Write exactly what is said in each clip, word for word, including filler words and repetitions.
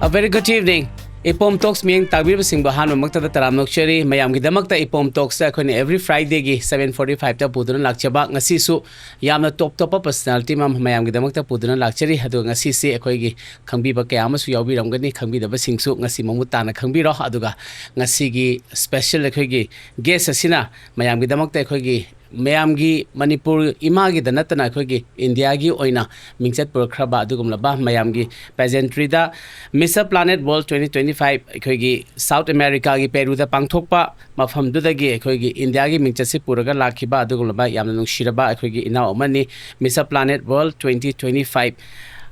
A very good evening. ꯏꯄꯣꯝ talks ꯃꯤꯠꯌꯦꯡ ꯇꯥꯕꯤꯕꯁꯤꯡꯕꯨ ꯑꯍꯥꯟꯕꯃꯛꯇꯗ ꯇꯔꯥꯝꯅ ꯑꯣꯛꯆꯔꯤ꯫ ꯃꯌꯥꯝꯒꯤꯗꯃꯛꯇ ꯏꯄꯣꯝ ꯇꯣꯛꯁꯇ ꯑꯩꯈꯣꯏꯅ every Fridayꯒꯤ seven forty fiveꯇ ꯄꯨꯗꯨꯅ ꯂꯥꯛꯆꯕ, ꯉꯁꯤꯁꯨ ꯌꯥꯝꯅ ꯇꯣꯞ ꯇꯣꯞꯄ personality ꯑꯃ ꯃꯌꯥꯝꯒꯤꯗꯃꯛꯇ ꯄꯨꯗꯨꯅ ꯂꯥꯛꯆꯔꯤ꯫ ꯑꯗꯨꯒ ꯉꯁꯤꯁꯦ ꯑꯩꯈꯣꯏꯒꯤ ꯈꯪꯕꯤꯕ ꯀꯌꯥ ꯑꯃꯁꯨ ꯌꯥꯎꯕꯤꯔꯝꯒꯅꯤ, ꯈꯪꯕꯤꯗꯕꯁꯤꯡꯁꯨ ꯉꯁꯤ ꯃꯃꯨꯠ ꯇꯥꯅ ꯈꯪꯕꯤꯔꯣ꯫ ꯑꯗꯨꯒ ꯉꯁꯤꯒꯤ special ꯑꯩꯈꯣꯏꯒꯤ guest ꯑꯁꯤꯅ ꯃꯌꯥꯝꯒꯤꯗꯃꯛꯇ ꯑꯩꯈꯣꯏꯒꯤ ꯃꯌꯥꯝꯒꯤ ꯃꯅꯤꯄꯨꯔ ꯏꯃꯥꯒꯤꯗ ꯅꯠꯇꯅ ꯑꯩꯈꯣꯏꯒꯤ ꯏꯟꯗꯤꯌꯥꯒꯤ ꯑꯣꯏꯅ ꯃꯤꯡꯆꯠ ꯄꯨꯔꯛꯈ꯭ꯔꯕ ꯑꯗꯨꯒꯨꯝꯂꯕ ꯃꯌꯥꯝꯒꯤ pageantryꯗ Mister Planet World twenty twenty five ꯑꯩꯈꯣꯏꯒꯤ South Americaꯒꯤ Peruꯗ ꯄꯥꯡꯊꯣꯛꯄ ꯃꯐꯝꯗꯨꯗꯒꯤ ꯑꯩꯈꯣꯏꯒꯤ ꯏꯟꯗꯤꯌꯥꯒꯤ ꯃꯤꯡꯆꯠꯁꯤ ꯄꯨꯔꯒ ꯂꯥꯛꯈꯤꯕ ꯑꯗꯨꯒꯨꯝꯂꯕ ꯌꯥꯝꯅ ꯅꯨꯡꯁꯤꯔꯕ ꯑꯩꯈꯣꯏꯒꯤ ꯏꯅꯥꯎ ꯑꯃꯅꯤ꯫ Mister Planet World twenty twenty five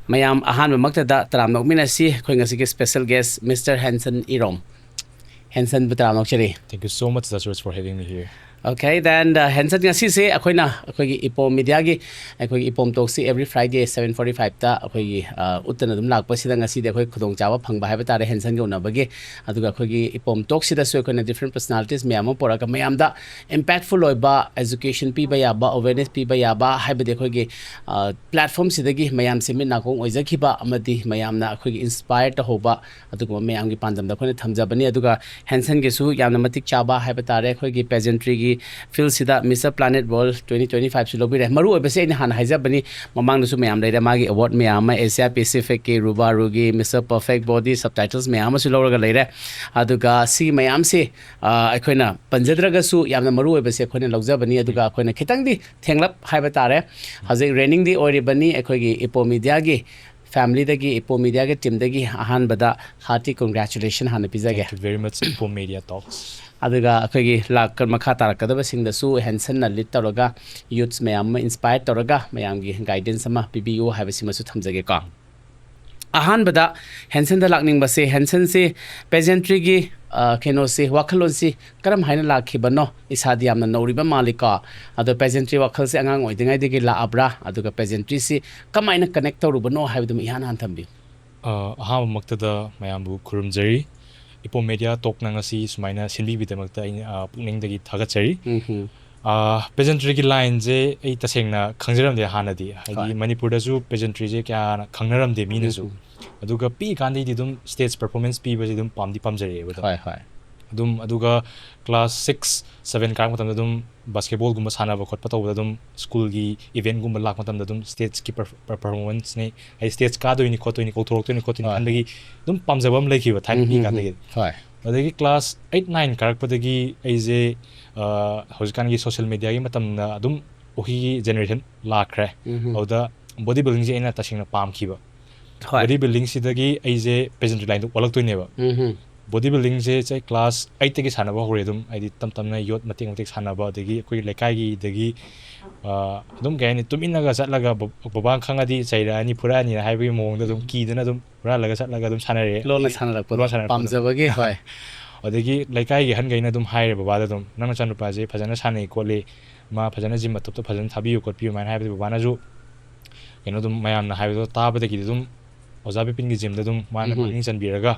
ꯃꯌꯥꯝ ꯑꯍꯥꯟꯕꯃꯛꯇꯗ ꯇꯔꯥꯝꯅ ꯑꯣꯛꯃꯤꯟꯅꯁꯤ꯫ ꯑꯩꯈꯣꯏ ꯉꯁꯤꯒꯤ special guest Mister Henson Irom꯫ Hensonꯕꯨ ꯇꯔꯥꯝꯅ ꯑꯣꯛꯆꯔꯤ꯫ Thank you so much, Dachurch, for having me here. Okay, then, uh, Henson, ꯉꯁꯤꯁꯦ ꯑꯩꯈꯣꯏꯅ ꯑꯩꯈꯣꯏꯒꯤ ꯏꯄꯣꯝ ꯃꯤꯗꯤꯌꯥꯒꯤ ꯑꯩꯈꯣꯏꯒꯤ ꯏꯄꯣꯝ ꯇꯣꯛꯁꯤ every Friday seven forty fiveꯇ ꯑꯩꯈꯣꯏꯒꯤ, uh, ꯎꯠꯇꯅ ꯑꯗꯨꯝ ꯂꯥꯛꯄꯁꯤꯗ ꯉꯁꯤꯗꯤ ꯑꯩꯈꯣꯏ ꯈꯨꯗꯣꯡꯆꯥꯕ ꯐꯪꯕ ꯍꯥꯏꯕ ꯇꯥꯔꯦ Hensonꯒ ꯎꯅꯕꯒꯤ꯫ ꯑꯗꯨꯒ ꯑꯩꯈꯣꯏꯒꯤ ꯏꯄꯣꯝ ꯇꯣꯛꯁꯤꯗꯁꯨ ꯑꯩꯈꯣꯏꯅ different personalities ꯃꯌꯥꯝ ꯑꯃ ꯄꯨꯔꯛꯑꯒ ꯃꯌꯥꯝꯗ impactful ꯑꯣꯏꯕ education ꯄꯤꯕ ꯌꯥꯕ, awareness ꯄꯤꯕ ꯌꯥꯕ, ꯍꯥꯏꯕꯗꯤ ꯑꯩꯈꯣꯏꯒꯤ, uh, platformꯁꯤꯗꯒꯤ ꯃꯌꯥꯝꯁꯦ ꯃꯤꯠ ꯅꯥꯀꯣꯡ ꯑꯣꯏꯖꯈꯤꯕ ꯑꯃꯗꯤ ꯃꯌꯥꯝꯅ ꯑꯩꯈꯣꯏꯒꯤ inspire ꯇꯧꯍꯧꯕ ꯑꯗꯨꯒꯨꯝꯕ ꯃꯌꯥꯝꯒꯤ ꯄꯥꯟꯗꯝꯗ ꯑꯩꯈꯣꯏꯅ ꯊꯝꯖꯕꯅꯤ꯫ ꯑꯗꯨꯒ Hensonꯒꯤꯁꯨ ꯌꯥꯝꯅ ꯃꯇꯤꯛ ꯆꯥꯕ ꯍꯥꯏꯕ ꯇꯥꯔꯦ ꯑꯩꯈꯣꯏꯒꯤ pageantryꯒꯤ fieldꯁꯤꯗ Mister Planet World twenty twenty fiveꯁꯨ ꯂꯧꯕꯤꯔꯦ꯫ ꯃꯔꯨ ꯑꯣꯏꯕꯁꯦ ꯑꯩꯅ ꯍꯥꯟꯅ ꯍꯥꯏꯖꯕꯅꯤ, ꯃꯃꯥꯡꯗꯁꯨ ꯃꯌꯥꯝ ꯂꯩꯔꯦ, ꯃꯥꯒꯤ award ꯃꯌꯥꯝ ꯑꯃ, Asia Pacificꯀꯤ, Rubaruꯒꯤ, Mister Perfect Body, subtitles ꯃꯌꯥꯝ ꯑꯃꯁꯨ ꯂꯧꯔꯒ ꯂꯩꯔꯦ꯫ ꯑꯗꯨꯒ ꯁꯤ ꯃꯌꯥꯝꯁꯤ, ꯑ, ꯑꯩꯈꯣꯏꯅ ꯄꯟꯖꯗ꯭ꯔꯒꯁꯨ ꯌꯥꯝꯅ ꯃꯔꯨ ꯑꯣꯏꯕꯁꯦ ꯑꯩꯈꯣꯏꯅ ꯂꯧꯖꯕꯅꯤ꯫ ꯑꯗꯨꯒ ꯑꯩꯈꯣꯏꯅ ꯈꯤꯇꯪꯗꯤ ꯊꯦꯡꯂꯞ ꯍꯥꯏꯕ ꯇꯥꯔꯦ, ꯍꯧꯖꯤꯛ reigning ꯗꯤ ꯑꯣꯏꯔꯤꯕꯅꯤ꯫ ꯑꯩꯈꯣꯏꯒꯤ ꯏꯄꯣꯝ ꯃꯤꯗꯤꯌꯥꯒꯤ familyꯗꯒꯤ, ꯏꯄꯣꯝ ꯃꯤꯗꯤꯌꯥꯒꯤ teamꯗꯒꯤ ꯑꯍꯥꯟꯕꯗ hearty congratulation ꯍꯥꯟꯅ ꯄꯤꯖꯒꯦ꯫ Thank you very much, Ipoh Media Talks. ꯑꯗꯨꯒ ꯑꯩꯈꯣꯏꯒꯤ ꯂꯥꯛ-, ꯃꯈꯥ ꯇꯥꯔꯛꯀꯗꯕꯁꯤꯡꯗꯁꯨ Hensonꯅ lead ꯇꯧꯔꯒ youths ꯃꯌꯥꯝ ꯑꯃ inspire ꯇꯧꯔꯒ ꯃꯌꯥꯝꯒꯤ guidance ꯑꯃ ꯄꯤꯕꯤꯌꯨ ꯍꯥꯏꯕꯁꯤꯃꯁꯨ ꯊꯝꯖꯒꯦꯀꯣ꯫ ꯑꯍꯥꯟꯕꯗ Hensonꯗ ꯂꯥꯛꯅꯤꯡꯕꯁꯦ, Hensonꯁꯦ pageantryꯒꯤ, ꯑ, ꯀꯩꯅꯣꯁꯦ, ꯋꯥꯈꯜꯂꯣꯟꯁꯤ ꯀꯔꯝ ꯍꯥꯏꯅ ꯂꯥꯛꯈꯤꯕꯅꯣ? ꯏꯁꯥꯗꯤ ꯌꯥꯝꯅ ꯅꯧꯔꯤꯕ ꯃꯥꯜꯂꯤꯀꯣ꯫ ꯑꯗꯣ pageantry ꯋꯥꯈꯜꯁꯦ ꯑꯉꯥꯡ ꯑꯣꯏꯗ꯭ꯔꯤꯉꯩꯗꯒꯤ ꯂꯥꯛꯑꯕ꯭ꯔꯥ? ꯑꯗꯨꯒ pageantryꯁꯤ ꯀꯃꯥꯏꯅ connect ꯇꯧꯔꯨꯕꯅꯣ ꯍꯥꯏꯕꯗꯨꯃ ꯏꯍꯥꯟ ꯍꯥꯟꯅ ꯊꯝꯕꯤꯌꯨ꯫ ꯑ, ꯑꯍꯥꯟꯕꯃꯛꯇꯗ ꯃꯌꯥꯝꯕꯨ ꯈꯨꯔꯨꯝꯖꯔꯤ꯫ Ipoh Media Talkꯅ ꯉꯁꯤ ꯁꯨꯃꯥꯏꯅ ꯁꯤꯟꯕꯤꯕꯒꯤꯗꯃꯛꯇ ꯑꯩ, ꯑ, ꯄꯨꯛꯅꯤꯡꯗꯒꯤ ꯊꯥꯒꯠꯆꯔꯤ꯫ ꯎꯝꯍꯨꯝ꯫ ꯑ, pageantryꯒꯤ lineꯁꯦ ꯑꯩ ꯇꯁꯦꯡꯅ ꯈꯪꯖꯔꯝꯗꯦ ꯍꯥꯟꯅꯗꯤ꯫ ꯍꯥꯏꯗꯤ ꯍꯣꯏ꯫ ꯃꯅꯤꯄꯨꯔꯗꯁꯨ pageantryꯁꯦ ꯀꯌꯥ ꯈꯪꯅꯔꯝꯗꯦ ꯃꯤꯅꯁꯨ꯫ ꯎꯝ꯫ ꯑꯗꯨꯒ ꯄꯤꯛꯏꯀꯥꯟꯗꯩꯗꯤ ꯑꯗꯨꯝ stage performance ꯄꯤꯕꯁꯦ ꯑꯗꯨꯝ ꯄꯥꯝꯗꯤ ꯄꯥꯝꯖꯔꯛꯑꯦꯕ ꯑꯗꯨꯝ꯫ ꯍꯣꯏ ꯍꯣꯏ ꯑꯗꯨꯝ ꯑꯗꯨꯒ class six seven ꯀꯥꯔꯛꯄ ꯃꯇꯝꯗ ꯑꯗꯨꯝ basketball ꯒꯨꯝꯕ ꯁꯥꯟꯅꯕ ꯈꯣꯠꯄ ꯇꯧꯕꯗ ꯑꯗꯨꯝ school ꯒꯤ event ꯒꯨꯝꯕ ꯂꯥꯛꯄ ꯃꯇꯝꯗ ꯑꯗꯨꯝ stage ꯀꯤ performance ꯅꯤ, ꯍꯥꯏꯗꯤ stage ꯀꯥꯗꯣꯏꯅꯤ ꯈꯣꯠꯇꯣꯏꯅꯤ, ꯀꯧꯊꯣꯔꯛꯇꯣꯏꯅꯤ ꯈꯣꯠꯇꯣꯏꯅꯤ ꯍꯣꯏ꯫ ꯈꯟꯕꯒꯤ ꯑꯗꯨꯝ ꯄꯥꯝꯖꯕ ꯑꯃ ꯂꯩꯈꯤꯕ ꯊꯥꯏꯅ ꯎꯝ, ꯎꯝ, ꯄꯤꯛꯏꯀꯥꯟꯗꯒꯤ꯫ ꯍꯣꯏ ꯑꯗꯒꯤ class eight nine ꯀꯥꯔꯛꯄꯗꯒꯤ ꯑꯩꯁꯦ ꯑ, ꯍꯧꯖꯤꯛꯀꯥꯟꯒꯤ social media ꯒꯤ ꯃꯇꯝꯗ ꯑꯗꯨꯝ ꯑꯩꯈꯣꯏꯒꯤ generation ꯂꯥꯛꯈ꯭ꯔꯦ꯫ ꯎꯝ, ꯑꯗꯨꯗ body building ꯁꯦ ꯑꯩꯅ ꯇꯁꯦꯡꯅ ꯄꯥꯝꯈꯤꯕ꯫ ꯍꯣꯏ Body building ꯁꯤꯗꯒꯤ ꯑꯩꯁꯦ pageantry line ꯗ ꯑꯣꯜꯂꯛꯇꯣꯏꯅꯦꯕ꯫ ꯎꯝ, Body building ꯁꯦ ꯆꯍꯤ class eight ꯇꯒꯤ ꯁꯥꯟꯅꯕ ꯍꯧꯔꯦ ꯑꯗꯨꯝ, ꯍꯥꯏꯗꯤ ꯇꯞ ꯇꯞꯅ ꯌꯣꯠ ꯃꯇꯦꯛ ꯃꯇꯦꯛ ꯁꯥꯟꯅꯕ, ꯑꯗꯒꯤ ꯑꯩꯈꯣꯏ ꯂꯩꯀꯥꯏꯒꯤꯗꯒꯤ ꯑ, ꯑꯗꯨꯝ ꯀꯩ ꯍꯥꯏꯅꯤ, ꯇꯨꯃꯤꯟꯅꯒ ꯆꯠꯂꯒ ꯕ- ꯕꯕꯥꯅ ꯈꯪꯉꯗꯤ ꯆꯩꯔꯛꯑꯅꯤ ꯈꯣꯠꯂꯛꯑꯅꯤꯅ ꯍꯥꯏꯕꯒꯤ ꯃꯑꯣꯡꯗ ꯑꯗꯨꯝ ꯀꯤꯗꯅ ꯑꯗꯨꯝ ꯍꯨꯔꯥꯜꯂꯒ ꯆꯠꯂꯒ ꯑꯗꯨꯝ ꯁꯥꯟꯅꯔꯛꯑꯦ꯫ ꯂꯣꯟꯅ ꯁꯥꯟꯅꯔꯛꯄꯗꯣ ꯂꯣꯟꯅ ꯁꯥꯟꯅꯔꯛꯄꯗꯣ꯫ ꯄꯥꯝꯖꯕꯒꯤ꯫ ꯍꯣꯏ ꯑꯗꯒꯤ ꯂꯩꯀꯥꯏꯒꯤ ꯑꯍꯟꯈꯩꯅ ꯑꯗꯨꯝ ꯍꯥꯏꯔꯦ ꯕꯕꯥꯗ ꯑꯗꯨꯝ, "ꯅꯪ ꯅꯆꯥꯅꯨꯄꯥꯁꯦ ꯐꯖꯅ ꯁꯥꯟꯅꯩ ꯈꯣꯠꯂꯤ, ꯃꯥ ꯐꯖꯅ gym ꯑꯇꯣꯞꯄ ꯐꯖꯅ ꯊꯥꯕꯤꯌꯨ ꯈꯣꯠꯄꯤꯌꯨ" ꯑꯗꯨꯃꯥꯏꯅ ꯍꯥꯏꯕꯗꯤ ꯕꯕꯥꯅꯁꯨ ꯀꯩꯅꯣ ꯑꯗꯨꯝ ꯃꯌꯥꯝꯅ ꯍꯥꯏꯕꯗꯣ ꯇꯥꯕꯗꯒꯤꯗꯤ ꯑꯗꯨꯝ ꯑꯣꯖꯥ ꯕꯤꯄꯤꯟꯒꯤ gym ꯗ ꯑꯗꯨꯝ ꯃꯥꯅ ꯎꯝ꯫ ꯄꯨꯛꯅꯤꯡ ꯆꯟꯕꯤꯔꯒ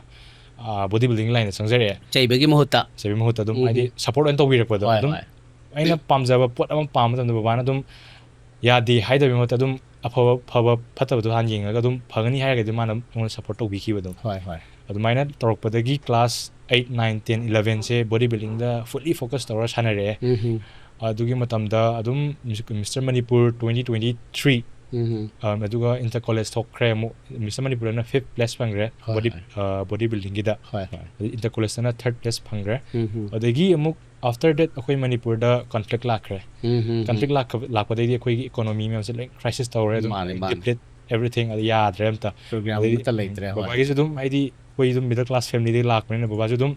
body building line ꯗ ꯆꯪꯖꯔꯛꯑꯦ꯫ ꯆꯩꯕꯒꯤ ꯃꯍꯨꯠꯇ꯫ ꯆꯩꯕꯒꯤ ꯃꯍꯨꯠꯇ ꯑꯗꯨꯝ ꯎꯝ꯫ ꯍꯥꯏꯗꯤ support ꯑꯣꯏꯅ ꯇꯧꯕꯤꯔꯛꯄꯗꯣ꯫ ꯍꯣꯏ ꯑꯗꯨꯝ ꯍꯣꯏ ꯑꯩꯅ ꯄꯥꯝꯖꯕ ꯄꯣꯠ ꯑꯃ ꯄꯥꯝꯕ ꯃꯇꯝꯗ ꯕꯕꯥꯅ ꯑꯗꯨꯝ ꯌꯥꯗꯦ ꯍꯥꯏꯗꯕꯒꯤ ꯃꯍꯨꯠꯇ ꯑꯗꯨꯝ ꯑꯐꯕ ꯐꯕ ꯐꯠꯇꯕꯗꯣ ꯍꯥꯟꯅ ꯌꯦꯡꯉꯒ ꯑꯗꯨꯝ ꯐꯒꯅꯤ ꯍꯥꯏꯔꯒꯗꯤ ꯃꯥꯅ ꯑꯩꯉꯣꯟꯗ support ꯇꯧꯕꯤꯈꯤꯕ ꯑꯗꯨꯝ꯫ ꯍꯣꯏ ꯍꯣꯏ ꯑꯗꯨꯃꯥꯏꯅ ꯇꯧꯔꯛꯄꯗꯒꯤ class eight nine ten eleven ꯁꯦ body building ꯗ fully focus ꯇꯧꯔ ꯁꯥꯟꯅꯔꯛꯑꯦ꯫ ꯎꯝ, ꯑꯗꯨꯒꯤ ꯃꯇꯝꯗ ꯑꯗꯨꯝ Mister Manipur twenty twenty three, ꯎꯝ, ꯑꯗꯨꯒ inter college ꯊꯣꯛꯈ꯭ꯔꯦ ꯑꯃꯨꯛ꯫ Mister Manipur ꯅ fifth place ꯐꯪꯈ꯭ꯔꯦ ꯍꯣꯏ, body ꯍꯣꯏ꯫ body building ꯒꯤꯗ꯫ ꯍꯣꯏ ꯍꯣꯏ ꯑꯗꯩ inter college ꯇꯅ third place ꯐꯪꯈ꯭ꯔꯦ꯫ ꯎꯝ, ꯑꯗꯒꯤ ꯑꯃꯨꯛ after that ꯑꯩꯈꯣꯏ ꯃꯅꯤꯄꯨꯔꯗ conflict ꯂꯥꯛꯈ꯭ꯔꯦ꯫ ꯎꯝ, Conflict ꯂꯥꯛꯈ- ꯂꯥꯛꯄꯗꯩꯗꯤ ꯑꯩꯈꯣꯏꯒꯤ economy ꯃꯌꯥꯝꯁꯦ ꯂꯣꯏ crisis ꯇꯧꯔꯦ ꯑꯗꯨꯝ꯫ ꯃꯥꯅꯦ, ꯃꯥꯅꯦ꯫ Deplete everything, ꯑꯗꯨ ꯌꯥꯗ꯭ꯔꯦ ꯑꯝꯇ꯫ Program ꯑꯗꯩꯗꯤ ꯑꯃꯠꯇ ꯂꯩꯇ꯭ꯔꯦ, ꯍꯣꯏ꯫ ꯕꯕꯥꯒꯤꯁꯨ ꯑꯗꯨꯝ ꯍꯥꯏꯗꯤ ꯑꯩꯈꯣꯏ ꯑꯗꯨꯝ middle class family ꯗꯒꯤ ꯂꯥꯛꯄꯅꯤꯅ ꯕꯕꯥꯁꯨ ꯑꯗꯨꯝ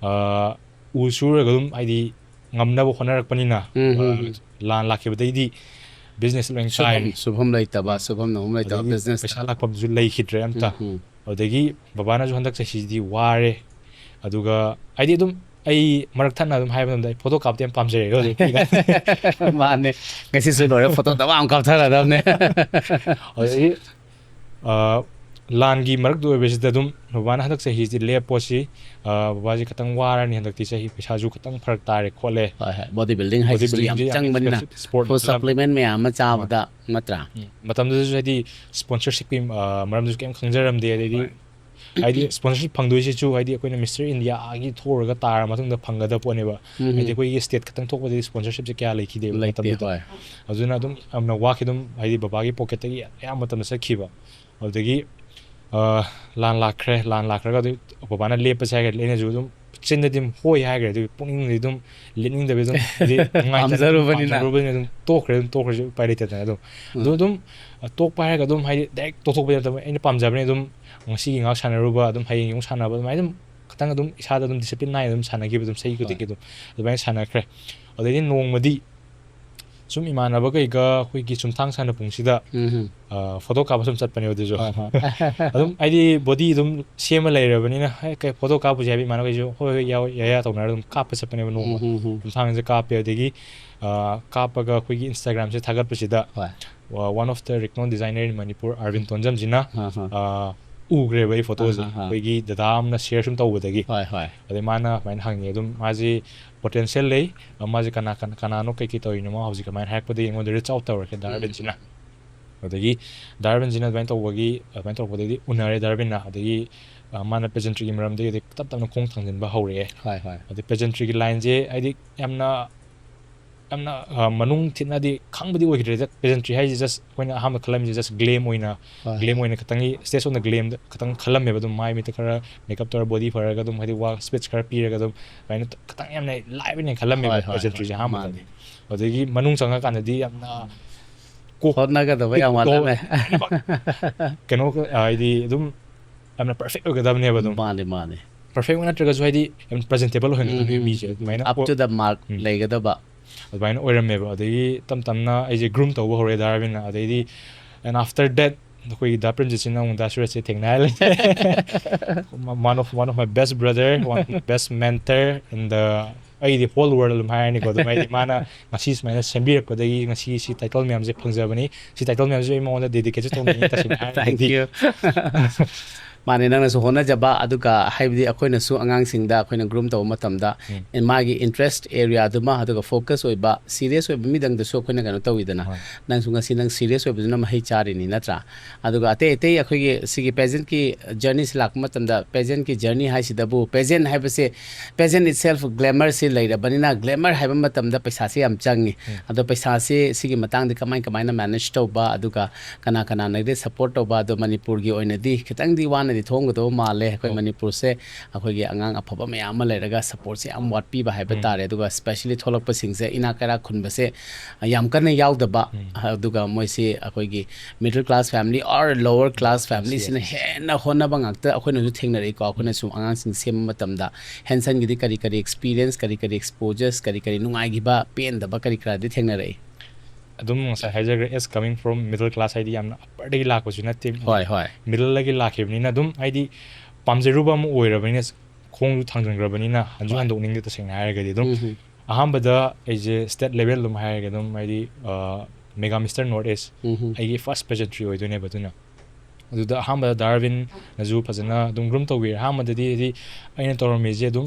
ꯑ, ꯎ ꯁꯨꯔꯒ ꯑꯗꯨꯝ ꯍꯥꯏꯗꯤ ꯉꯝꯅꯕ ꯍꯣꯠꯅꯔꯛꯄꯅꯤꯅ꯫ ꯎꯝ, ꯎꯝ, ꯑ, ꯎꯝ꯫ ꯂꯥꯟ ꯂꯥꯛꯈꯤꯕꯗꯩꯗꯤ business ꯂꯣꯏ ꯁꯨꯐꯝ ꯀꯥꯏꯔꯦ꯫ ꯁꯨꯐꯝ ꯂꯩꯇꯕ, ꯁꯨꯐꯝ ꯅꯣꯝꯐꯝ ꯂꯩꯇꯕ ꯑꯗꯒꯤ business꯫ ꯄꯩꯁꯥ ꯂꯥꯛꯐꯝꯁꯨ ꯂꯩꯈꯤꯗ꯭ꯔꯦ ꯑꯝꯇ꯫ ꯎꯝ, ꯑꯗꯒꯤ ꯕꯕꯥꯅꯁꯨ ꯍꯟꯗꯛ ꯆꯍꯤꯁꯤꯗꯤ ꯋꯥꯔꯦ꯫ ꯑꯗꯨꯒ ꯍꯥꯏꯗꯤ ꯑꯗꯨꯝ ꯑꯩ ꯃꯔꯛ ꯊꯠꯅ ꯑꯗꯨꯝ ꯍꯥꯏꯕ ꯃꯇꯝꯗ ꯑꯩ photo ꯀꯥꯞꯇꯤ ꯌꯥꯝ ꯄꯥꯝꯖꯩꯌꯦ ꯍꯧꯖꯤꯛ꯫ ꯎꯝ꯫ ꯃꯥꯅꯦ꯫ ꯉꯁꯤꯁꯨ ꯂꯣꯏꯔꯦ, photo ꯗꯕꯥ ꯑꯃ ꯀꯥꯞꯊꯔꯗꯕꯅꯦ꯫ ꯑꯗꯒꯤ ꯑ, ꯂꯥꯟꯒꯤ ꯃꯔꯛꯇ ꯑꯣꯏꯕꯁꯤꯗ ꯑꯗꯨꯝ ꯕꯕꯥꯅ ꯍꯟꯗꯛ ꯆꯍꯤꯁꯤ ꯂꯦꯞꯄꯣ ꯁꯤ, ꯑ, ꯕꯕꯥꯁꯤ ꯈꯤꯇꯪ ꯋꯥꯔꯅꯤ ꯍꯟꯗꯛꯇꯤ, ꯆꯍꯤ ꯄꯩꯁꯥꯁꯨ ꯈꯤꯇꯪ ꯐꯔꯛ ꯇꯥꯔꯦ ꯈꯣꯠꯂꯦ꯫ ꯍꯣꯏ ꯍꯣꯏ, ꯕꯣꯗꯤ ꯕꯤꯜꯗꯤꯡ ꯍꯥꯏꯁꯤꯁꯨ ꯌꯥꯝ Bodybuildingꯁꯦ ꯌꯥꯝ ꯆꯪꯕꯅꯤꯅ expensive sport ꯐꯨꯜ ꯃꯈꯜ ꯑꯃ꯫ ꯁꯄ꯭ꯂꯤꯃꯦꯟ ꯃꯌꯥꯝ ꯑꯃ ꯆꯥꯕꯗ ꯅꯠꯇ꯭ꯔꯥ? ꯎꯝ, ꯃꯇꯝꯗꯨꯗꯁꯨ ꯍꯥꯏꯗꯤ ꯁ꯭ꯄꯣꯟꯁꯔꯁꯤꯞꯀꯤ ꯃꯔꯝꯗꯁꯨ ꯀꯩꯝ ꯈꯪꯖꯔꯝꯗꯦ꯫ ꯑꯗꯩꯗꯤ ꯍꯥꯏꯗꯤ ꯁ꯭ꯄꯣꯟꯁꯔꯁꯤꯞ ꯐꯪꯗꯣꯏꯁꯤꯁꯨ ꯍꯥꯏꯗꯤ ꯑꯩꯈꯣꯏꯅ ꯃꯤꯁꯇꯔ ꯏꯟꯗꯤꯌꯥꯒꯤ ꯊꯣꯛꯎꯔꯒ ꯇꯥꯔ ꯃꯇꯨꯡꯗ ꯐꯪꯒꯗꯕ ꯄꯣꯠꯅꯦꯕ꯫ ꯎꯝ. ꯍꯥꯏꯗꯤ ꯑꯩꯈꯣꯏꯒꯤ ꯁ꯭ꯇꯦꯠ ꯈꯛꯇꯪ ꯊꯣꯛꯄꯗꯗꯤ ꯁ꯭ꯄꯣꯟꯁꯔꯁꯤꯞꯁꯦ ꯀꯌꯥ ꯂꯩꯈꯤꯗꯦꯕ ꯂꯩꯇꯦ, ꯃꯇꯝꯗꯨꯗ꯫ ꯍꯣꯏ. ꯑꯗꯨꯅ ꯑꯗꯨꯝ ꯌꯥꯝꯅ ꯋꯥꯈꯤ ꯑꯗꯨꯝ, ꯍꯥꯏꯗꯤ ꯕꯕꯥꯒꯤ ꯄꯣꯀꯦꯠꯇꯒꯤ ꯑꯌꯥꯝꯕ ꯃꯇꯝꯗ ꯆꯠꯈꯤꯕ꯫ ꯑꯗꯨꯗꯒꯤ ꯑ, ꯂꯥꯟ ꯂꯥꯛꯈ꯭ꯔꯦ꯫ ꯂꯥꯟ ꯂꯥꯛꯈ꯭ꯔꯒ ꯑꯗꯨ ꯕꯕꯥꯅ ꯂꯦꯞꯄꯁꯦ ꯍꯥꯏꯈ꯭ꯔꯦ꯫ ꯑꯩꯅꯁꯨ ꯑꯗꯨꯝ ꯆꯤꯟꯗꯗꯤ ꯑꯗꯨꯝ ꯍꯣꯏ ꯍꯥꯏꯈ꯭ꯔꯦ, ꯑꯗꯨ ꯄꯨꯛꯅꯤꯡꯗꯗꯤ ꯑꯗꯨꯝ ꯂꯦꯞꯅꯤꯡꯗꯕꯤ ꯑꯗꯨꯝ ꯍꯥꯏꯗꯤ ꯅꯨꯡꯉꯥꯏꯇꯅ ꯄꯥꯝꯖꯔꯨꯕꯅꯤꯅ꯫ ꯄꯥꯝꯖꯔꯨꯕꯅꯤꯅ ꯑꯗꯨꯝ ꯇꯣꯛꯈ꯭ꯔꯦ꯫ ꯑꯗꯨꯝ ꯇꯣꯛꯈ꯭ꯔꯁꯨ ꯎꯄꯥꯏ ꯂꯩꯇꯗꯅ ꯑꯗꯨꯝ꯫ ꯑꯗꯨ ꯑꯗꯨꯝ, ꯑ, ꯇꯣꯛꯄ ꯍꯥꯏꯔꯒ ꯑꯗꯨꯝ ꯍꯥꯏꯗꯤ ꯗꯥꯏꯔꯦꯛ ꯇꯣꯛꯊꯣꯛꯄꯗꯤ ꯅꯠꯇꯕ, ꯑꯩꯅ ꯄꯥꯝꯖꯕꯅꯤ ꯑꯗꯨꯝ ꯉꯁꯤꯒꯤ ꯉꯥꯏꯍꯥꯛ ꯁꯥꯟꯅꯔꯨꯕ, ꯑꯗꯨꯝ ꯍꯌꯦꯡ ꯑꯃꯨꯛ ꯁꯥꯟꯅꯕ, ꯑꯗꯨꯃꯥꯏꯅ ꯑꯗꯨꯝ ꯈꯤꯇꯪ ꯑꯗꯨꯝ ꯏꯁꯥꯗ ꯑꯗꯨꯝ ꯗꯤꯁꯤꯄ꯭ꯂꯤꯟ ꯅꯥꯏꯅ ꯑꯗꯨꯝ ꯁꯥꯟꯅꯈꯤꯕ ꯑꯗꯨꯝ ꯆꯍꯤ ꯈꯨꯗꯤꯡꯒꯤ ꯑꯗꯨꯝ ꯑꯗꯨꯃꯥꯏꯅ ꯁꯥꯟꯅꯈ꯭ꯔꯦ꯫ ꯑꯗꯩꯗꯤ ꯅꯣꯡꯃꯗꯤ ꯁꯨꯝ ꯏꯃꯥꯟꯅꯕꯈꯩꯒ ꯑꯩꯈꯣꯏꯒꯤ ꯆꯨꯝꯊꯥꯡ ꯁꯥꯟꯅ ꯄꯨꯡꯁꯤꯗ, ꯎꯝ. ꯑ, ꯐꯣꯇꯣ ꯀꯥꯞꯄ ꯁꯨꯝ ꯆꯠꯄꯅꯦꯕ ꯑꯗꯨꯁꯨ꯫ ꯍꯣꯏ, ꯍꯣꯏ. ꯑꯗꯨꯝ ꯍꯥꯏꯗꯤ ꯕꯣꯗꯤ ꯑꯗꯨꯝ ꯁꯦꯝꯃ ꯂꯩꯔꯕꯅꯤꯅ, "ꯍꯦ, ꯀꯩ ꯐꯣꯇꯣ ꯀꯥꯞꯄꯨꯁꯦ?" ꯍꯥꯏꯕ ꯏꯃꯥꯟꯅꯕꯈꯩꯁꯨ, "ꯍꯣꯏ, ꯍꯣꯏ, ꯌꯥꯎ-, ꯌꯥꯏ, ꯌꯥꯏ" ꯇꯧꯅꯔꯒ ꯑꯗꯨꯝ ꯀꯥꯞꯄ ꯆꯠꯄꯅꯦꯕ ꯅꯣꯡꯃ꯫ ꯎꯝ, ꯎꯝ, ꯎꯝ. ꯆꯨꯝꯊꯥꯡꯁꯦ ꯀꯥꯞꯄꯦ꯫ ꯑꯗꯒꯤ, ꯑ, ꯀꯥꯞꯄꯒ ꯑꯩꯈꯣꯏꯒꯤ Instagramꯁꯦ ꯊꯥꯒꯠꯄꯁꯤꯗ, ꯍꯣꯏ. ꯑ, one of the renowned designer in Manipur, ꯑꯥꯔꯕꯤꯟ ꯇꯣꯟꯖꯝꯁꯤꯅ, ꯑꯥ, ꯑꯥ. ꯑ, ꯎꯈ꯭ꯔꯦꯕ ꯑꯩ ꯐꯣꯇꯣꯁꯦ꯫ ꯑꯥ, ꯑꯥ, ꯑꯥ. ꯑꯩꯈꯣꯏꯒꯤ ꯗꯗꯥ ꯑꯃꯅ ꯁꯤꯌꯔ ꯁꯨꯝ ꯇꯧꯕꯗꯒꯤ꯫ ꯍꯣꯏ, ꯍꯣꯏ. ꯑꯗꯩ ꯃꯥꯅ ꯁꯨꯃꯥꯏꯅ ꯍꯪꯉꯦ ꯑꯗꯨꯝ, ꯃꯥꯁꯦ ꯄꯣꯇꯦꯟꯁꯤꯌꯦꯜ ꯂꯩ, ꯑ, ꯃꯥꯁꯦ ꯀꯅꯥ, ꯀꯅꯥ, ꯀꯅꯥꯅꯣ, ꯀꯩ ꯀꯩ ꯇꯧꯔꯤꯅꯣ, ꯃꯥ ꯍꯧꯖꯤꯛ ꯀꯃꯥꯏꯅ ꯍꯥꯏꯔꯛꯄꯗꯒꯤ ꯑꯩꯉꯣꯟꯗ ꯔꯤꯆ ꯑꯥꯎꯠ ꯇꯧꯔꯛꯀꯦ ꯗꯥ ꯑꯥꯔꯕꯤꯟꯁꯤꯅ꯫ ꯑꯗꯒꯤ ꯗꯥ ꯑꯥꯔꯕꯤꯟꯁꯤꯅ ꯑꯗꯨꯃꯥꯏꯅ ꯇꯧꯕꯒꯤ, ꯑꯗꯨꯃꯥꯏꯅ ꯇꯧꯔꯛꯄꯗꯒꯤꯗꯤ ꯎꯅꯔꯦ ꯗꯥ ꯑꯥꯔꯕꯤꯟꯅ꯫ ꯑꯗꯒꯤ, ꯑ, ꯃꯥꯅ ꯄꯦꯖꯦꯟꯇ꯭ꯔꯤꯒꯤ ꯃꯔꯝꯗꯒꯤ ꯑꯗꯩ ꯇꯞ ꯇꯞꯅ ꯈꯣꯡ ꯊꯥꯡꯖꯤꯟꯕ ꯍꯧꯔꯛꯑꯦ꯫ ꯍꯣꯏ, ꯍꯣꯏ. ꯑꯗꯩ ꯄꯦꯖꯦꯟꯇ꯭ꯔꯤꯒꯤ ꯂꯥꯏꯟꯁꯦ ꯍꯥꯏꯗꯤ ꯌꯥꯝꯅ, ꯌꯥꯝꯅ, ꯑ, ꯃꯅꯨꯡ ꯊꯤꯠꯅꯗꯤ ꯈꯪꯕꯗꯤ ꯑꯣꯏꯈꯤꯗ꯭ꯔꯦ꯫ ꯄꯦꯖꯦꯟꯇ꯭ꯔꯤ ꯍꯥꯏꯁꯦ ꯖꯁ ꯑꯩꯈꯣꯏꯅ ꯑꯍꯥꯟꯕ ꯈꯜꯂꯝꯃꯤꯁꯦ ꯖꯁ ꯒ꯭ꯂꯦꯝ ꯑꯣꯏꯅ, ꯍꯣꯏ, ꯒ꯭ꯂꯦꯝ ꯍꯣꯏ. ꯑꯣꯏꯅ ꯈꯤꯇꯪꯒꯤ stage on the glamꯗ ꯈꯤꯇꯪ ꯈꯜꯂꯝꯃꯦꯕ꯫ ꯑꯗꯨꯝ ꯃꯥꯏ ꯃꯤꯠꯇ ꯈꯔ ꯃꯦꯀꯞ ꯇꯧꯔꯒ, ꯕꯣꯗꯤ ꯐꯔꯒ ꯑꯗꯨꯝ ꯍꯥꯏꯗꯤ ꯋꯥ ꯁ꯭ꯄꯤꯆ ꯈꯔ ꯄꯤꯔꯒ ꯑꯗꯨꯝ ꯑꯗꯨꯃꯥꯏꯅ ꯈꯤꯇꯪ ꯌꯥꯝꯅ ꯂꯥꯏꯕ ꯑꯣꯏꯅ ꯈꯜꯂꯝꯃꯦꯕ ꯍꯣꯏ, ꯍꯣꯏ, ꯄꯦꯖꯦꯟꯇ꯭ꯔꯤꯁꯦ ꯍꯣꯏ. ꯑꯍꯥꯟꯕꯗꯗꯤ꯫ ꯃꯥꯅꯦ. ꯑꯗꯒꯤ ꯃꯅꯨꯡ ꯆꯪꯉꯀꯥꯟꯗꯗꯤ ꯌꯥꯝꯅ ꯀꯣꯛ ꯍꯣꯠꯅꯒꯗꯕ ꯌꯥꯝ ꯀꯣꯛ ꯋꯥꯠꯂꯝꯃꯦ. ꯀꯩꯅꯣ, ꯍꯥꯏꯗꯤ ꯑꯗꯨꯝ ꯌꯥꯝꯅ ꯄꯔꯐꯦꯛ ꯑꯣꯏꯒꯗꯕꯅꯦꯕ ꯑꯗꯨꯝ꯫ ꯃꯥꯅꯦ, ꯃꯥꯅꯦ. ꯄꯔꯐꯦꯛ ꯅꯠꯇ꯭ꯔꯒꯁꯨ ꯍꯥꯏꯗꯤ ꯌꯥꯝ ꯄ꯭ꯔꯖꯦꯟꯇꯦꯕꯜ ꯑꯣꯏꯍꯟꯒꯗꯕꯅꯦ ꯎꯝ, ꯃꯤꯁꯦ꯫ ꯎꯝ, ꯑꯗꯨꯃꯥꯏꯅ up to the mark ꯎꯝ. ꯂꯩꯒꯗꯕ. ꯑꯗꯨꯃꯥꯏꯅ ꯑꯣꯏꯔꯝꯃꯦꯕ꯫ ꯑꯗꯒꯤ ꯇꯞ ꯇꯞꯅ ꯑꯩꯁꯦ ꯒ꯭ꯔꯨꯝ ꯇꯧꯕ ꯍꯧꯔꯦ ꯗꯥ ꯑꯥꯔꯕꯤꯟꯅ꯫ ꯑꯗꯩꯗꯤ, and after that, ꯑꯩꯈꯣꯏꯒꯤ ꯗꯥ ꯄ꯭ꯔꯦꯝꯖꯤꯠꯁꯤꯅ ꯑꯃꯨꯛ ꯗꯥ ꯁꯨꯔꯖꯁꯦ ꯊꯦꯡꯅꯍꯜꯂꯦ꯫ One of, one of my best brother, one of my best mentor in the ꯑꯩꯗꯤ whole world ꯑꯗꯨꯝ ꯍꯥꯏꯔꯅꯤꯀꯣ꯫ ꯑꯗꯨꯝ ꯍꯥꯏꯗꯤ ꯃꯥꯅ ꯉꯁꯤ ꯁꯨꯃꯥꯏꯅ ꯁꯦꯝꯕꯤꯔꯛꯄꯗꯒꯤ ꯉꯁꯤ ꯁꯤ title ꯃꯌꯥꯝꯁꯦ ꯐꯪꯖꯕꯅꯤ꯫ ꯁꯤ title ꯃꯌꯥꯝꯁꯦ ꯑꯩ ꯃꯉꯣꯟꯗ dedicate ꯁꯨ ꯇꯧꯅꯤꯡꯉꯤ, ꯇꯁꯦꯡꯅ Thank ꯍꯥꯏꯔꯒꯗꯤ꯫ You. ꯃꯥꯅꯦ, ꯅꯪꯅꯁꯨ ꯍꯣꯠꯅꯖꯕ, ꯑꯗꯨꯒ ꯍꯥꯏꯕꯗꯤ ꯑꯩꯈꯣꯏꯅꯁꯨ ꯑꯉꯥꯡꯁꯤꯡꯗ ꯑꯩꯈꯣꯏꯅ groom ꯇꯧꯕ ꯃꯇꯝꯗ ꯎꯝ. ꯃꯥꯒꯤ interest area ꯗꯨꯃ, ꯑꯗꯨꯒ focus ꯑꯣꯏꯕ, serious ꯑꯣꯏꯕ ꯃꯤꯗꯪꯗꯁꯨ ꯑꯩꯈꯣꯏꯅ ꯀꯩꯅꯣ ꯇꯧꯋꯤꯗꯅ꯫ ꯍꯣꯏ. ꯅꯪꯁꯨ ꯉꯁꯤ ꯅꯪ serious ꯑꯣꯏꯕꯗꯨꯅ ꯃꯍꯩ ꯆꯥꯔꯤꯅꯤ, ꯅꯠꯇ꯭ꯔꯥ? ꯑꯗꯨꯒ ꯑꯇꯩ ꯑꯇꯩ ꯑꯩꯈꯣꯏꯒꯤ ꯁꯤꯒꯤ pageant ꯀꯤ journey ꯁꯤ ꯂꯥꯛꯄ ꯃꯇꯝꯗ, pageant ꯀꯤ journey ꯍꯥꯏꯁꯤꯗꯕꯨ, pageant ꯍꯥꯏꯕꯁꯦ, pageant itself glamour ꯁꯤ ꯂꯩꯔꯕꯅꯤꯅ, glamour ꯍꯥꯏꯕ ꯃꯇꯝꯗ ꯄꯩꯁꯥꯁꯦ ꯌꯥꯝ ꯆꯪꯉꯤ꯫ ꯎꯝ. ꯑꯗꯣ ꯄꯩꯁꯥꯁꯦ ꯁꯤꯒꯤ ꯃꯇꯥꯡꯗ ꯀꯃꯥꯏ ꯀꯃꯥꯏꯅ manage ꯇꯧꯕ, ꯑꯗꯨꯒ ꯀꯅꯥ ꯀꯅꯥꯅꯗꯤ support ꯇꯧꯕ, ꯑꯗꯣ ꯃꯅꯤꯄꯨꯔꯒꯤ ꯑꯣꯏꯅꯗꯤ ꯈꯤꯇꯪꯗꯤ ꯋꯥꯅꯗꯤ ꯊꯣꯛꯑꯝꯒꯗꯧꯕ ꯃꯥꯜꯂꯦ꯫ ꯑꯩꯈꯣꯏ ꯑꯣ. ꯃꯅꯤꯄꯨꯔꯁꯦ ꯑꯩꯈꯣꯏꯒꯤ ꯑꯉꯥꯡ ꯑꯐꯕ ꯃꯌꯥꯝ ꯑꯃ ꯂꯩꯔꯒ support ꯁꯦ ꯌꯥꯝ ꯋꯥꯠꯄꯤꯕ ꯍꯥꯏꯕ ꯎꯝ. ꯇꯥꯔꯦ꯫ ꯑꯗꯨꯒ specially ꯊꯣꯛꯂꯛꯄꯁꯤꯡꯁꯦ ꯏꯅꯥꯛ ꯀꯩꯔꯥꯛ ꯈꯨꯟꯕꯁꯦ ꯌꯥꯝ ꯀꯟꯅ ꯌꯥꯎꯗꯕ, ꯎꯝ. ꯑꯗꯨꯒ ꯃꯣꯏꯁꯤ ꯑꯩꯈꯣꯏꯒꯤ middle class family or lower class Yes, family ꯁꯤꯅ yes. ꯍꯦꯟꯅ ꯍꯣꯠꯅꯕ ꯉꯥꯛꯇ ꯑꯩꯈꯣꯏꯅꯁꯨ ꯊꯦꯡꯅꯔꯛꯏꯀꯣ꯫ ꯑꯩꯈꯣꯏꯅꯁꯨ ꯑꯉꯥꯡꯁꯤꯡ ꯁꯦꯝꯕ ꯃꯇꯝꯗ ꯍꯦꯟꯁꯟꯒꯤꯗꯤ ꯀꯔꯤ ꯀꯔꯤ experience, ꯀꯔꯤ ꯀꯔꯤ exposures, ꯀꯔꯤ ꯀꯔꯤ ꯅꯨꯡꯉꯥꯏꯈꯤꯕ, ꯄꯦꯟꯗꯕ ꯀꯔꯤ ꯀꯔꯥꯗꯤ ꯊꯦꯡꯅꯔꯛꯏ? ꯑꯗꯨꯝ ꯉꯁꯥꯏ ꯍꯥꯏꯖꯈ꯭ꯔꯦ, as coming from middle class, ꯍꯥꯏꯗꯤ ꯌꯥꯝꯅ upper ꯗꯒꯤ ꯂꯥꯛꯄꯁꯨ ꯅꯠꯇꯦ꯫ ꯍꯣꯏ, ꯍꯣꯏ. Middle ꯗꯒꯤ ꯂꯥꯛꯈꯤꯕꯅꯤꯅ ꯑꯗꯨꯝ ꯍꯥꯏꯗꯤ ꯄꯥꯝꯖꯔꯨꯕ ꯑꯃ ꯑꯣꯏꯔꯕꯅꯤꯅ, ꯈꯣꯡꯁꯨ ꯊꯥꯡꯖꯟꯈ꯭ꯔꯕꯅꯤꯅ ꯍꯟꯁꯨ ꯍꯣꯏ. ꯍꯟꯗꯣꯛꯅꯤꯡꯗꯦ, ꯇꯁꯦꯡꯅ ꯍꯥꯏꯔꯒꯗꯤ꯫ ꯑꯗꯨꯝ ꯎꯝ. ꯑꯍꯥꯟꯕꯗ ꯑꯩꯁꯦ state level ꯑꯗꯨꯝ ꯍꯥꯏꯔꯒꯦ, ꯑꯗꯨꯝ ꯍꯥꯏꯗꯤ, ꯑ, Mega Mister North East ꯎꯝ. ꯑꯩꯒꯤ first pageantry ꯑꯣꯏꯗꯣꯏꯅꯦꯕ꯫ ꯑꯗꯨꯅ ꯑꯗꯨꯗ ꯑꯍꯥꯟꯕꯗ ꯗꯥꯔꯋꯤꯟꯅꯁꯨ ꯐꯖꯅ ꯑꯗꯨꯝ groom ꯇꯧꯕꯤꯔꯦ꯫ ꯑꯍꯥꯟꯕꯗꯗꯤ ꯍꯥꯏꯗꯤ ꯑꯩꯅ ꯇꯧꯔꯝꯃꯤꯁꯦ ꯑꯗꯨꯝ,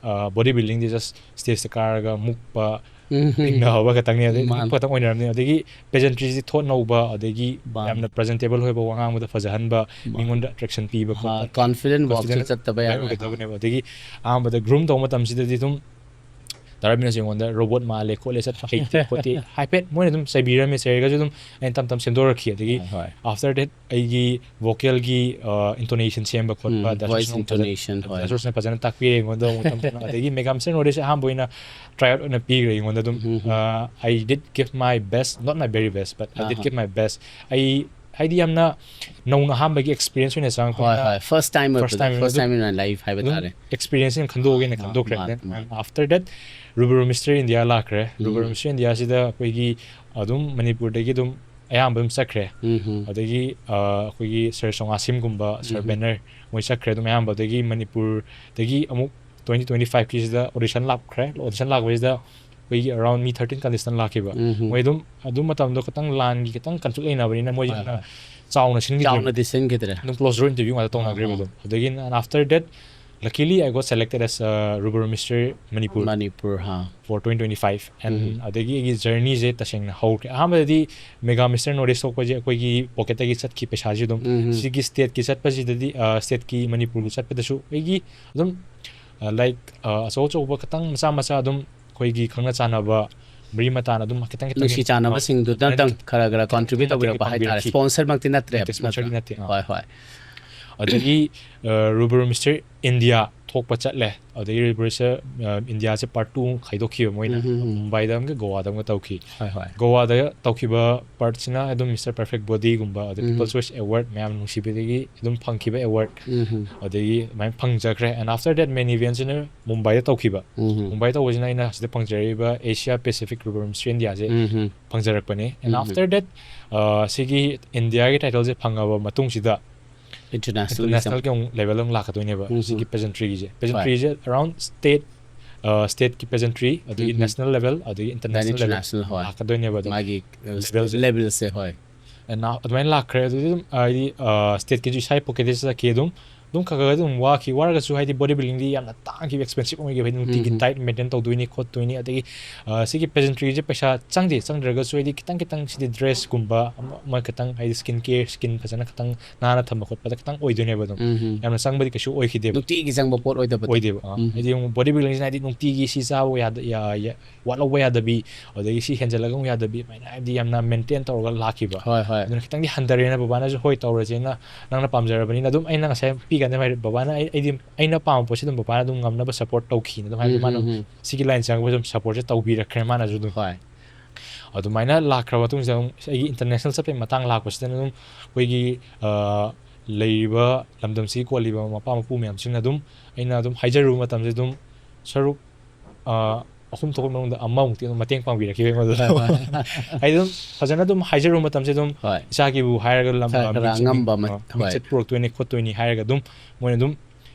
ꯑ, body building ꯗꯤ just stage ꯇ ꯀꯥꯔꯒ ꯃꯨꯛꯄ, ꯎꯝ. ꯄꯤꯛꯅ ꯍꯧꯕ ꯈꯛꯇꯪꯅꯦ, ꯑꯗꯩ ꯃꯥꯅꯤ. ꯈꯛꯇꯪ ꯑꯣꯏꯅꯔꯝꯅꯤ꯫ ꯑꯗꯒꯤ pageantry ꯁꯤ ꯊꯣꯠ ꯅꯧꯕ, ꯑꯗꯒꯤ ꯃꯥꯅꯤ. ꯌꯥꯝꯅ presentable ꯑꯣꯏꯕ, ꯋꯥ ꯉꯥꯡꯕꯗ ꯐꯖꯍꯟꯕ, ꯃꯥꯅꯤ. ꯃꯤꯉꯣꯟꯗ attraction ꯄꯤꯕ ꯍꯣꯏ, ꯈꯣꯠꯄ, confident ꯋꯥꯛꯁꯨ confident ꯆꯠꯇꯕ ꯌꯥꯔꯣꯏ꯫ ꯑꯣꯏꯒꯗꯕꯅꯦꯕ꯫ ꯑꯗꯒꯤ ꯑꯍꯥꯟꯕꯗ groom ꯇꯧꯕ ꯃꯇꯝꯁꯤꯗꯗꯤ ꯑꯗꯨꯝ ꯗꯥꯔꯋꯤꯟꯅꯁꯨ ꯑꯩꯉꯣꯟꯗ ꯔꯣꯕꯣꯠ ꯃꯥꯜꯂꯦ ꯈꯣꯠꯂꯦ, ꯆꯠꯄ ꯍꯩꯇꯦ ꯈꯣꯠꯇꯦ ꯍꯥꯏꯐꯦꯠ ꯃꯣꯏꯅ ꯑꯗꯨꯝ ꯆꯩꯕꯤꯔꯝꯃꯦ꯫ ꯆꯩꯔꯒꯁꯨ ꯑꯗꯨꯝ ꯑꯩꯅ ꯇꯞ ꯇꯞ ꯁꯦꯝꯗꯣꯔꯛꯈꯤ꯫ ꯑꯗꯒꯤ ꯍꯣꯏ, ꯍꯣꯏ. After that ꯑꯩꯒꯤ vocal ꯒꯤ, ꯑ, intonation ꯁꯦꯝꯕ ꯈꯣꯠꯄ, ꯎꯝ, ꯗꯥ voice ꯁꯨꯁꯅ ꯐꯖꯅ, intonation, ꯍꯣꯏ. ꯗꯥ ꯁꯨꯁꯅ ꯐꯖꯅ ꯇꯥꯛꯄꯤꯔꯦ ꯑꯩꯉꯣꯟꯗ ꯑꯃꯨꯛ ꯇꯞ ꯇꯞꯅ꯫ ꯑꯗꯒꯤ Mega Mister North East ꯁꯦ ꯑꯍꯥꯟꯕ ꯑꯣꯏꯅ try out ꯑꯣꯏꯅ ꯄꯤꯈ꯭ꯔꯦ ꯑꯩꯉꯣꯟꯗ ꯑꯗꯨꯝ꯫ ꯎꯝ, ꯎꯝ. ꯑ, I did give my best, not my very best, but I did ꯑꯍꯥ. give my best. ꯑꯩ ꯍꯥꯏꯗꯤ ꯌꯥꯝꯅ ꯅꯧꯅ ꯑꯍꯥꯟꯕꯒꯤ experience ꯑꯣꯏꯅ ꯍꯣꯏ, ꯆꯪꯉꯛꯄꯅꯤꯅ ꯍꯣꯏ. First time first ꯑꯣꯏꯕꯗꯣ, time first ꯑꯗꯨꯝ time in my life ꯍꯥꯏꯕ ꯑꯗꯨꯝ ꯇꯥꯔꯦ. Experience ꯑꯣꯏꯅ ꯈꯟꯗꯣꯛꯑꯒꯦꯅ ꯃꯥ-, ꯈꯟꯗꯣꯛꯈ꯭ꯔꯦ꯫ ꯃꯥ-, Then ꯃꯥ-, after that Rubber Mister India ꯂꯥꯛꯈ꯭ꯔꯦ꯫ Rubber ꯎꯝ. Mister India ꯁꯤꯗ ꯑꯩꯈꯣꯏꯒꯤ ꯑꯗꯨꯝ ꯃꯅꯤꯄꯨꯔꯗꯒꯤ ꯑꯗꯨꯝ ꯑꯌꯥꯝꯕ ꯑꯗꯨꯝ ꯆꯠꯈ꯭ꯔꯦ꯫ ꯎꯝ, ꯎꯝ. ꯑꯗꯒꯤ, ꯑ, ꯑꯩꯈꯣꯏꯒꯤ ꯁꯔ ꯁꯣꯉꯥꯁꯤꯝꯒꯨꯝꯕ, ꯁꯔ ꯎꯝ. ꯕꯦꯅꯔ, ꯃꯣꯏ ꯆꯠꯈ꯭ꯔꯦ ꯑꯗꯨꯝ ꯑꯌꯥꯝꯕ꯫ ꯑꯗꯒꯤ ꯃꯅꯤꯄꯨꯔꯗꯒꯤ ꯑꯃꯨꯛ twenty twenty five ꯀꯤꯁꯤꯗ audition ꯂꯥꯛꯈ꯭ꯔꯦ꯫ Audition ꯂꯥꯛꯄꯁꯤꯗ ꯑꯩꯈꯣꯏꯒꯤ around ꯃꯤ thirteen contestant ꯂꯥꯛꯈꯤꯕ꯫ ꯎꯝ. ꯃꯣꯏ ꯑꯗꯨꯝ ꯑꯗꯨ ꯃꯇꯝꯗꯣ ꯈꯤꯇꯪ ꯂꯥꯟꯒꯤ ꯈꯤꯇꯪ conflict ꯂꯩꯅꯕꯅꯤꯅ ꯃꯣꯏ ꯍꯣꯏ, ꯌꯥꯝꯅ ꯍꯣꯏ. ꯆꯥꯎꯅ ꯁꯤꯟꯈꯤꯗ꯭ꯔꯦ꯫ ꯆꯥꯎꯅꯗꯤ ꯁꯤꯟꯈꯤꯗ꯭ꯔꯦ. ꯑꯗꯨꯝ close door interview ꯉꯥꯛꯇ ꯇꯧꯅꯈ꯭ꯔꯦꯕ ꯑꯥ, ꯑꯗꯨꯝ꯫ ꯑꯗꯒꯤ after that, luckily I got selected as a Ruber Mister Manipur Manipur ꯍꯥ. for twenty twenty five. And ꯎꯝ. ꯑꯗꯒꯤ ꯑꯩꯒꯤ journeyꯁꯦ ꯇꯁꯦꯡꯅ ꯍꯧꯈ꯭ꯔꯦ꯫ ꯑꯍꯥꯟꯕꯗꯗꯤ Mega Mister North East ꯊꯣꯛꯄꯁꯦ ꯑꯩꯈꯣꯏꯒꯤ pocketꯇꯒꯤ ꯆꯠꯈꯤ ꯄꯩꯁꯥꯁꯤ ꯑꯗꯨꯝ꯫ ꯎꯝ. ꯁꯤꯒꯤ stateꯀꯤ ꯆꯠꯄꯁꯤꯗꯗꯤ, stateꯀꯤ ꯃꯅꯤꯄꯨꯔꯒꯤ ꯆꯠꯄꯗꯁꯨ ꯑꯩꯒꯤ ꯑꯗꯨꯝ, like, ꯑꯆꯧ ꯑꯆꯧꯕ ꯈꯤꯇꯪ ꯃꯆꯥ ꯃꯆꯥ ꯑꯗꯨꯝ ꯑꯩꯈꯣꯏꯒꯤ ꯈꯪꯅ ꯆꯥꯟꯅꯕ ꯃꯔꯤ ꯃꯇꯥꯅ ꯑꯗꯨꯝ ꯈꯤꯇꯪ ꯈꯤꯇꯪ ꯅꯨꯡꯁꯤ ꯆꯥꯟꯅꯕꯁꯤꯡꯗꯨꯗ ꯑꯗꯨꯃꯥꯏꯅ ꯈꯔ ꯈꯔ contribute ꯈꯤꯇꯪ ꯇꯧꯕꯤꯔꯛꯄ ꯍꯥꯏꯇꯥꯔꯦ꯫ ꯄꯥꯡꯕꯤꯔꯛꯈꯤ꯫ Sponsorꯃꯛꯇꯤ ꯅꯠꯇ꯭ꯔꯦ꯫ ꯅꯠꯇꯦ, sponsorꯗꯤ ꯅꯠꯇꯦ, ꯑꯥ꯫ ꯍꯣꯏ, ꯍꯣꯏ. ꯑꯗꯒꯤ Ruber Mister India ꯊꯣꯛꯄ ꯆꯠꯂꯦ꯫ ꯑꯗꯒꯤ Ruber Mister Indiaꯁꯦ part two ꯈꯥꯏꯗꯣꯛꯈꯤꯕ ꯃꯣꯏꯅ꯫ ꯎꯝ, ꯎꯝ, ꯎꯝ. ꯃꯨꯝꯕꯥꯏꯗ ꯑꯃꯒ ꯒꯣꯋꯥꯗ ꯑꯃꯒ ꯇꯧꯈꯤ꯫ ꯍꯣꯏ, ꯍꯣꯏ. ꯒꯣꯋꯥꯗ ꯇꯧꯈꯤꯕ partꯁꯤꯅ ꯑꯗꯨꯝ Mister Perfect Bodyꯒꯨꯝꯕ, ꯑꯗꯩ ꯎꯝ. People's Choice Award ꯃꯌꯥꯝ ꯅꯨꯡꯁꯤꯕꯗꯒꯤ ꯑꯗꯨꯝ ꯐꯪꯈꯤꯕ award꯫ ꯎꯝ. ꯑꯗꯒꯤ ꯑꯗꯨꯃꯥꯏꯅ ꯐꯪꯖꯈ꯭ꯔꯦ꯫ And after that, main eventꯁꯤꯅ ꯃꯨꯝꯕꯥꯏꯗ ꯇꯧꯈꯤꯕ꯫ ꯎꯝ. ꯃꯨꯝꯕꯥꯏ ꯇꯧꯕꯁꯤꯅ ꯑꯩꯅ ꯁꯤꯗ ꯐꯪꯖꯔꯤꯕ Asia Pacific Ruber Mister Indiaꯁꯦ um. ꯐꯪꯖꯔꯛꯄꯅꯦ꯫ And um. after that, ꯑ, ꯁꯤꯒꯤ Indiaꯒꯤ titleꯁꯦ ꯐꯪꯉꯕ ꯃꯇꯨꯡꯁꯤꯗ International. Internationalꯒꯤ ꯑꯃꯨꯛ level ꯑꯃꯨꯛ ꯂꯥꯛꯀꯗꯣꯏꯅꯦꯕ꯫ ꯎꯝ. ꯁꯤꯒꯤ pageantryꯒꯤꯁꯦ, pageantryꯁꯦ around state, stateꯀꯤ pageantry, ꯑꯗꯒꯤ ꯎꯝ. national level, ꯑꯗꯒꯤ Then international level international, ꯍꯣꯏ. ꯂꯥꯛꯀꯗꯣꯏꯅꯦꯕ ꯑꯗꯨꯝ꯫ ꯃꯥꯒꯤ Levelꯁꯦ. Levelꯁꯦ, ꯍꯣꯏ. And now ꯑꯗꯨꯃꯥꯏꯅ ꯂꯥꯛꯈ꯭ꯔꯦ꯫ ꯑꯗꯨꯗꯤ ꯑꯗꯨꯝ ꯍꯥꯏꯗꯤ stateꯀꯤꯁꯨ ꯏꯁꯥꯒꯤ pocketꯇꯒꯤ ꯆꯠꯈꯤ꯫ ꯑꯗꯨꯝ ꯑꯗꯨꯝ ꯈꯔ ꯈꯔ ꯑꯗꯨꯝ ꯋꯥꯈꯤ꯫ ꯋꯥꯔꯒꯁꯨ ꯍꯥꯏꯗꯤ body buildingꯗꯤ ꯌꯥꯝꯅ ꯇꯥꯡꯈꯤꯕ, expensive ꯑꯣꯏꯈꯤꯕ꯫ ꯍꯥꯏꯗꯤ ꯅꯨꯡꯇꯤꯒꯤ ꯎꯝ. Diet maintain ꯇꯧꯗꯣꯏꯅꯤ ꯈꯣꯠꯇꯣꯏꯅꯤ꯫ ꯑꯗꯒꯤ, ꯑ, ꯁꯤꯒꯤ pageantryꯁꯦ ꯄꯩꯁꯥ ꯆꯪꯗꯦ, ꯆꯪꯗ꯭ꯔꯒꯁꯨ ꯍꯥꯏꯗꯤ ꯈꯤꯇꯪ ꯈꯤꯇꯪ ꯁꯤꯗꯤ dressꯀꯨꯝꯕ ꯑꯃ, ꯑꯃ ꯈꯤꯇꯪ ꯍꯥꯏꯗꯤ skin care, skin ꯐꯖꯅ ꯈꯤꯇꯪ ꯅꯥꯟꯅ ꯊꯝꯕ ꯈꯣꯠꯄꯗ ꯈꯤꯇꯪ ꯑꯣꯏꯗꯣꯏꯅꯦꯕ ꯑꯗꯨꯝ꯫ ꯎꯝ. ꯌꯥꯝꯅ ꯆꯪꯕꯗꯤ ꯀꯩꯁꯨ ꯑꯣꯏꯈꯤꯗꯦꯕ꯫ ꯅꯨꯡꯇꯤꯒꯤ ꯆꯪꯕ ꯄꯣꯠ ꯑꯣꯏꯗꯕꯗꯣ. ꯑꯣꯏꯗꯦꯕ꯫ ꯑ, ꯎꯝ. ꯍꯥꯏꯗꯤ ꯑꯃꯨꯛ body buildingꯁꯤꯅ ꯍꯥꯏꯗꯤ ꯅꯨꯡꯇꯤꯒꯤ ꯁꯤ ꯆꯥꯕ ꯌꯥꯗ-, ꯌꯥ-, ꯌꯥ-, ꯋꯥꯠꯍꯧꯕ ꯌꯥꯗꯕꯤ, ꯑꯗꯒꯤ ꯁꯤ ꯍꯦꯟꯖꯜꯂꯒ ꯑꯃꯨꯛ ꯌꯥꯗꯕꯤ, ꯑꯗꯨꯃꯥꯏꯅ ꯍꯥꯏꯕꯗꯤ ꯌꯥꯝꯅ maintain ꯇꯧꯔꯒ ꯂꯥꯛꯈꯤꯕ꯫ ꯍꯣꯏ, ꯍꯣꯏ. ꯑꯗꯨꯅ ꯈꯤꯇꯪꯗꯤ ꯍꯟꯊꯔꯦꯅ ꯕꯕꯥꯅꯁꯨ "ꯍꯣꯏ, ꯇꯧꯔꯁꯦꯅ, ꯅꯪꯅ ꯄꯥꯝꯖꯔꯕꯅꯤꯅ", ꯑꯗꯨꯝ ꯑꯩꯅ ꯉꯁꯥꯏ ꯄꯤꯀꯥꯟꯗ ꯍꯥꯏꯔꯦ, "ꯕꯕꯥꯅ ꯑꯩ, ꯑꯩꯗꯤ ꯑꯩꯅ ꯄꯥꯝꯕ ꯄꯣꯠꯁꯤ ꯑꯗꯨꯝ ꯕꯕꯥꯅ ꯑꯗꯨꯝ ꯉꯝꯅꯕ support ꯇꯧꯈꯤꯅ" ꯑꯗꯨꯝ ꯍꯥꯏꯕꯗꯤ ꯎꯝ, ꯃꯥꯅ ꯎꯝ, ꯎꯝ. ꯁꯤꯒꯤ line ꯆꯪꯉꯛꯄꯁꯦ ꯑꯗꯨꯝ supportꯁꯦ ꯇꯧꯕꯤꯔꯛꯈ꯭ꯔꯦ ꯃꯥꯅꯁꯨ ꯑꯗꯨꯝ꯫ ꯍꯣꯏ. ꯑꯗꯨꯃꯥꯏꯅ ꯂꯥꯛꯈ꯭ꯔꯕ ꯃꯇꯨꯡꯁꯤꯗ ꯑꯃꯨꯛ ꯑꯩꯒꯤ international ꯆꯠꯄꯒꯤ ꯃꯇꯥꯡ ꯂꯥꯛꯄꯁꯤꯗꯅ ꯑꯗꯨꯝ ꯑꯩꯈꯣꯏꯒꯤ, ꯑ, ꯂꯩꯔꯤꯕ ꯂꯝꯗꯝꯁꯤꯒꯤ ꯀꯣꯜꯂꯤꯕ ꯃꯄꯥ ꯃꯄꯨ ꯃꯌꯥꯝꯁꯤꯡꯅ ꯑꯗꯨꯝ ꯑꯩꯅ ꯑꯗꯨꯝ ꯍꯥꯏꯖꯔꯨꯕ ꯃꯇꯝꯁꯤꯗ ꯑꯗꯨꯝ ꯁꯔꯨꯛ, ꯑ, ꯑꯍꯨꯝ ꯊꯣꯛꯄ ꯃꯅꯨꯡꯗ ꯑꯃꯃꯨꯛꯇꯤ ꯑꯗꯨꯝ ꯃꯇꯦꯡ ꯄꯥꯡꯕꯤꯔꯛꯈꯤꯕ ꯑꯩꯉꯣꯟꯗ꯫ ꯍꯣꯏ, ꯍꯣꯏ. ꯍꯥꯏꯗꯤ ꯑꯗꯨꯝ ꯐꯖꯅ ꯑꯗꯨꯝ ꯍꯥꯏꯖꯔꯨꯕ ꯃꯇꯝꯁꯤꯗ ꯑꯗꯨꯝ ꯍꯣꯏ. ꯏꯁꯥꯒꯤꯕꯨ ꯍꯥꯏꯔꯒ ꯂꯝ, ꯈꯔ, ꯑ, ꯈꯔ ꯃꯤꯡꯆꯠ, ꯑꯉꯝꯕ ꯑꯃ, ꯑ, ꯍꯣꯏ. ꯃꯤꯡꯆꯠ ꯄꯨꯔꯛꯇꯣꯏꯅꯤ ꯈꯣꯠꯇꯣꯏꯅꯤ ꯍꯥꯏꯔꯒ ꯑꯗꯨꯝ ꯃꯣꯏꯅ ꯑꯗꯨꯝ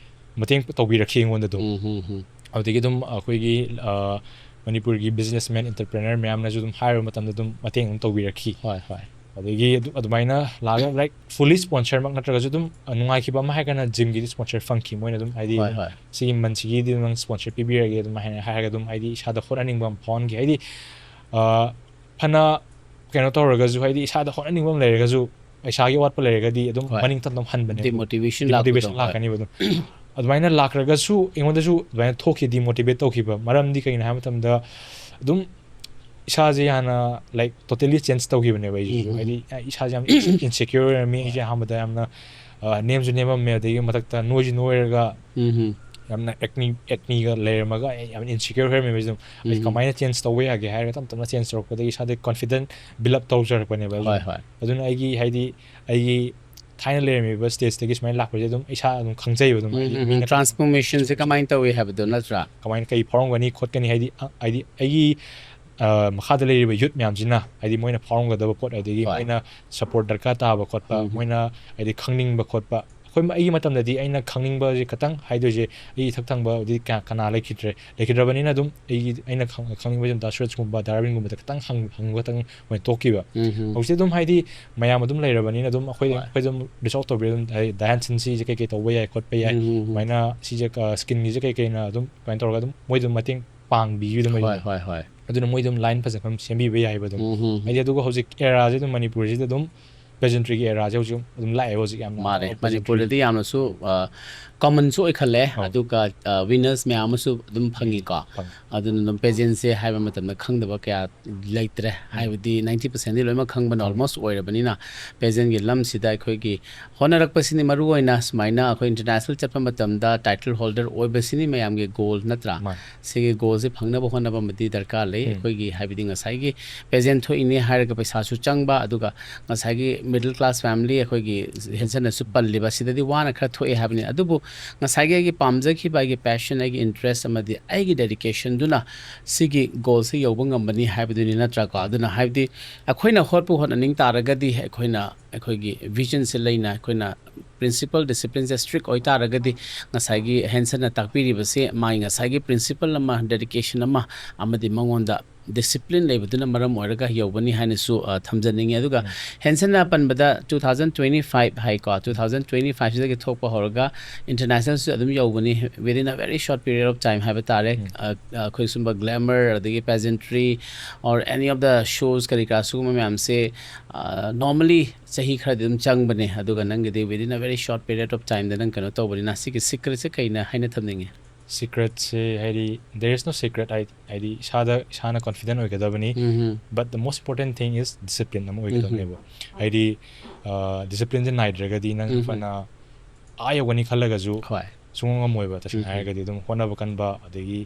ꯃꯇꯦꯡ ꯇꯧꯕꯤꯔꯛꯈꯤ ꯑꯩꯉꯣꯟꯗ ꯑꯗꯨꯝ꯫ ꯎꯝ, ꯎꯝ, ꯎꯝ. ꯑꯗꯨꯗꯒꯤ ꯑꯗꯨꯝ ꯑꯩꯈꯣꯏꯒꯤ ꯑ, ꯃꯅꯤꯄꯨꯔꯒꯤ businessman, entrepreneur ꯃꯌꯥꯝꯅꯁꯨ ꯑꯗꯨꯝ ꯍꯥꯏꯔꯕ ꯃꯇꯝꯗ ꯑꯗꯨꯝ ꯃꯇꯦꯡ ꯑꯗꯨꯝ ꯇꯧꯕꯤꯔꯛꯈꯤ꯫ ꯍꯣꯏ, ꯍꯣꯏ. ꯑꯗꯒꯤ ꯑꯗꯨ ꯑꯗꯨꯃꯥꯏꯅ ꯂꯥꯛꯑꯒ, like, fully sponsor ꯃꯛ ꯅꯠꯇ꯭ꯔꯒꯁꯨ ꯑꯗꯨꯝ, ꯑ, ꯅꯨꯡꯉꯥꯏꯈꯤꯕ ꯑꯃ ꯍꯥꯏꯔꯒꯅ gym ꯒꯤꯗꯤ sponsor ꯐꯪꯈꯤ ꯃꯣꯏꯅ ꯑꯗꯨꯝ, ꯍꯥꯏꯗꯤ, ꯍꯣꯏ, ꯍꯣꯏ. "ꯁꯤꯒꯤ month ꯁꯤꯒꯤꯗꯤ ꯅꯪ sponsor ꯄꯤꯕꯤꯔꯒꯦ" ꯑꯗꯨꯝ ꯍꯥꯏꯅ ꯍꯥꯏꯔꯒ ꯑꯗꯨꯝ, ꯍꯥꯏꯗꯤ, ꯏꯁꯥꯗ ꯍꯣꯠꯅꯅꯤꯡꯕ ꯑꯃ ꯐꯥꯎꯍꯟꯈꯤ꯫ ꯍꯥꯏꯗꯤ, ꯑ, ꯐꯅ ꯀꯩꯅꯣ ꯇꯧꯔꯒꯁꯨ, ꯍꯥꯏꯗꯤ, ꯏꯁꯥꯗ ꯍꯣꯠꯅꯅꯤꯡꯕ ꯑꯃ ꯂꯩꯔꯒꯁꯨ, ꯄꯩꯁꯥꯒꯤ ꯑꯋꯥꯠꯄ ꯂꯩꯔꯒꯗꯤ ꯑꯗꯨꯝ ꯍꯣꯏ. ꯃꯅꯤꯡ ꯇꯝꯅ ꯍꯟꯕꯅꯦꯕ꯫ Demotivation Demotivation ꯂꯥꯛꯄꯗꯣ, ꯍꯣꯏ. ꯂꯥꯛꯀꯅꯤꯕ ꯑꯗꯨꯝ꯫ ꯑꯗꯨꯃꯥꯏꯅ ꯂꯥꯛꯈ꯭ꯔꯒꯁꯨ ꯑꯩꯉꯣꯟꯗꯁꯨ ꯑꯗꯨꯃꯥꯏꯅ ꯊꯣꯛꯈꯤ, demotivate ꯇꯧꯈꯤꯕ꯫ ꯃꯔꯝꯗꯤ ꯀꯩꯒꯤꯅꯣ ꯍꯥꯏꯕ ꯃꯇꯝꯗ ꯑꯗꯨꯝ ꯏꯁꯥꯁꯦ ꯍꯥꯟꯅ, like, totally change ꯇꯧꯈꯤꯕꯅꯦꯕ ꯑꯩꯁꯤꯁꯨ꯫ ꯎꯝ. ꯍꯥꯏꯗꯤ, ꯑ, ꯏꯁꯥꯁꯦ ꯌꯥꯝ insecure ꯑꯣꯏꯔꯝꯃꯤ꯫ ꯑꯩꯁꯦ ꯑꯍꯥꯟꯕꯗ ꯌꯥꯝꯅ, ꯑ, ꯅꯦꯝꯁꯨ ꯅꯦꯝꯃꯝꯃꯦ, ꯑꯗꯒꯤ ꯃꯊꯛꯇ ꯅꯣꯏꯁꯨ ꯅꯣꯏꯔꯒ ꯎꯝ, ꯎꯝ. ꯌꯥꯝꯅ acne, acne ꯒ ꯂꯩꯔꯝꯃꯒ ꯑꯩ ꯌꯥꯝ insecure ꯑꯣꯏꯔꯝꯃꯦꯕ ꯑꯩꯁꯦ ꯑꯗꯨꯝ꯫ ꯑꯩ ꯎꯝ. ꯀꯃꯥꯏꯅ change ꯇꯧꯕ ꯌꯥꯒꯦ ꯍꯥꯏꯔꯒ ꯇꯞ ꯇꯞꯅ change ꯇꯧꯔꯛꯄꯗꯒꯤ ꯏꯁꯥꯗ confident build up ꯇꯧꯖꯔꯛꯄꯅꯦꯕ ꯑꯩꯁꯦ꯫ ꯍꯣꯏ, ꯍꯣꯏ. ꯑꯗꯨꯅ ꯑꯩꯒꯤ, ꯍꯥꯏꯗꯤ, ꯑꯩꯒꯤ ꯊꯥꯏꯅ ꯂꯩꯔꯝꯃꯤꯕ stage ꯇꯒꯤ ꯁꯨꯃꯥꯏꯅ ꯂꯥꯛꯄꯁꯦ ꯑꯗꯨꯝ ꯏꯁꯥ ꯑꯗꯨꯝ ꯈꯪꯖꯩꯕ ꯑꯗꯨꯝ꯫ ꯎꯝ, ꯍꯥꯏꯗꯤ, ꯎꯝ, ꯎꯝ. ꯃꯤꯅ Transformation ꯁꯦ ꯀꯃꯥꯏꯅ ꯇꯧꯏ ꯍꯥꯏꯕꯗꯣ ꯅꯠꯇ꯭ꯔꯥ? ꯀꯃꯥꯏꯅ, ꯀꯩ ꯐꯥꯎꯔꯝꯒꯅꯤ ꯈꯣꯠꯀꯅꯤ, ꯍꯥꯏꯗꯤ, ꯑ, ꯍꯥꯏꯗꯤ ꯑꯩꯒꯤ, ꯑ, ꯃꯈꯥꯗ ꯂꯩꯔꯤꯕ youth ꯃꯌꯥꯝꯁꯤꯅ, ꯍꯥꯏꯗꯤ, ꯃꯣꯏꯅ ꯐꯥꯎꯔꯝꯒꯗꯕ ꯄꯣꯠ, ꯑꯗꯒꯤ ꯍꯣꯏ. ꯃꯣꯏꯅ support ꯗꯔꯀꯥꯔ ꯇꯥꯕ ꯈꯣꯠꯄ, ꯎꯝ. ꯃꯣꯏꯅ, ꯍꯥꯏꯗꯤ, ꯈꯪꯅꯤꯡꯕ ꯈꯣꯠꯄ꯫ ꯑꯩꯈꯣꯏ, ꯑꯩꯒꯤ ꯃꯇꯝꯗꯗꯤ ꯑꯩꯅ ꯈꯪꯅꯤꯡꯕꯁꯦ ꯈꯇꯪ ꯍꯥꯏꯗꯣꯏꯁꯦ, ꯑꯩ ꯏꯊꯛ ꯊꯪꯕ ꯍꯧꯖꯤꯛ ꯀꯌꯥ, ꯀꯅꯥ ꯂꯩꯈꯤꯗ꯭ꯔꯦ, ꯂꯩꯈꯤꯗ꯭ꯔꯕꯅꯤꯅ ꯑꯗꯨꯝ ꯑꯩꯒꯤ, ꯑꯩꯅ ꯈꯪ-, ꯈꯪꯅꯤꯡꯕꯁꯦ ꯑꯗꯨꯝ ꯗꯥ ꯁꯨꯔꯖꯀꯨꯝꯕ, ꯗꯥ ꯔꯥꯕꯤꯟꯒꯨꯝꯕꯗ ꯈꯇꯪ ꯍꯪ-, ꯍꯪꯕ ꯈꯇꯪ ꯑꯣꯏꯅ ꯇꯣꯛꯈꯤꯕ꯫ ꯎꯝ, ꯎꯝ. ꯍꯧꯖꯤꯛꯇꯤ ꯑꯗꯨꯝ, ꯍꯥꯏꯗꯤ, ꯃꯌꯥꯝ ꯑꯗꯨꯝ ꯂꯩꯔꯕꯅꯤꯅ ꯑꯗꯨꯝ ꯑꯩꯈꯣꯏ, ꯍꯣꯏ. ꯑꯩꯈꯣꯏ ꯑꯗꯨꯝ reach out ꯇꯧꯕꯤꯔ ꯑꯗꯨꯝ, ꯍꯥꯏꯗꯤ, ꯗꯥꯏ ꯍꯦꯟꯁꯟꯁꯤꯁꯦ ꯀꯩꯀꯩ ꯇꯧꯕ ꯌꯥꯏ ꯈꯣꯠꯄ ꯌꯥꯏ, ꯎꯝ, ꯎꯝ, ꯎꯝ. ꯑꯗꯨꯃꯥꯏꯅ ꯁꯤꯁꯦ, ꯑ, skin ꯒꯤꯁꯦ ꯀꯩꯀꯩꯅ ꯑꯗꯨꯝ ꯀꯃꯥꯏꯅ ꯇꯧꯔꯒ ꯑꯗꯨꯝ ꯃꯣꯏ ꯑꯗꯨꯝ ꯃꯇꯦꯡ ꯄꯥꯡꯕꯤꯈꯤꯕ ꯑꯗꯨꯝ ꯍꯣꯏ, ꯂꯩꯕ꯫ ꯍꯣꯏ, ꯍꯣꯏ. ꯑꯗꯨꯅ ꯃꯣꯏ ꯑꯗꯨꯝ line ꯐꯖꯅ ꯑꯗꯨꯝ ꯁꯦꯝꯕꯤꯕ ꯌꯥꯏꯕ ꯑꯗꯨꯝ꯫ ꯎꯝ, ꯎꯝ, ꯎꯝ. ꯍꯥꯏꯗꯤ, ꯑꯗꯨꯒ ꯍꯧꯖꯤꯛ era ꯁꯦ ꯑꯗꯨꯝ ꯃꯅꯤꯄꯨꯔꯁꯤꯗ ꯑꯗꯨꯝ pageantry ꯒꯤ era ꯁꯦ ꯍꯧꯖꯤꯛ ꯑꯗꯨꯝ ꯂꯥꯛꯑꯦ ꯍꯧꯖꯤꯛ ꯌꯥꯝꯅ ꯃꯥꯅꯦ, pageantry ꯃꯅꯤꯄꯨꯔꯗꯗꯤ ꯌꯥꯝꯅꯁꯨ, ꯑ, common ꯁꯨ ꯑꯣꯏꯈꯠꯂꯦ, ꯑꯧ. ꯑꯗꯨꯒ, ꯑ, winners ꯃꯌꯥꯝ ꯑꯃꯁꯨ ꯑꯗꯨꯝ ꯐꯪꯉꯤꯀꯣ꯫ ꯐꯪꯉꯤ꯫ ꯑꯗꯨꯅ ꯑꯗꯨꯝ pageant ꯁꯦ ꯍꯥꯏꯕ ꯃꯇꯝꯗ ꯈꯪꯗꯕ ꯀꯌꯥ ꯂꯩꯇ꯭ꯔꯦ, ꯍꯥꯏꯕꯗꯤ ninety percent ꯗꯤ ꯂꯣꯏꯅꯃꯛ ꯈꯪꯕꯅ ꯈꯪꯉꯤ꯫ Almost ꯑꯣꯏꯔꯕꯅꯤꯅ, pageant ꯒꯤ ꯂꯝꯁꯤꯗ ꯑꯩꯈꯣꯏꯒꯤ ꯍꯣꯠꯅꯔꯛꯄꯁꯤꯅꯤ ꯃꯔꯨ ꯑꯣꯏꯅ꯫ ꯁꯨꯃꯥꯏꯅ ꯑꯩꯈꯣꯏ international ꯆꯠꯄ ꯃꯇꯝꯗ title holder ꯑꯣꯏꯕꯁꯤꯅꯤ ꯃꯌꯥꯝꯒꯤ goal ꯅꯠꯇ꯭ꯔꯥ? ꯃꯥꯅꯤ꯫ ꯁꯤꯒꯤ goal ꯁꯤ ꯐꯪꯅꯕ ꯍꯣꯠꯅꯕ ꯑꯃꯗꯤ ꯗꯔꯀꯥꯔ ꯂꯩ꯫ ꯎꯝ꯫ ꯑꯩꯈꯣꯏꯒꯤ, ꯍꯥꯏꯕꯗꯤ, ꯉꯁꯥꯏꯒꯤ pageant ꯊꯣꯛꯏꯅꯦ ꯍꯥꯏꯔꯒ ꯄꯩꯁꯥꯁꯨ ꯆꯪꯕ, ꯑꯗꯨꯒ ꯉꯁꯥꯏꯒꯤ middle class family ꯑꯩꯈꯣꯏꯒꯤ ꯍꯦꯟꯁꯟꯅꯁꯨ ꯄꯜꯂꯤꯕ, ꯁꯤꯗꯗꯤ ꯋꯥꯅ ꯈꯔ ꯊꯣꯛꯑꯦ ꯍꯥꯏꯕꯅꯤ꯫ ꯑꯗꯨꯕꯨ ꯉꯁꯥꯏꯒꯤ ꯑꯩꯒꯤ ꯄꯥꯝꯖꯈꯤꯕ, ꯑꯩꯒꯤ passion, ꯑꯩꯒꯤ interest ꯑꯃꯗꯤ ꯑꯩꯒꯤ dedication ꯗꯨꯅ ꯁꯤꯒꯤ goal ꯁꯤ ꯌꯧꯕ ꯉꯝꯕꯅꯤ ꯍꯥꯏꯕꯗꯨꯅꯤ ꯅꯠꯇ꯭ꯔꯥꯀꯣ? ꯑꯗꯨꯅ, ꯍꯥꯏꯕꯗꯤ, ꯑꯩꯈꯣꯏꯅ ꯍꯣꯠꯄꯨ ꯍꯣꯠꯅꯅꯤꯡ ꯇꯥꯔꯒꯗꯤ ꯑꯩꯈꯣꯏꯅ, ꯑꯩꯈꯣꯏꯒꯤ vision ꯁꯦ ꯂꯩꯅ ꯑꯩꯈꯣꯏꯅ ꯄ꯭ꯔꯤꯟꯁꯤꯄꯜ ꯗꯤꯁꯤꯄ꯭ꯂꯤꯟꯁꯦ ꯁ꯭ꯇ꯭ꯔꯤꯛ ꯑꯣꯏꯇꯥꯔꯒꯗꯤ ꯉꯁꯥꯏꯒꯤ ꯍꯦꯟꯁꯟꯅ ꯇꯥꯛꯄꯤꯔꯤꯕꯁꯦ ꯃꯥꯒꯤ ꯉꯁꯥꯏꯒꯤ ꯄ꯭ꯔꯤꯟꯁꯤꯄꯜ ꯑꯃ, ꯗꯦꯗꯤꯀꯦꯁꯟ ꯑꯃ ꯑꯃꯗꯤ ꯃꯉꯣꯟꯗ ꯗꯤꯁꯤꯄ꯭ꯂꯤꯟ ꯂꯩꯕꯗꯨꯅ ꯃꯔꯝ ꯑꯣꯏꯔꯒ ꯌꯧꯕꯅꯤ ꯍꯥꯏꯅꯁꯨ ꯑ, ꯊꯝꯖꯅꯤꯡꯉꯤ꯫ ꯑꯗꯨꯒ ꯍꯦꯟꯁꯟꯅ ꯄꯟꯕꯗ two thousand twenty five ꯍꯥꯏꯀꯣ, two thousand twenty five ꯁꯤꯗꯒꯤ ꯊꯣꯛꯄ ꯍꯧꯔꯒ ꯏꯟꯇꯔꯅꯦꯁꯅꯦꯜꯁꯨ ꯑꯗꯨꯝ ꯌꯧꯕꯅꯤ within a very short period of time ꯍꯥꯏꯕ ꯇꯥꯔꯦ꯫ ꯑ, ꯑ, ꯑꯩꯈꯣꯏ ꯁꯨꯝꯕ ꯒ꯭ꯂꯦꯃꯔ ꯑꯗꯒꯤ ꯄꯦꯖꯦꯟꯇ꯭ꯔꯤ or any of the shows ꯀꯔꯤ ꯀꯔꯥ ꯁꯤꯒꯨꯝꯕ ꯃꯌꯥꯝꯁꯦ ꯅꯣꯔꯃꯦꯂꯤ ꯆꯍꯤ ꯈꯔꯗꯤ ꯑꯗꯨꯝ ꯆꯪꯕꯅꯦ, ꯑꯗꯨꯒ ꯅꯪꯒꯤꯗꯤ within a very short period of timeꯗ ꯅꯪ ꯀꯩꯅꯣ ꯇꯧꯕꯅꯤꯅ ꯁꯤꯒꯤ ꯁꯤꯀ꯭ꯔꯦꯠꯁꯦ ꯀꯩꯅ ꯍꯥꯏꯅ ꯊꯝꯅꯤꯡꯉꯤ? ꯁꯤꯀ꯭ꯔꯦꯠꯁꯦ ꯍꯥꯏꯗꯤ there is no secret, ꯍꯥꯏꯗꯤ ꯏꯁꯥꯗ ꯏꯁꯥꯅ ꯀꯣꯟꯐꯤꯗꯦꯟ ꯑꯣꯏꯒꯗꯕꯅꯤ꯫ ꯎꯝ But the most important thing is discipline ꯑꯃ ꯑꯣꯏꯒꯗꯕꯅꯦꯕ꯫ ꯍꯥꯏꯗꯤ ꯗꯤꯁꯤꯄ꯭ꯂꯤꯟꯁꯦ ꯅꯥꯏꯗ꯭ꯔꯒꯗꯤ ꯅꯪ ꯎꯝ ꯐꯅ ꯑꯥ ꯌꯧꯒꯅꯤ ꯈꯜꯂꯒꯁꯨ ꯍꯣꯏ ꯁꯨꯡꯉꯝ ꯉꯝꯃꯣꯏꯕ꯫ ꯇꯁꯦꯡꯅ ꯎꯝ ꯍꯥꯏꯔꯒꯗꯤ ꯑꯗꯨꯝ ꯍꯣꯠꯅꯕ ꯀꯟꯕ, ꯑꯗꯒꯤ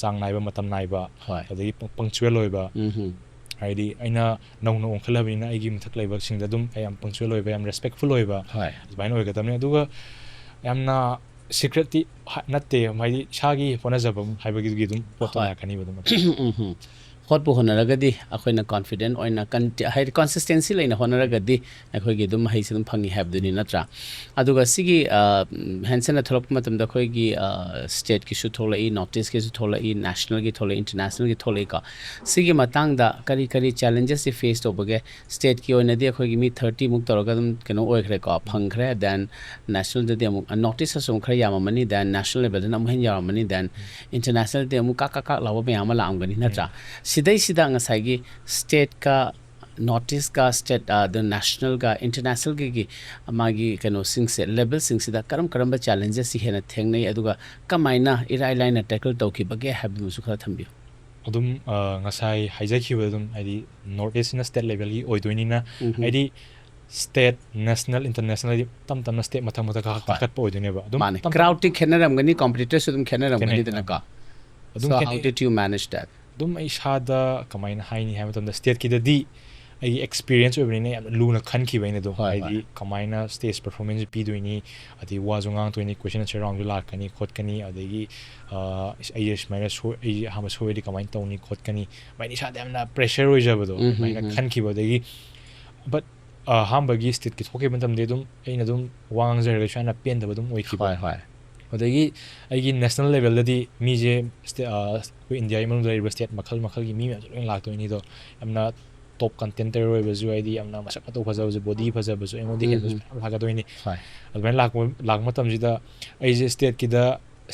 ꯆꯥꯡ ꯅꯥꯏꯕ, ꯃꯇꯝ ꯅꯥꯏꯕ, ꯍꯣꯏ ꯑꯗꯒꯤ ꯄꯪꯆꯨꯋꯦꯜ ꯑꯣꯏꯕ꯫ ꯎꯝ ꯍꯥꯏꯗꯤ ꯑꯩꯅ ꯅꯧꯅ ꯑꯣꯟꯈꯠꯂꯕꯅꯤꯅ ꯑꯩꯒꯤ ꯃꯊꯛ ꯂꯩꯕꯁꯤꯡꯗ ꯑꯗꯨꯝ ꯑꯩ ꯌꯥꯝ ꯄꯪꯆꯨꯋꯦꯜ ꯑꯣꯏꯕ, ꯌꯥꯝ ꯔꯦꯁꯄꯦꯛꯐꯨꯜ ꯑꯣꯏꯕ, ꯍꯣꯏ ꯑꯗꯨꯃꯥꯏꯅ ꯑꯣꯏꯒꯗꯕꯅꯤ꯫ ꯑꯗꯨꯒ ꯌꯥꯝꯅ ꯁꯤꯀ꯭ꯔꯦꯠꯇꯤ ꯅꯠꯇꯦ, ꯍꯥꯏꯗꯤ ꯏꯁꯥꯒꯤ ꯍꯣꯠꯅꯖꯕ ꯍꯥꯏꯕꯒꯤꯗꯨꯒꯤ ꯑꯗꯨꯝ ꯄꯣꯠꯇꯣ ꯍꯣꯏ꯫ ꯂꯥꯛꯀꯅꯤꯕ ꯑꯗꯨꯝ꯫ ꯎꯝ ꯍꯣꯠꯄꯨ ꯍꯣꯠꯅꯔꯒꯗꯤ ꯑꯩꯈꯣꯏꯅ ꯀꯣꯟꯐꯤꯗꯦꯟ ꯑꯣꯏꯅ ꯀꯟ- ꯍꯥꯏꯗꯤ ꯀꯟꯁꯤꯁꯇꯦꯟꯁꯤ ꯂꯩꯅ ꯍꯣꯠꯅꯔꯒꯗꯤ ꯑꯩꯈꯣꯏꯒꯤ ꯑꯗꯨꯝ ꯃꯍꯩꯁꯦ ꯑꯗꯨꯝ ꯐꯪꯉꯤ ꯍꯥꯏꯕꯗꯨꯅꯤ, ꯅꯠꯇ꯭ꯔꯥ? ꯑꯗꯨꯒ ꯁꯤꯒꯤ ꯍꯦꯟꯁꯟꯅ ꯊꯣꯛꯂꯛꯄ ꯃꯇꯝꯗ ꯑꯩꯈꯣꯏꯒꯤ ꯁ꯭ꯇꯦꯠꯀꯤꯁꯨ ꯊꯣꯛꯂꯛꯏ, ꯅꯣꯔꯠ ꯏꯁꯀꯤꯁꯨ ꯊꯣꯛꯂꯛꯏ, ꯅꯦꯁꯅꯦꯜꯒꯤ ꯊꯣꯛꯂꯛꯏ, ꯏꯟꯇꯔꯅꯦꯁꯅꯦꯜꯒꯤ ꯊꯣꯛꯂꯛꯏꯀꯣ꯫ ꯁꯤꯒꯤ ꯃꯇꯥꯡꯗ ꯀꯔꯤ ꯀꯔꯤ ꯆꯦꯂꯦꯟꯖꯦꯁꯁꯤ ꯐꯦꯁ ꯇꯧꯕꯒꯦ? ꯁ꯭ꯇꯦꯠꯀꯤ ꯑꯣꯏꯅꯗꯤ ꯑꯩꯈꯣꯏꯒꯤ ꯃꯤ ꯊꯥꯔꯇꯤꯃꯨꯛ ꯇꯧꯔꯒ ꯑꯗꯨꯝ ꯀꯩꯅꯣ ꯑꯣꯏꯈ꯭ꯔꯦꯀꯣ, ꯐꯪꯈ꯭ꯔꯦ꯫ ꯗꯦꯟ ꯅꯦꯁꯅꯦꯜꯗꯗꯤ ꯑꯃꯨꯛ, ꯅꯣꯔꯠ ꯏꯁꯇꯁꯨ ꯑꯃꯨꯛ ꯈꯔ ꯌꯥꯝꯃꯝꯃꯅꯤ, ꯗꯦꯟ ꯅꯦꯁꯅꯦꯜ ꯂꯦꯚꯦꯜꯗꯅ ꯑꯃꯨꯛ ꯍꯦꯟꯅ ꯌꯥꯝꯃꯝꯃꯅꯤ, ꯗꯦꯟ ꯏꯟꯇꯔꯅꯦꯁꯅꯦꯜꯗꯤ ꯑꯃꯨꯛ ꯀꯥꯛ ꯀꯥꯛ ꯀꯥꯛ ꯂꯥꯎꯕ ꯃꯌꯥꯝ ꯑꯃ ꯂꯥꯛꯑꯝꯒꯅꯤ, ꯅꯠꯇ꯭ꯔꯥ? ꯁꯤꯗꯩꯁꯤꯗ ꯉꯁꯥꯏꯒꯤ ꯁ꯭ꯇꯦꯠꯀ ꯅꯣꯔꯠ ꯏꯁꯀ ꯁ꯭ꯇꯦꯠ ꯑꯗ ꯅꯦꯁꯅꯦꯜꯒ ꯏꯟꯇꯔꯅꯦꯁꯅꯦꯜꯒꯤ ꯃꯥꯒꯤ ꯀꯩꯅꯣꯁꯤꯡꯁꯦ, ꯂꯦꯚꯦꯜꯁꯤꯡꯁꯤꯗ ꯀꯔꯝ ꯀꯔꯝꯕ ꯆꯦꯂꯦꯟꯖꯦꯁꯁꯤ ꯍꯦꯟꯅ ꯊꯦꯡꯅꯩ, ꯑꯗꯨꯒ ꯀꯃꯥꯏꯅ ꯏꯔꯥꯏ ꯂꯥꯏꯅ ꯇꯦꯀꯜ ꯇꯧꯈꯤꯕꯒꯦ ꯍꯥꯏꯕꯗꯨꯃꯁꯨ ꯈꯔ ꯊꯝꯕꯤꯌꯨ꯫ ꯑꯗꯨꯝ ꯑ, ꯉꯁꯥꯏ ꯍꯥꯏꯖꯈꯤꯕ ꯑꯗꯨꯝ ꯍꯥꯏꯗꯤ ꯅꯣꯔꯠ ꯏꯁꯁꯤꯅ ꯁ꯭ꯇꯦꯠ ꯂꯦꯚꯦꯜꯒꯤ ꯑꯣꯏꯗꯣꯏꯅꯤꯅ ꯎꯝ꯫ ꯍꯥꯏꯗꯤ ꯁ꯭ꯇꯦꯠ, ꯅꯦꯁꯅꯦꯜ, ꯏꯟꯇꯔꯅꯦꯁꯅꯦꯜ ꯍꯥꯏꯗꯤ ꯇꯞ ꯇꯞꯅ ꯁ꯭ꯇꯦꯠ ꯃꯊꯪ ꯃꯊꯪ ꯀꯥꯈꯠ- ꯍꯣꯏ꯫ ꯀꯥꯈꯠꯄ ꯑꯣꯏꯗꯣꯏꯅꯦꯕ꯫ ꯑꯗꯨꯝ ꯃꯥꯅꯦ, ꯇꯞ- ꯀ꯭ꯔꯥꯎꯗꯇꯤ ꯈꯦꯠꯅꯔꯝꯒꯅꯤ, ꯀꯣꯝꯄꯤꯇꯤꯇꯔꯁꯨ ꯑꯗꯨꯝ ꯈꯦꯠꯅꯔꯝꯒꯅꯤꯗꯅꯀꯣ꯫ ꯑꯗꯨꯝ So ꯈꯦꯠꯅꯩ꯫ How did you manage that? ꯑꯗꯨꯝ ꯑꯩ ꯏꯁꯥꯗ ꯀꯃꯥꯏꯅ ꯍꯥꯏꯅꯤ ꯍꯥꯏꯕ ꯃꯇꯝꯗ ꯁ꯭ꯇꯦꯠꯀꯤꯗꯗꯤ ꯑꯩꯒꯤ ꯑꯦꯛꯁꯄꯤꯔꯤꯌꯦꯟꯁ ꯑꯣꯏꯕꯅꯤꯅ ꯌꯥꯝ ꯂꯨꯅ ꯈꯟꯈꯤꯕ ꯑꯩꯅ ꯑꯗꯨꯝ꯫ ꯍꯣꯏ, ꯍꯥꯏꯗꯤ ꯍꯣꯏ꯫ ꯀꯃꯥꯏꯅ ꯁ꯭ꯇꯦꯖ ꯄꯔꯐꯣꯔꯃꯦꯟꯁ ꯄꯤꯗꯣꯏꯅꯤ, ꯑꯗꯩ ꯋꯥꯁꯨ ꯉꯥꯡꯗꯣꯏꯅꯤ, ꯀꯣꯏꯁꯟ ꯑꯟꯁꯔ ꯔꯥꯎꯟꯁꯨ ꯂꯥꯛꯀꯅꯤ ꯈꯣꯠꯀꯅꯤ, ꯑꯗꯒꯤ ꯑ, ꯑꯩꯁꯦ ꯁꯨꯃꯥꯏꯅ ꯁꯣꯏ-, ꯑꯩꯁꯦ ꯑꯍꯥꯟꯕ ꯁꯣꯏꯔꯗꯤ ꯀꯃꯥꯏꯅ ꯇꯧꯅꯤ ꯈꯣꯠꯀꯅꯤ, ꯑꯗꯨꯃꯥꯏꯅ ꯏꯁꯥꯗ ꯌꯥꯝꯅ ꯄ꯭ꯔꯦꯁꯔ ꯑꯣꯏꯖꯕꯗꯣ ꯎꯝ, ꯑꯗꯨꯃꯥꯏꯅ ꯎꯝ, ꯎꯝ꯫ ꯈꯟꯈꯤꯕ꯫ ꯑꯗꯒꯤ ꯕꯠ ꯑꯍꯥꯟꯕꯒꯤ ꯁ꯭ꯇꯦꯠꯀꯤ ꯊꯣꯛꯈꯤꯕ ꯃꯇꯝꯗꯤ ꯑꯗꯨꯝ ꯑꯩꯅ ꯑꯗꯨꯝ ꯋꯥ ꯉꯥꯡꯖꯔꯒꯁꯨ ꯌꯥꯝꯅ ꯄꯦꯟꯗꯕ ꯑꯗꯨꯝ ꯑꯣꯏꯈꯤꯕ꯫ ꯍꯣꯏ ꯍꯣꯏ ꯑꯗꯒꯤ ꯑꯩꯒꯤ ꯅꯦꯁꯅꯦꯜ ꯂꯦꯕꯦꯜꯗꯗꯤ ꯃꯤꯁꯦ ꯁ꯭ꯇꯦ- ꯑ, ꯑꯩꯈꯣꯏ ꯏꯟꯗꯤꯌꯥꯒꯤ ꯃꯅꯨꯡꯗ ꯂꯩꯔꯤꯕ ꯁ꯭ꯇꯦꯠ ꯃꯈꯜ ꯃꯈꯜꯒꯤ ꯃꯤ ꯃꯌꯥꯝꯁꯦ ꯂꯣꯏ ꯂꯥꯛꯇꯣꯏꯅꯤꯗꯣ꯫ ꯌꯥꯝꯅ ꯇꯣꯞ ꯀꯟꯇꯦꯟꯇꯔ ꯑꯣꯏꯕꯁꯨ, ꯍꯥꯏꯗꯤ ꯌꯥꯝꯅ ꯃꯁꯛ ꯃꯇꯧ ꯐꯖꯕꯁꯨ, ꯕꯣꯗꯤ ꯐꯖꯕꯁꯨ ꯑꯩꯉꯣꯟꯗ ꯍꯦꯟꯕꯁꯨ ꯎꯝ. ꯃꯌꯥꯝ ꯂꯥꯛꯀꯗꯣꯏꯅꯤ꯫ ꯍꯣꯏ ꯑꯗꯨꯃꯥꯏꯅ ꯂꯥꯛꯄ ꯂꯥꯛꯄ ꯃꯇꯝꯁꯤꯗ ꯑꯩꯁꯦ ꯁ꯭ꯇꯦꯠꯀꯤꯗ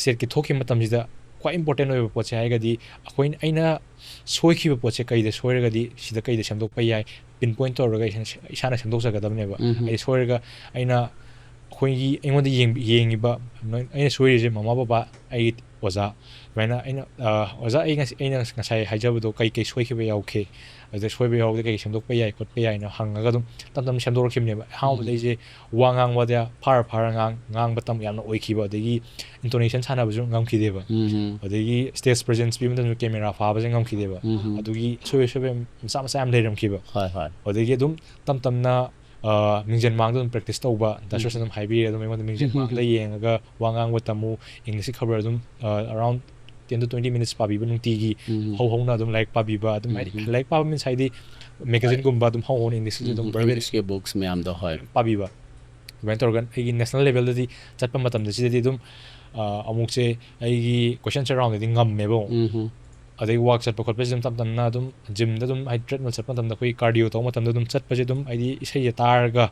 ꯁ꯭ꯇꯦꯠꯀꯤ ꯊꯣꯛꯈꯤꯕ ꯃꯇꯝꯁꯤꯗ ꯈ꯭ꯋꯥꯏ ꯏꯝꯄꯣꯔꯇꯦꯟ ꯑꯣꯏꯕ ꯄꯣꯠꯁꯦ ꯍꯥꯏꯔꯒꯗꯤ ꯑꯩꯈꯣꯏꯅ ꯑꯩꯅ ꯁꯣꯏꯈꯤꯕ ꯄꯣꯠꯁꯦ ꯀꯩꯗ ꯁꯣꯏꯔꯒꯗꯤ ꯁꯤꯗ ꯀꯩꯗ ꯁꯦꯝꯗꯣꯛꯄ ꯌꯥꯏ, ꯄꯤꯟ ꯄꯣꯏꯟ ꯇꯧꯔꯒ ꯏꯁꯥꯅ ꯏꯁꯥꯅ ꯁꯦꯝꯗꯣꯛꯆꯒꯗꯕꯅꯦꯕ꯫ ꯎꯝ. ꯑꯩ ꯁꯣꯏꯔꯒ ꯑꯩꯅ ꯑꯩꯈꯣꯏꯒꯤ ꯑꯩꯉꯣꯟꯗ ꯌꯦꯡ- ꯌꯦꯡꯉꯤꯕ ꯅꯣꯏ- ꯑꯩꯅ ꯁꯣꯏꯔꯤꯁꯦ ꯃꯃꯥ ꯕꯕꯥ, ꯑꯩꯒꯤ ꯑꯣꯖꯥ, ꯑꯗꯨꯃꯥꯏꯅ ꯑꯩꯅ ꯑ, ꯑꯣꯖꯥ ꯑꯩ ꯉꯁꯤ ꯑꯩꯅ ꯉꯁꯥꯏ ꯍꯥꯏꯖꯕꯗꯣ ꯀꯩ ꯀꯩ ꯁꯣꯏꯈꯤꯕ ꯌꯥꯎꯈꯤ, ꯑꯗꯨꯗ ꯁꯣꯏꯕ ꯌꯥꯎꯔꯗꯤ ꯀꯩ ꯁꯦꯝꯗꯣꯛꯄ ꯌꯥꯏ ꯈꯣꯠꯄ ꯌꯥꯏꯅ ꯍꯪꯉꯒ ꯑꯗꯨꯝ ꯇꯞ ꯇꯞꯅ ꯁꯦꯝꯗꯣꯔꯛꯈꯤꯕꯅꯦꯕ꯫ ꯑꯍꯥꯟꯕꯗ ꯎꯝ. ꯑꯩꯁꯦ ꯋꯥ ꯉꯥꯡꯕꯗ ꯐꯥꯔ ꯐꯥꯔ ꯉꯥꯡ ꯉꯥꯡꯕ ꯇꯝ ꯌꯥꯝꯅ ꯑꯣꯏꯈꯤꯕ, ꯑꯗꯒꯤ ꯏꯟꯇꯣꯅꯦꯁꯟ ꯁꯥꯟꯅꯕꯁꯨ ꯉꯝꯈꯤꯗꯦꯕ꯫ ꯎꯝ. ꯑꯗꯒꯤ ꯁ꯭ꯇꯦꯖ ꯄ꯭ꯔꯖꯦꯟꯁ ꯄꯤꯕ ꯃꯇꯝꯗꯁꯨ ꯀꯦꯃꯦꯔꯥ ꯐꯥꯕꯁꯦ ꯉꯝꯈꯤꯗꯦꯕ꯫ ꯎꯝ. ꯑꯗꯨꯒꯤ ꯑꯁꯣꯏ ꯑꯁꯣꯏꯕ ꯃꯆꯥ ꯃꯆꯥ ꯌꯥꯝ ꯂꯩꯔꯝꯈꯤꯕ꯫ ꯍꯣꯏ ꯍꯣꯏ ꯑꯗꯒꯤ ꯑꯗꯨꯝ ꯇꯞ ꯇꯞꯅ ꯑ, ꯃꯤꯡꯖꯦꯜ ꯃꯥꯡꯗ ꯑꯗꯨꯝ ꯄ꯭ꯔꯦꯛꯇꯤꯁ ꯇꯧꯕ, ꯗꯥ ꯎꯝ. ꯁꯣꯁꯅ ꯑꯗꯨꯝ ꯍꯥꯏꯕꯤꯔꯦ ꯑꯗꯨꯝ ꯑꯩꯉꯣꯟꯗ ꯃꯤꯡꯖꯦꯜ ꯃꯥꯡꯗ ꯌꯦꯡꯉꯒ ꯋꯥ ꯉꯥꯡꯕ ꯇꯝꯃꯨ, ꯏꯪꯂꯤꯁꯀꯤ ꯈꯕꯔ ꯑꯗꯨꯝ ꯑ, around ten to twenty minutes ꯄꯥꯕꯤꯕ ꯅꯨꯡꯇꯤꯒꯤ꯫ ꯎꯝ. ꯍꯧ ꯍꯧꯅ ꯑꯗꯨꯝ ꯂꯥꯏꯔꯤꯛ ꯄꯥꯕꯤꯕ ꯑꯗꯨꯝ, ꯍꯥꯏꯗꯤ ꯎꯝ. ꯂꯥꯏꯔꯤꯛ ꯄꯥꯕ ꯃꯤꯟꯁ ꯍꯥꯏꯗꯤ ꯃꯦꯒꯥꯖꯤꯟꯒꯨꯝꯕ ꯑꯗꯨꯝ ꯍꯧ ꯍꯧꯅ ꯏꯪꯂꯤꯁꯀꯤꯁꯨ ꯑꯗꯨꯝ ꯕꯥꯏꯕꯜ ꯏꯪꯂꯤꯁꯀꯤ ꯕꯨꯛꯁ ꯃꯌꯥꯝꯗꯣ ꯍꯣꯏ ꯄꯥꯕꯤꯕ꯫ ꯑꯗꯨꯃꯥꯏꯅ ꯇꯧꯔꯒ ꯑꯩꯒꯤ ꯅꯦꯁꯅꯦꯜ ꯂꯦꯕꯦꯜꯗꯗꯤ ꯆꯠꯄ ꯃꯇꯝꯗ ꯁꯤꯗꯗꯤ ꯑꯗꯨꯝ ꯑ, ꯑꯃꯨꯛꯁꯦ ꯑꯩꯒꯤ ꯀꯣꯏꯁꯟ ꯑꯟꯁꯔ ꯔꯥꯎꯟꯗꯗꯤ ꯉꯝꯃꯦꯕ ꯑꯃꯨꯛ꯫ ꯎꯝ. ꯑꯗꯩ ꯋꯥꯛ ꯆꯠꯄ ꯈꯣꯠꯄꯁꯤ ꯑꯗꯨꯝ ꯇꯞ ꯇꯞꯅ ꯑꯗꯨꯝ ꯖꯤꯝꯗ ꯑꯗꯨꯝ ꯍꯥꯏꯗꯤ ꯇ꯭ꯔꯦꯗꯃꯤꯜ ꯆꯠꯄ ꯃꯇꯝꯗ ꯑꯩꯈꯣꯏ ꯀꯥꯔꯗꯤꯑꯣ ꯇꯧꯕ ꯃꯇꯝꯗ ꯑꯗꯨꯝ ꯆꯠꯄꯁꯦ ꯑꯗꯨꯝ ꯍꯥꯏꯗꯤ ꯏꯁꯩꯁꯦ ꯇꯥꯔꯒ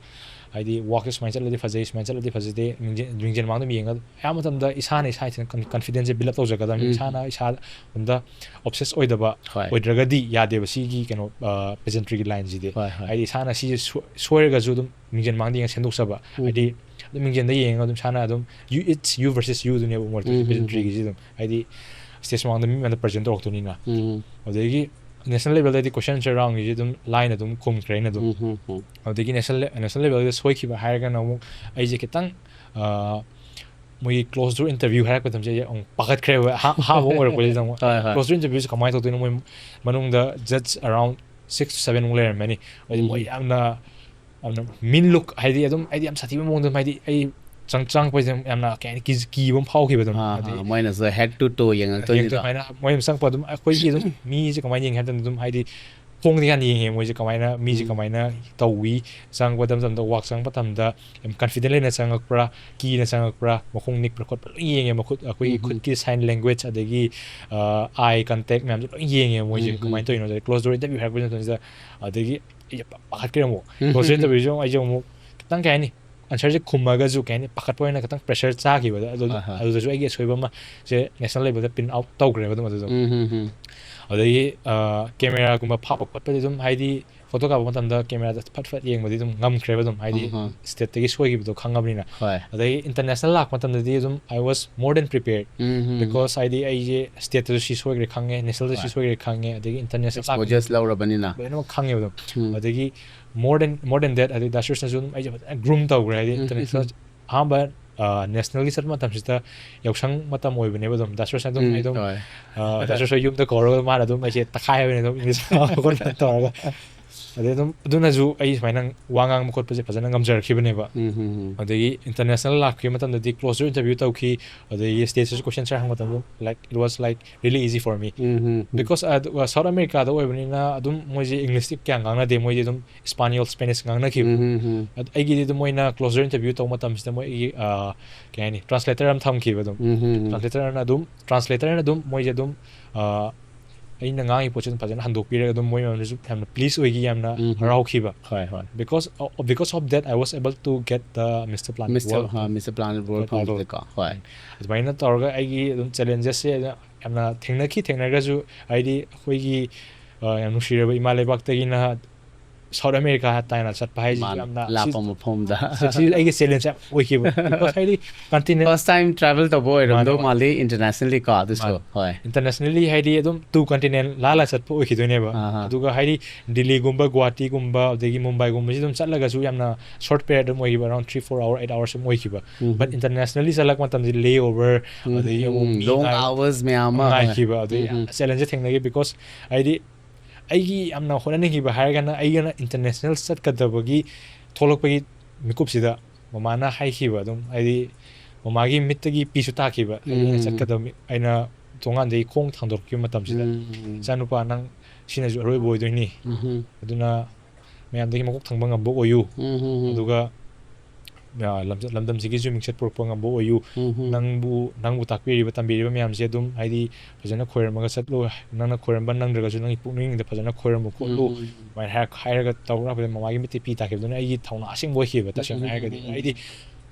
ꯍꯥꯏꯗꯤ ꯋꯥꯛꯁꯦ ꯁꯨꯃꯥꯏꯅ ꯆꯠꯂꯗꯤ ꯐꯖꯩ, ꯁꯨꯃꯥꯏꯅ ꯆꯠꯂꯗꯤ ꯐꯖꯗꯦ, ꯃꯤꯡꯖꯦꯜ ꯃꯤꯡꯖꯦꯜ ꯃꯥꯡꯗ ꯑꯗꯨꯝ ꯌꯦꯡꯉꯒ ꯑꯌꯥꯝꯕ ꯃꯇꯝꯗ ꯏꯁꯥꯅ ꯏꯁꯥ ꯏꯊꯟ ꯀꯟꯐꯤꯗꯦꯟꯁꯁꯦ ꯕꯤꯜ ꯑꯞ ꯇꯧꯖꯒꯗꯕꯅꯤ꯫ ꯎꯝ. ꯏꯁꯥꯅ ꯏꯁꯥ ꯑꯝꯗ ꯑꯣꯞꯁꯦꯁ ꯑꯣꯏꯗꯕ ꯍꯣꯏ ꯑꯣꯏꯗ꯭ꯔꯒꯗꯤ ꯌꯥꯗꯦꯕ ꯁꯤꯒꯤ ꯀꯩꯅꯣ ꯄꯦꯖꯦꯟꯇ꯭ꯔꯤꯒꯤ ꯂꯥꯏꯟꯁꯤꯗꯤ꯫ ꯍꯣꯏ ꯍꯣꯏ ꯍꯥꯏꯗꯤ ꯏꯁꯥꯅ ꯁꯤꯁꯦ ꯁꯣ- ꯁꯣꯏꯔꯒꯁꯨ ꯑꯗꯨꯝ ꯃꯤꯡꯖꯦꯜ ꯃꯥꯡꯗ ꯌꯦꯡꯉ ꯁꯦꯝꯗꯣꯛꯆꯕ꯫ ꯎꯝ. ꯍꯥꯏꯗꯤ ꯑꯗꯨꯝ ꯃꯤꯡꯖꯦꯜꯗ ꯌꯦꯡꯉꯒ ꯑꯗꯨꯝ ꯏꯁꯥꯅ ꯑꯗꯨꯝ you, it's you versus you ꯗꯨꯅꯦꯕ ꯑꯃꯨꯛ ꯎꯝ, ꯎꯝ, ꯄꯦꯖꯦꯟꯇ꯭ꯔꯤꯒꯤꯁꯤ ꯑꯗꯨꯝ꯫ ꯍꯥꯏꯗꯤ ꯁ꯭ꯇꯦꯖ ꯃꯃꯥꯡꯗ ꯃꯤ ꯃꯌꯥꯝꯗ ꯄ꯭ꯔꯖꯦꯟ ꯇꯧꯔꯛꯇꯣꯏꯅꯤꯅ꯫ ꯎꯝ. ꯑꯗꯒꯤ ꯅꯦꯁꯅꯦꯜ ꯂꯦꯕꯦꯜꯗꯗꯤ ꯀꯣꯏꯁꯟ ꯑꯟꯁꯔ ꯔꯥꯎꯟꯒꯤꯁꯤ ꯑꯗꯨꯝ ꯂꯥꯏꯅ ꯑꯗꯨꯝ ꯈꯨꯝꯈ꯭ꯔꯦ ꯑꯩꯅ ꯑꯗꯨꯝ꯫ ꯎꯝ, ꯎꯝ, ꯎꯝ. ꯑꯗꯒꯤ ꯅꯦꯁꯅꯦꯜ ꯅꯦꯁꯅꯦꯜ ꯂꯦꯕꯦꯜꯗ ꯁꯣꯏꯈꯤꯕ ꯍꯥꯏꯔꯒꯅ ꯑꯃꯨꯛ ꯑꯩꯁꯦ ꯈꯤꯇꯪ ꯑ, ꯃꯣꯏꯒꯤ ꯀ꯭ꯂꯣꯖ ꯗꯣꯔ ꯏꯟꯇꯔꯚ꯭ꯌꯨ ꯍꯥꯏꯔꯛꯄ ꯃꯇꯝꯁꯦ ꯑꯩꯁꯦ ꯑꯃꯨꯛ ꯄꯥꯈꯠꯈ꯭ꯔꯦꯕ꯫ ꯑꯍꯥ- ꯑꯍꯥꯟꯕ ꯑꯣꯏꯔꯛꯄꯁꯤꯗ ꯑꯃꯨꯛ ꯍꯣꯏ, ꯍꯣꯏ. ꯀ꯭ꯂꯣꯖ ꯗꯣꯔ ꯏꯟꯇꯔꯚ꯭ꯌꯨꯁꯦ ꯀꯃꯥꯏꯅ ꯇꯧꯗꯣꯏꯅꯣ? ꯃꯣꯏ ꯃꯅꯨꯡꯗ ꯖꯠꯁ ꯑꯔꯥꯎꯟ ꯁꯤꯛꯁ ꯁꯚꯦꯟꯃꯨꯛ ꯂꯩꯔꯝꯃꯅꯤ꯫ ꯍꯥꯏꯗꯤ ꯃꯣꯏ ꯎꯝ. ꯌꯥꯝꯅ ꯌꯥꯝꯅ ꯃꯤꯟ ꯂꯨꯛ, ꯍꯥꯏꯗꯤ ꯑꯗꯨꯝ ꯍꯥꯏꯗꯤ ꯌꯥꯝ ꯁꯥꯊꯤꯕ ꯃꯑꯣꯡꯗ ꯑꯗꯨꯝ, ꯍꯥꯏꯗꯤ ꯑꯩ ꯆꯪ ꯆꯪꯉꯛꯄꯁꯦ ꯌꯥꯝꯅ ꯀꯩ ꯍꯥꯏꯅꯤ, ꯀꯤ- ꯀꯤꯕ ꯑꯃ ꯐꯥꯎꯈꯤꯕ ꯑꯗꯨꯝ꯫ ꯑꯥ, ꯍꯥꯏꯗꯤ ꯑꯥ, ꯃꯣꯏꯅꯁꯨ ꯍꯦꯠ ꯇꯨ ꯇꯨ ꯌꯦꯡꯉꯛꯇꯣꯏꯅꯤꯗꯣ꯫ ꯁꯨꯃꯥꯏꯅ ꯃꯣꯏ ꯑꯗꯨꯝ ꯆꯪꯉꯛꯄ ꯑꯗꯨꯝ ꯑꯩꯈꯣꯏꯒꯤ ꯑꯗꯨꯝ ꯃꯤꯁꯦ ꯀꯃꯥꯏꯅ ꯌꯦꯡꯒꯦ ꯍꯥꯏꯕ ꯃꯇꯝꯗ ꯑꯗꯨꯝ ꯍꯥꯏꯗꯤ ꯈꯣꯡꯗꯤ ꯍꯥꯟꯅ ꯌꯦꯡꯉꯦ ꯃꯣꯏꯁꯦ ꯀꯃꯥꯏꯅ, ꯃꯤꯁꯦ ꯎꯝ꯫ ꯀꯃꯥꯏꯅ ꯇꯧꯏ, ꯆꯪꯉꯛꯄ ꯃꯇꯝꯗ, ꯋꯥꯛ ꯆꯪꯉꯛꯄ ꯃꯇꯝꯗ ꯌꯥꯝ ꯀꯟꯐꯤꯗꯦꯟ ꯂꯩꯅ ꯆꯪꯉꯛꯄ꯭ꯔꯥ, ꯀꯤꯅ ꯆꯪꯉꯛꯄ꯭ꯔꯥ, ꯃꯈꯣꯡ ꯅꯤꯛꯄ꯭ꯔꯥ ꯈꯣꯠꯄ꯭ꯔꯥ ꯂꯣꯏ ꯌꯦꯡꯉꯦ꯫ ꯃꯈꯨꯠ, ꯑꯩꯈꯣꯏꯒꯤ ꯎꯝ꯫ ꯈꯨꯠꯀꯤ ꯁꯥꯏꯟ ꯂꯦꯡꯒ꯭ꯋꯦꯖ, ꯑꯗꯒꯤ ꯑꯥꯏ ꯀꯟꯇꯦꯛ ꯃꯌꯥꯝꯁꯦ ꯂꯣꯏ ꯌꯦꯡꯉꯦ ꯃꯣꯏꯁꯦ ꯎꯝ꯫ ꯀꯃꯥꯏꯅ ꯇꯧꯔꯤꯅꯣ꯫ ꯀ꯭ꯂꯣꯖ ꯗꯣꯔ ꯏꯟꯇꯔꯚ꯭ꯌꯨ ꯍꯥꯏꯔꯛꯄ ꯃꯇꯝꯁꯤꯗ ꯑꯗꯒꯤ ꯑꯩꯁꯦ ꯄꯥꯈꯠꯈ꯭ꯔꯦ ꯑꯃꯨꯛ꯫ ꯎꯝ꯫ ꯀ꯭ꯂꯣꯖ ꯗꯣꯔ ꯏꯟꯇꯔꯚ꯭ꯌꯨꯁꯦ ꯑꯃꯨꯛ ꯑꯩꯁꯦ ꯑꯃꯨꯛ ꯈꯤꯇꯪ, ꯀꯩ ꯍꯥꯏꯅꯤ, ꯑꯟꯁꯔꯁꯦ ꯈꯨꯝꯃꯒꯁꯨ, ꯀꯩ ꯍꯥꯏꯅꯤ, ꯄꯥꯈꯠꯄ ꯑꯣꯏꯅ ꯈꯤꯇꯪ ꯄ꯭ꯔꯦꯁꯔ ꯆꯥꯈꯤꯕꯗ, ꯑꯗꯨ, ꯍꯣꯏ, ꯍꯣꯏ꯫ ꯑꯗꯨꯗꯁꯨ ꯑꯩꯒꯤ ꯑꯁꯣꯏꯕ ꯑꯃ ꯁꯦ ꯅꯦꯁꯅꯦꯜ ꯂꯦꯚꯦꯜꯗ ꯄ꯭ꯔꯤꯟ ꯑꯥꯎꯠ ꯇꯧꯈ꯭ꯔꯦꯕ ꯑꯗꯨꯝ ꯑꯗꯨꯗꯣ꯫ ꯎꯝ, ꯎꯝ, ꯎꯝ꯫ ꯑꯗꯒꯤ ꯀꯦꯃꯦꯔꯥꯒꯨꯝꯕ ꯐꯥꯕ ꯈꯣꯠꯄꯗꯤ ꯑꯗꯨꯝ, ꯍꯥꯏꯗꯤ, ꯐꯣꯇꯣ ꯀꯥꯞꯄ ꯃꯇꯝꯗ ꯀꯦꯃꯦꯔꯥꯗ ꯐꯠ ꯐꯠ ꯌꯦꯡꯕꯗꯤ ꯑꯗꯨꯝ ꯉꯝꯈ꯭ꯔꯦꯕ ꯑꯗꯨꯝ, ꯍꯥꯏꯗꯤ, ꯑꯍꯥ꯫ ꯁ꯭ꯇꯦꯠꯇꯒꯤ ꯁꯣꯏꯈꯤꯕꯗꯣ ꯈꯪꯉꯕꯅꯤꯅ꯫ ꯍꯣꯏ꯫ ꯑꯗꯒꯤ ꯏꯟꯇꯔꯅꯦꯁꯅꯦꯜ ꯂꯥꯛꯄ ꯃꯇꯝꯗꯗꯤ ꯑꯗꯨꯝ I was more than prepared, um, um. Because, ꯍꯥꯏꯗꯤ, ꯑꯩꯁꯦ ꯁ꯭ꯇꯦꯠꯇꯁꯨ ꯁꯤ ꯁꯣꯏꯈ꯭ꯔꯦ ꯈꯪꯉꯦ, ꯅꯦꯁꯅꯦꯜꯗ ꯁꯤ ꯍꯣꯏ꯫ ꯁꯣꯏꯈ꯭ꯔꯦ ꯈꯪꯉꯦ, ꯑꯗꯒꯤ ꯏꯟꯇꯔꯅꯦꯁꯅꯦꯜ ꯑꯦꯛꯁꯄꯣꯖꯔꯁ ꯂꯧꯔꯕꯅꯤꯅ꯫ ꯂꯣꯏꯅꯃꯛ ꯈꯪꯉꯦꯕ ꯑꯗꯨꯝ꯫ ꯎꯝ꯫ ꯑꯗꯒꯤ more than, more than that, ꯑꯗꯩ ꯗꯥ ꯁꯨꯔꯦꯁꯅꯁꯨ ꯑꯗꯨꯝ ꯑꯩꯁꯦ ꯐꯖꯅ ꯒ꯭ꯔꯨꯝ ꯇꯧꯈ꯭ꯔꯦ, ꯍꯥꯏꯗꯤ, ꯎꯝ, ꯏꯟꯇꯔꯅꯦꯁꯅꯦꯜ ꯎꯝ, ꯑꯍꯥꯟꯕ, ꯑ, ꯅꯦꯁꯅꯦꯜꯒꯤ ꯆꯠꯄ ꯃꯇꯝꯁꯤꯗ ꯌꯥꯎꯁꯪ ꯃꯇꯝ ꯑꯣꯏꯕꯅꯦꯕ ꯑꯗꯨꯝ꯫ ꯗꯥ ꯁꯨꯔꯦꯁꯅ ꯑꯗꯨꯝ ꯎꯝ, ꯑꯩ ꯑꯗꯨꯝ, ꯍꯣꯏ꯫ ꯑ, ꯗꯥ ꯁꯨꯔꯦꯁ ꯍꯣꯏ ꯌꯨꯝꯗ ꯀꯧꯔꯒ ꯃꯥꯅ ꯑꯗꯨꯝ ꯑꯩꯁꯦ ꯇꯛꯈꯥꯏ ꯍꯥꯏꯕꯅꯤ ꯑꯗꯨꯝ, ꯏꯪꯂꯤꯁ ꯈꯣꯠꯄ ꯇꯧꯔꯒ꯫ ꯑꯗꯩ ꯑꯗꯨꯝ ꯑꯗꯨꯅꯁꯨ ꯑꯩ ꯁꯨꯃꯥꯏꯅ ꯋꯥ ꯉꯥꯡꯕ ꯈꯣꯠꯄꯁꯦ ꯐꯖꯅ ꯉꯝꯖꯔꯛꯈꯤꯕꯅꯦꯕ꯫ ꯎꯝ, ꯎꯝ, ꯎꯝ꯫ ꯑꯗꯒꯤ ꯏꯟꯇꯔꯅꯦꯁꯅꯦꯜ ꯂꯥꯛꯈꯤꯕ ꯃꯇꯝꯗꯗꯤ ꯀ꯭ꯂꯣꯖ ꯗꯣꯔ ꯏꯟꯇꯔꯚ꯭ꯌꯨ ꯇꯧꯈꯤ, ꯑꯗꯒꯤ ꯁ꯭ꯇꯦꯖꯇꯁꯨ ꯀꯣꯏꯁꯟ ꯑꯟꯁꯔ ꯍꯪꯕ ꯃꯇꯝꯗ, like, it was, like, really easy for me. Um, um, um. Because south ꯑꯃꯦꯔꯤꯀꯥꯗ ꯑꯣꯏꯕꯅꯤꯅ ꯑꯗꯨꯝ ꯃꯣꯏꯁꯦ ꯏꯪꯂꯤꯁꯇꯤ ꯀꯌꯥ ꯉꯥꯡꯅꯗꯦ, ꯃꯣꯏꯗꯤ ꯑꯗꯨꯝ ꯏꯁꯄꯥꯅꯤꯌꯣꯜ, ꯁ꯭ꯄꯦꯅꯤꯁ ꯉꯥꯡꯅꯈꯤꯕ꯫ ꯎꯝ, ꯎꯝ, ꯎꯝ꯫ ꯑꯗ ꯑꯩꯒꯤꯗꯤ ꯑꯗꯨꯝ ꯃꯣꯏꯅ ꯀ꯭ꯂꯣꯖ ꯗꯣꯔ ꯏꯟꯇꯔꯚ꯭ꯌꯨ ꯇꯧꯕ ꯃꯇꯝꯁꯤꯗ ꯃꯣꯏꯒꯤ, ꯑ, ꯀꯩ ꯍꯥꯏꯅꯤ, ꯇ꯭ꯔꯥꯟꯁꯂꯦꯇꯔ ꯑꯃ ꯊꯝꯈꯤꯕ ꯑꯗꯨꯝ꯫ ꯎꯝ, ꯎꯝ, ꯎꯝ꯫ ꯇ꯭ꯔꯥꯟꯁꯂꯦꯇꯔꯅ ꯑꯗꯨꯝ, ꯇ꯭ꯔꯥꯟꯁꯂꯦꯇꯔꯅ ꯑꯗꯨꯝ ꯃꯣꯏꯁꯦ ꯑꯗꯨꯝ, ꯑ, ꯑꯩꯅ ꯉꯥꯡꯉꯤ ꯄꯣꯠꯁꯦ ꯑꯗꯨꯝ ꯐꯖꯅ ꯍꯟꯗꯣꯛꯄꯤꯔꯒ ꯑꯗꯨꯝ ꯃꯣꯏ ꯃꯌꯥꯝꯅꯁꯨ ꯌꯥꯝꯅ ꯄ꯭ꯂꯤꯁ ꯑꯣꯏꯈꯤ, ꯌꯥꯝꯅ ꯎꯝ, ꯎꯝ꯫ ꯍꯔꯥꯎꯈꯤꯕ꯫ ꯍꯣꯏ, ꯍꯣꯏ꯫ Because, because of that, I was able to get the Mister Planet Mister, World. ꯑ, Mister Planet World Planet World. ꯐꯪꯕꯗꯀꯣ꯫ ꯍꯣꯏ꯫ ꯑꯗꯨꯃꯥꯏꯅ ꯇꯧꯔꯒ ꯑꯩꯒꯤ ꯑꯗꯨꯝ ꯆꯦꯂꯦꯟꯖꯦꯁꯁꯦ ꯌꯥꯝꯅ ꯊꯦꯡꯅꯈꯤ꯫ ꯊꯦꯡꯅꯔꯒꯁꯨ, ꯍꯥꯏꯗꯤ, ꯑꯩꯈꯣꯏꯒꯤ, ꯑ, ꯌꯥꯝ ꯅꯨꯡꯁꯤꯔꯕ ꯏꯃꯥ ꯂꯩꯕꯥꯛꯇꯒꯤꯅ ꯁꯥꯎꯠ ꯑꯃꯦꯔꯤꯀꯥ ꯇꯥꯏꯅ ꯆꯠꯄ ꯍꯥꯏꯁꯤ ꯃꯥꯅꯦ꯫ ꯌꯥꯝꯅ ꯂꯥꯞꯄ ꯁꯤ-, ꯃꯐꯝꯗ꯫ ꯁꯤ ꯑꯩꯒꯤ ꯆꯦꯂꯦꯟꯖ ꯌꯥꯝ ꯑꯣꯏꯈꯤꯕ꯫ Because, ꯍꯥꯏꯗꯤ, ꯀꯟꯇꯤꯅꯦꯟ First time travel ꯇꯧꯕ ꯑꯣꯏꯔꯝꯗꯧ ꯃꯥꯅꯦ, ꯃꯥꯅꯦ꯫ ꯃꯥꯜꯂꯤ, internationally ꯀꯣ, ꯑꯗꯨꯁꯨ꯫ ꯃꯥꯅꯦ꯫ ꯍꯣꯏ꯫ Internationally, ꯍꯥꯏꯗꯤ, ꯑꯗꯨꯝ ꯇꯨ ꯀꯟꯇꯤꯅꯦꯟ ꯂꯥꯜꯂ ꯆꯠꯄ ꯑꯣꯏꯈꯤꯗꯣꯏꯅꯦꯕ꯫ ꯑꯍꯥ꯫ ꯑꯗꯨꯒ, ꯍꯥꯏꯗꯤ, ꯗꯤꯜꯂꯤꯒꯨꯝꯕ, ꯒꯨꯋꯥꯍꯥꯇꯤꯒꯨꯝꯕ, ꯑꯗꯒꯤ ꯃꯨꯝꯕꯥꯏꯒꯨꯝꯕꯁꯤ ꯑꯗꯨꯝ ꯆꯠꯂꯒꯁꯨ ꯌꯥꯝꯅ ꯁꯣꯔꯠ ꯄꯤꯔꯤꯌꯗ ꯑꯗꯨꯝ ꯑꯣꯏꯈꯤꯕ, around three, four hour, eight hours ꯑꯗꯨꯝ ꯑꯣꯏꯈꯤꯕ꯫ ꯎꯝ꯫ But internationally ꯆꯠꯂꯛꯄ ꯃꯇꯝꯗꯗꯤ layover, ꯎꯝ, ꯑꯗꯒꯤ ꯑꯃꯨꯛ ꯎꯝ, ꯃꯤ long ꯉꯥꯏ-, hours ꯃꯌꯥꯝ ꯑꯃ꯫ ꯉꯥꯏꯈꯤꯕ, ꯑꯗꯩ ꯎꯝ, ꯎꯝ꯫ ꯆꯦꯂꯦꯟꯖ ꯊꯦꯡꯅꯈꯤ꯫ Because, ꯍꯥꯏꯗꯤ, ꯑꯩꯒꯤ ꯌꯥꯝꯅ ꯍꯣꯠꯅꯅꯤꯡꯈꯤꯕ ꯍꯥꯏꯔꯒꯅ, ꯑꯩꯒꯤꯅ ꯏꯟꯇꯔꯅꯦꯁꯅꯦꯜ ꯆꯠꯀꯗꯕꯒꯤ ꯊꯣꯛꯂꯛꯄꯒꯤ ꯃꯤꯀꯨꯞꯁꯤꯗ ꯃꯃꯥꯅ ꯍꯥꯏꯈꯤꯕ ꯑꯗꯨꯝ, ꯍꯥꯏꯗꯤ, ꯃꯃꯥꯒꯤ ꯃꯤꯠꯇꯒꯤ ꯄꯤꯁꯨ ꯇꯥꯈꯤꯕ, ꯑꯩꯅ ꯎꯝ꯫ ꯆꯠꯀꯗꯕ ꯃꯤ-, ꯑꯩꯅ ꯊꯣꯡꯒꯥꯟꯗꯒꯤ ꯈꯣꯡ ꯊꯥꯡꯗꯣꯔꯛꯈꯤꯕ ꯃꯇꯝꯁꯤꯗ, ꯎꯝ꯫ "ꯏꯆꯥꯅꯨꯄꯥ, ꯅꯪ ꯁꯤꯅꯁꯨ ꯑꯔꯣꯏꯕ ꯑꯣꯏꯗꯣꯏꯅꯤ꯫ ꯎꯝ ꯍꯝ꯫ ꯑꯗꯨꯅ ꯃꯌꯥꯝꯗꯒꯤ ꯃꯀꯣꯛ ꯊꯪꯕ ꯉꯝꯕ ꯑꯣꯏꯌꯨ꯫ ꯎꯝ ꯍꯝ ꯍꯝ꯫ ꯑꯗꯨꯒ ꯑ, ꯂꯝ- ꯂꯝꯗꯝꯁꯤꯒꯤꯁꯨ ꯃꯤꯡꯆꯠ ꯄꯨꯔꯛꯄ ꯉꯝꯕ ꯑꯣꯏꯌꯨ꯫ ꯎꯝ ꯍꯝ꯫ ꯅꯪꯕꯨ ꯅꯪꯕꯨ ꯇꯥꯛꯄꯤꯔꯤꯕ ꯇꯝꯕꯤꯔꯤꯕ ꯃꯌꯥꯝꯁꯦ ꯑꯗꯨꯝ ꯍꯥꯏꯗꯤ ꯐꯖꯅ ꯈꯣꯏꯔꯝꯃꯒ ꯆꯠꯂꯨ꯫ ꯅꯪꯅ ꯈꯣꯏꯔꯝꯕ ꯅꯪꯗ꯭ꯔꯒꯁꯨ ꯅꯪꯒꯤ ꯄꯨꯛꯅꯤꯡꯗ ꯐꯖꯅ ꯈꯣꯏꯔꯝꯃꯨ ꯈꯣꯠꯂꯨ꯫ ꯎꯝ ꯍꯝ꯫ ꯑꯗꯨꯃꯥꯏꯅ ꯍꯥꯏꯔ- ꯍꯥꯏꯔꯒ ꯇꯧꯔꯛꯄꯗ ꯃꯃꯥꯒꯤ ꯃꯤꯠꯇ ꯄꯤ ꯇꯥꯈꯤꯕꯗꯨꯅ ꯑꯩꯒꯤ ꯊꯧꯅꯥ ꯑꯁꯦꯡꯕ ꯑꯣꯏꯈꯤꯕ꯫ ꯇꯁꯦꯡꯅ ꯎꯝ ꯍꯥꯏꯔꯒꯗꯤ ꯍꯝ꯫ ꯍꯥꯏꯗꯤ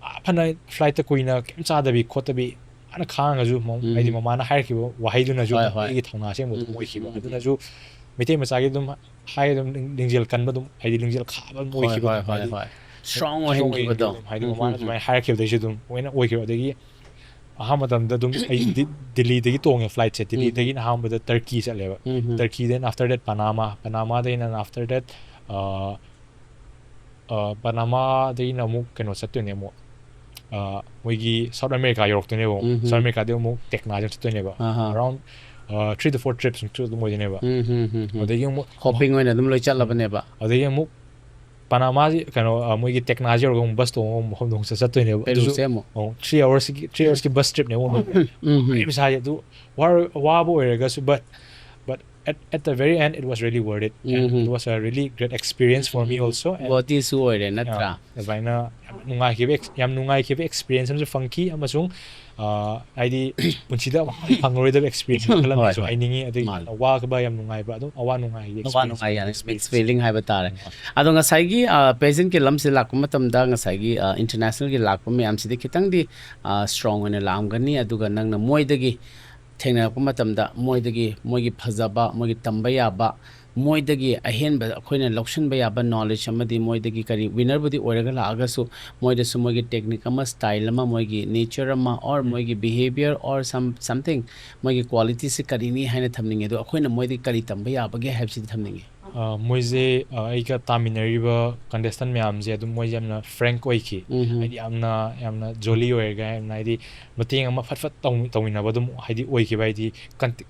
ꯑ, ꯐꯅ ꯐ꯭ꯂꯥꯏꯠꯇ ꯀꯨꯏꯅ ꯀꯩꯝ ꯆꯥꯗꯕꯤ ꯈꯣꯠꯇꯕꯤ ꯐꯅ ꯈꯥꯡꯉꯁꯨ ꯃ- ꯎꯝ꯫ ꯍꯥꯏꯗꯤ ꯃꯃꯥꯅ ꯍꯥꯏꯔꯛꯈꯤꯕ ꯋꯥꯍꯩꯗꯨꯅꯁꯨ ꯍꯣꯏ, ꯑꯗꯨꯝ ꯍꯣꯏ꯫ ꯑꯩꯒꯤ ꯊꯧꯅꯥ ꯑꯁꯦꯡꯕ ꯑꯗꯨꯝ ꯎꯝ, ꯑꯣꯏꯈꯤꯕ꯫ ꯎꯝ, ꯎꯝ꯫ ꯑꯗꯨꯅꯁꯨ ꯃꯩꯇꯩ ꯃꯆꯥꯒꯤ ꯑꯗꯨꯝ ꯍꯥꯏ ꯑꯗꯨꯝ ꯂꯤꯡ- ꯂꯤꯡꯖꯦꯜ ꯀꯟꯕ ꯑꯗꯨꯝ ꯍꯥꯏꯗꯤ ꯂꯤꯡꯖꯦꯜ ꯈꯥꯕ ꯑꯗꯨꯝ ꯍꯣꯏ ꯑꯣꯏꯈꯤꯕ ꯍꯣꯏ ꯑꯗꯨꯝ ꯍꯣꯏ ꯍꯥꯏꯗꯤ ꯍꯣꯏ꯫ ꯏꯁꯇ꯭ꯔꯣꯡ strong ꯑꯣꯏꯍꯟꯈꯤꯕꯗꯣ꯫ ꯑꯣꯏꯍꯟꯈꯤꯕ ꯑꯗꯨꯝ ꯍꯥꯏꯗꯤ ꯎꯝ, ꯃꯃꯥꯅ ꯎꯝ, ꯁꯨꯃꯥꯏꯅ ꯎꯝ꯫ ꯍꯥꯏꯔꯛꯈꯤꯕꯗꯩꯁꯨ ꯑꯗꯨꯝ ꯃꯣꯏꯅ ꯑꯣꯏꯈꯤꯕ꯫ ꯑꯗꯒꯤ ꯑꯍꯥꯟꯕ ꯃꯇꯝꯗ ꯑꯗꯨꯝ ꯑꯩ ꯗꯤ- ꯗꯤꯜꯂꯤꯗꯒꯤ ꯇꯣꯡꯉꯦ ꯐ꯭ꯂꯥꯏꯠꯁꯦ꯫ ꯗꯤꯜꯂꯤꯗꯒꯤꯅ ꯑꯍꯥꯟꯕꯗ ꯇꯔꯀꯤ ꯆꯠꯂꯦꯕ꯫ ꯎꯝ, ꯎꯝ꯫ Turkey then after that Panama, Panama ꯗꯩꯅ after that ꯑ, ꯑ, Panama ꯗꯒꯤꯅ ꯑꯃꯨꯛ ꯀꯩꯅꯣ ꯆꯠꯇꯣꯏꯅꯦ ꯑꯃꯨꯛ ꯑ, ꯃꯣꯏꯒꯤ ꯁꯥꯎꯠ ꯑꯃꯦꯔꯤꯀꯥ ꯌꯧꯔꯛꯇꯣꯏꯅꯦꯕ꯫ ꯎꯝ, ꯎꯝ꯫ ꯁꯥꯎꯠ ꯑꯃꯦꯔꯤꯀꯥꯗꯒꯤ ꯑꯃꯨꯛ ꯇꯦꯛꯅꯥꯁ ꯆꯠꯇꯣꯏꯅꯦꯕ꯫ ꯑꯍꯥ꯫ Around three to four trips ꯑꯗꯨꯝ ꯑꯣꯏꯗꯣꯏꯅꯦꯕ꯫ ꯎꯝ, ꯎꯝ, ꯎꯝ, ꯎꯝ꯫ ꯑꯗꯒꯤ ꯑꯃꯨꯛ ꯍꯣꯞꯄꯤꯡ ꯑꯣꯏꯅ ꯑꯗꯨꯝ ꯂꯣꯏ ꯆꯠꯂꯕꯅꯦꯕ꯫ ꯑꯗꯒꯤ ꯑꯃꯨꯛ ꯄꯅꯥꯃꯥꯁꯤ ꯀꯩꯅꯣ ꯑ, ꯃꯣꯏꯒꯤ ꯇꯦꯛꯅꯥꯁꯤ ꯌꯧꯔꯒ ꯑꯃꯨꯛ ꯕꯁ ꯇꯣꯡꯉꯒ ꯑꯃꯨꯛ ꯃꯐꯝꯗ ꯑꯃꯨꯛ ꯆꯠꯇꯣꯏꯅꯦꯕ꯫ ꯑꯗꯨꯁꯨ ꯄꯦꯔꯨꯁꯦ ꯑꯃꯨꯛ꯫ ꯑꯣ, three hours ꯀꯤ three hours ꯀꯤ ꯕꯁ ꯇ꯭ꯔꯤꯞꯅꯦꯕ꯫ ꯎꯝ, ꯎꯝ꯫ ꯏꯁꯥꯁꯦ ꯑꯗꯨ ꯋꯥꯔ- ꯋꯥꯕ ꯑꯣꯏꯔꯒꯁꯨ, but but at, at the very end it was really worth it, and um, um. it was a really great experience for me also, and ꯋꯥꯇꯤꯁꯨ ꯑꯣꯏꯔꯦ ꯅꯠꯇ꯭ꯔꯥ? ꯑꯗꯨꯃꯥꯏꯅ ꯌꯥꯝ ꯅꯨꯡꯉꯥꯏꯈꯤꯕ ex- ꯌꯥꯝ ꯅꯨꯡꯉꯥꯏꯈꯤꯕ experience ꯑꯃꯁꯨ ꯐꯪꯈꯤ꯫ ꯑꯃꯁꯨꯡ ꯑ, ꯍꯥꯏꯗꯤ ꯄꯨꯟꯁꯤꯗ ꯑꯃꯨꯛ ꯐꯪꯉꯔꯣꯏꯗꯕ experience ꯑꯃ ꯈꯜꯂꯝꯃꯤꯁꯨ ꯍꯣꯏ, ꯍꯣꯏ꯫ ꯍꯥꯏꯅꯤꯡꯉꯤ꯫ ꯑꯗꯒꯤ ꯃꯥꯅꯦ꯫ ꯋꯥꯕ ꯌꯥꯝ ꯅꯨꯡꯉꯥꯏꯕ ꯑꯗꯨꯝ ꯑꯋꯥ ꯅꯨꯡꯉꯥꯏꯒꯤ ꯑꯋꯥ ꯅꯨꯡꯉꯥꯏ ꯌꯥꯅꯤ, ꯃꯤꯛꯁ ꯐꯤꯂꯤꯡ ꯍꯥꯏꯕ ꯇꯥꯔꯦ꯫ ꯑꯗꯣ ꯉꯁꯥꯏꯒꯤ ꯄꯦꯖꯦꯟꯀꯤ ꯂꯝꯁꯤꯗ ꯂꯥꯛꯄ ꯃꯇꯝꯗ ꯉꯁꯥꯏꯒꯤ ꯏꯟꯇꯔꯅꯦꯁꯅꯦꯜꯒꯤ ꯂꯥꯛꯄ ꯃꯌꯥꯝꯁꯤꯗꯤ ꯈꯤꯇꯪꯗꯤ ꯏꯁꯇ꯭ꯔꯣꯡ ꯑꯣꯏꯅ ꯂꯥꯛꯑꯝꯒꯅꯤ꯫ ꯑꯗꯨꯒ ꯅꯪꯅ ꯃꯣꯏꯗꯒꯤ ꯊꯦꯡꯅꯔꯛꯄ ꯃꯇꯝꯗ ꯃꯣꯏꯗꯒꯤ ꯃꯣꯏꯒꯤ ꯐꯖꯕ, ꯃꯣꯏꯒꯤ ꯇꯝꯕ ꯌꯥꯕ, ꯃꯣꯏꯗꯒꯤ ꯑꯍꯦꯟꯕ ꯑꯩꯈꯣꯏꯅ ꯂꯧꯁꯤꯟꯕ ꯌꯥꯕ ꯅꯣꯂꯦꯖ ꯑꯃꯗꯤ ꯃꯣꯏꯗꯒꯤ ꯀꯔꯤ ꯋꯤꯅꯔꯕꯨꯗꯤ ꯑꯣꯏꯔꯒ ꯂꯥꯛꯑꯒꯁꯨ ꯃꯣꯏꯗꯁꯨ ꯃꯣꯏꯒꯤ ꯇꯦꯛꯅꯤꯛ ꯑꯃ, ꯁ꯭ꯇꯥꯏꯜ ꯑꯃ, ꯃꯣꯏꯒꯤ ꯅꯦꯆꯔ ꯑꯃ, ꯑꯣꯔ ꯃꯣꯏꯒꯤ ꯕꯤꯍꯦꯕꯤꯌꯔ ꯑꯣꯔ ꯁꯝ ꯁꯝꯊꯤꯡ ꯃꯣꯏꯒꯤ ꯀ꯭ꯋꯥꯂꯤꯇꯤꯁꯦ ꯀꯔꯤꯅꯤ ꯍꯥꯏꯅ ꯊꯝꯅꯤꯡꯉꯦ꯫ ꯑꯗꯣ ꯑꯩꯈꯣꯏꯅ ꯃꯣꯏꯗꯒꯤ ꯀꯔꯤ ꯇꯝꯕ ꯌꯥꯕꯒꯦ ꯍꯥꯏꯕꯁꯤꯗꯤ ꯊꯝꯅꯤꯡꯉꯦ꯫ ꯑ, ꯃꯣꯏꯁꯦ ꯑ, ꯑꯩꯒ ꯇꯥꯃꯤꯟꯅꯔꯤꯕ ꯀꯟꯇꯦꯁꯇꯦꯟ ꯃꯌꯥꯝꯁꯦ ꯑꯗꯨꯝ ꯃꯣꯏꯁꯦ ꯌꯥꯝꯅ ꯐ꯭ꯔꯦꯡꯛ ꯑꯣꯏꯈꯤ꯫ ꯎꯝ꯫ ꯍꯥꯏꯗꯤ ꯌꯥꯝꯅ ꯌꯥꯝꯅ ꯖꯣꯂꯤ ꯑꯣꯏꯔꯒ ꯌꯥꯝꯅ ꯍꯥꯏꯗꯤ ꯃꯇꯦꯡ ꯑꯃ ꯐꯠ ꯐꯠ ꯇꯧ- ꯇꯧꯃꯤꯟꯅꯕ ꯑꯗꯨꯝ ꯍꯥꯏꯗꯤ ꯑꯣꯏꯈꯤꯕ꯫ ꯍꯥꯏꯗꯤ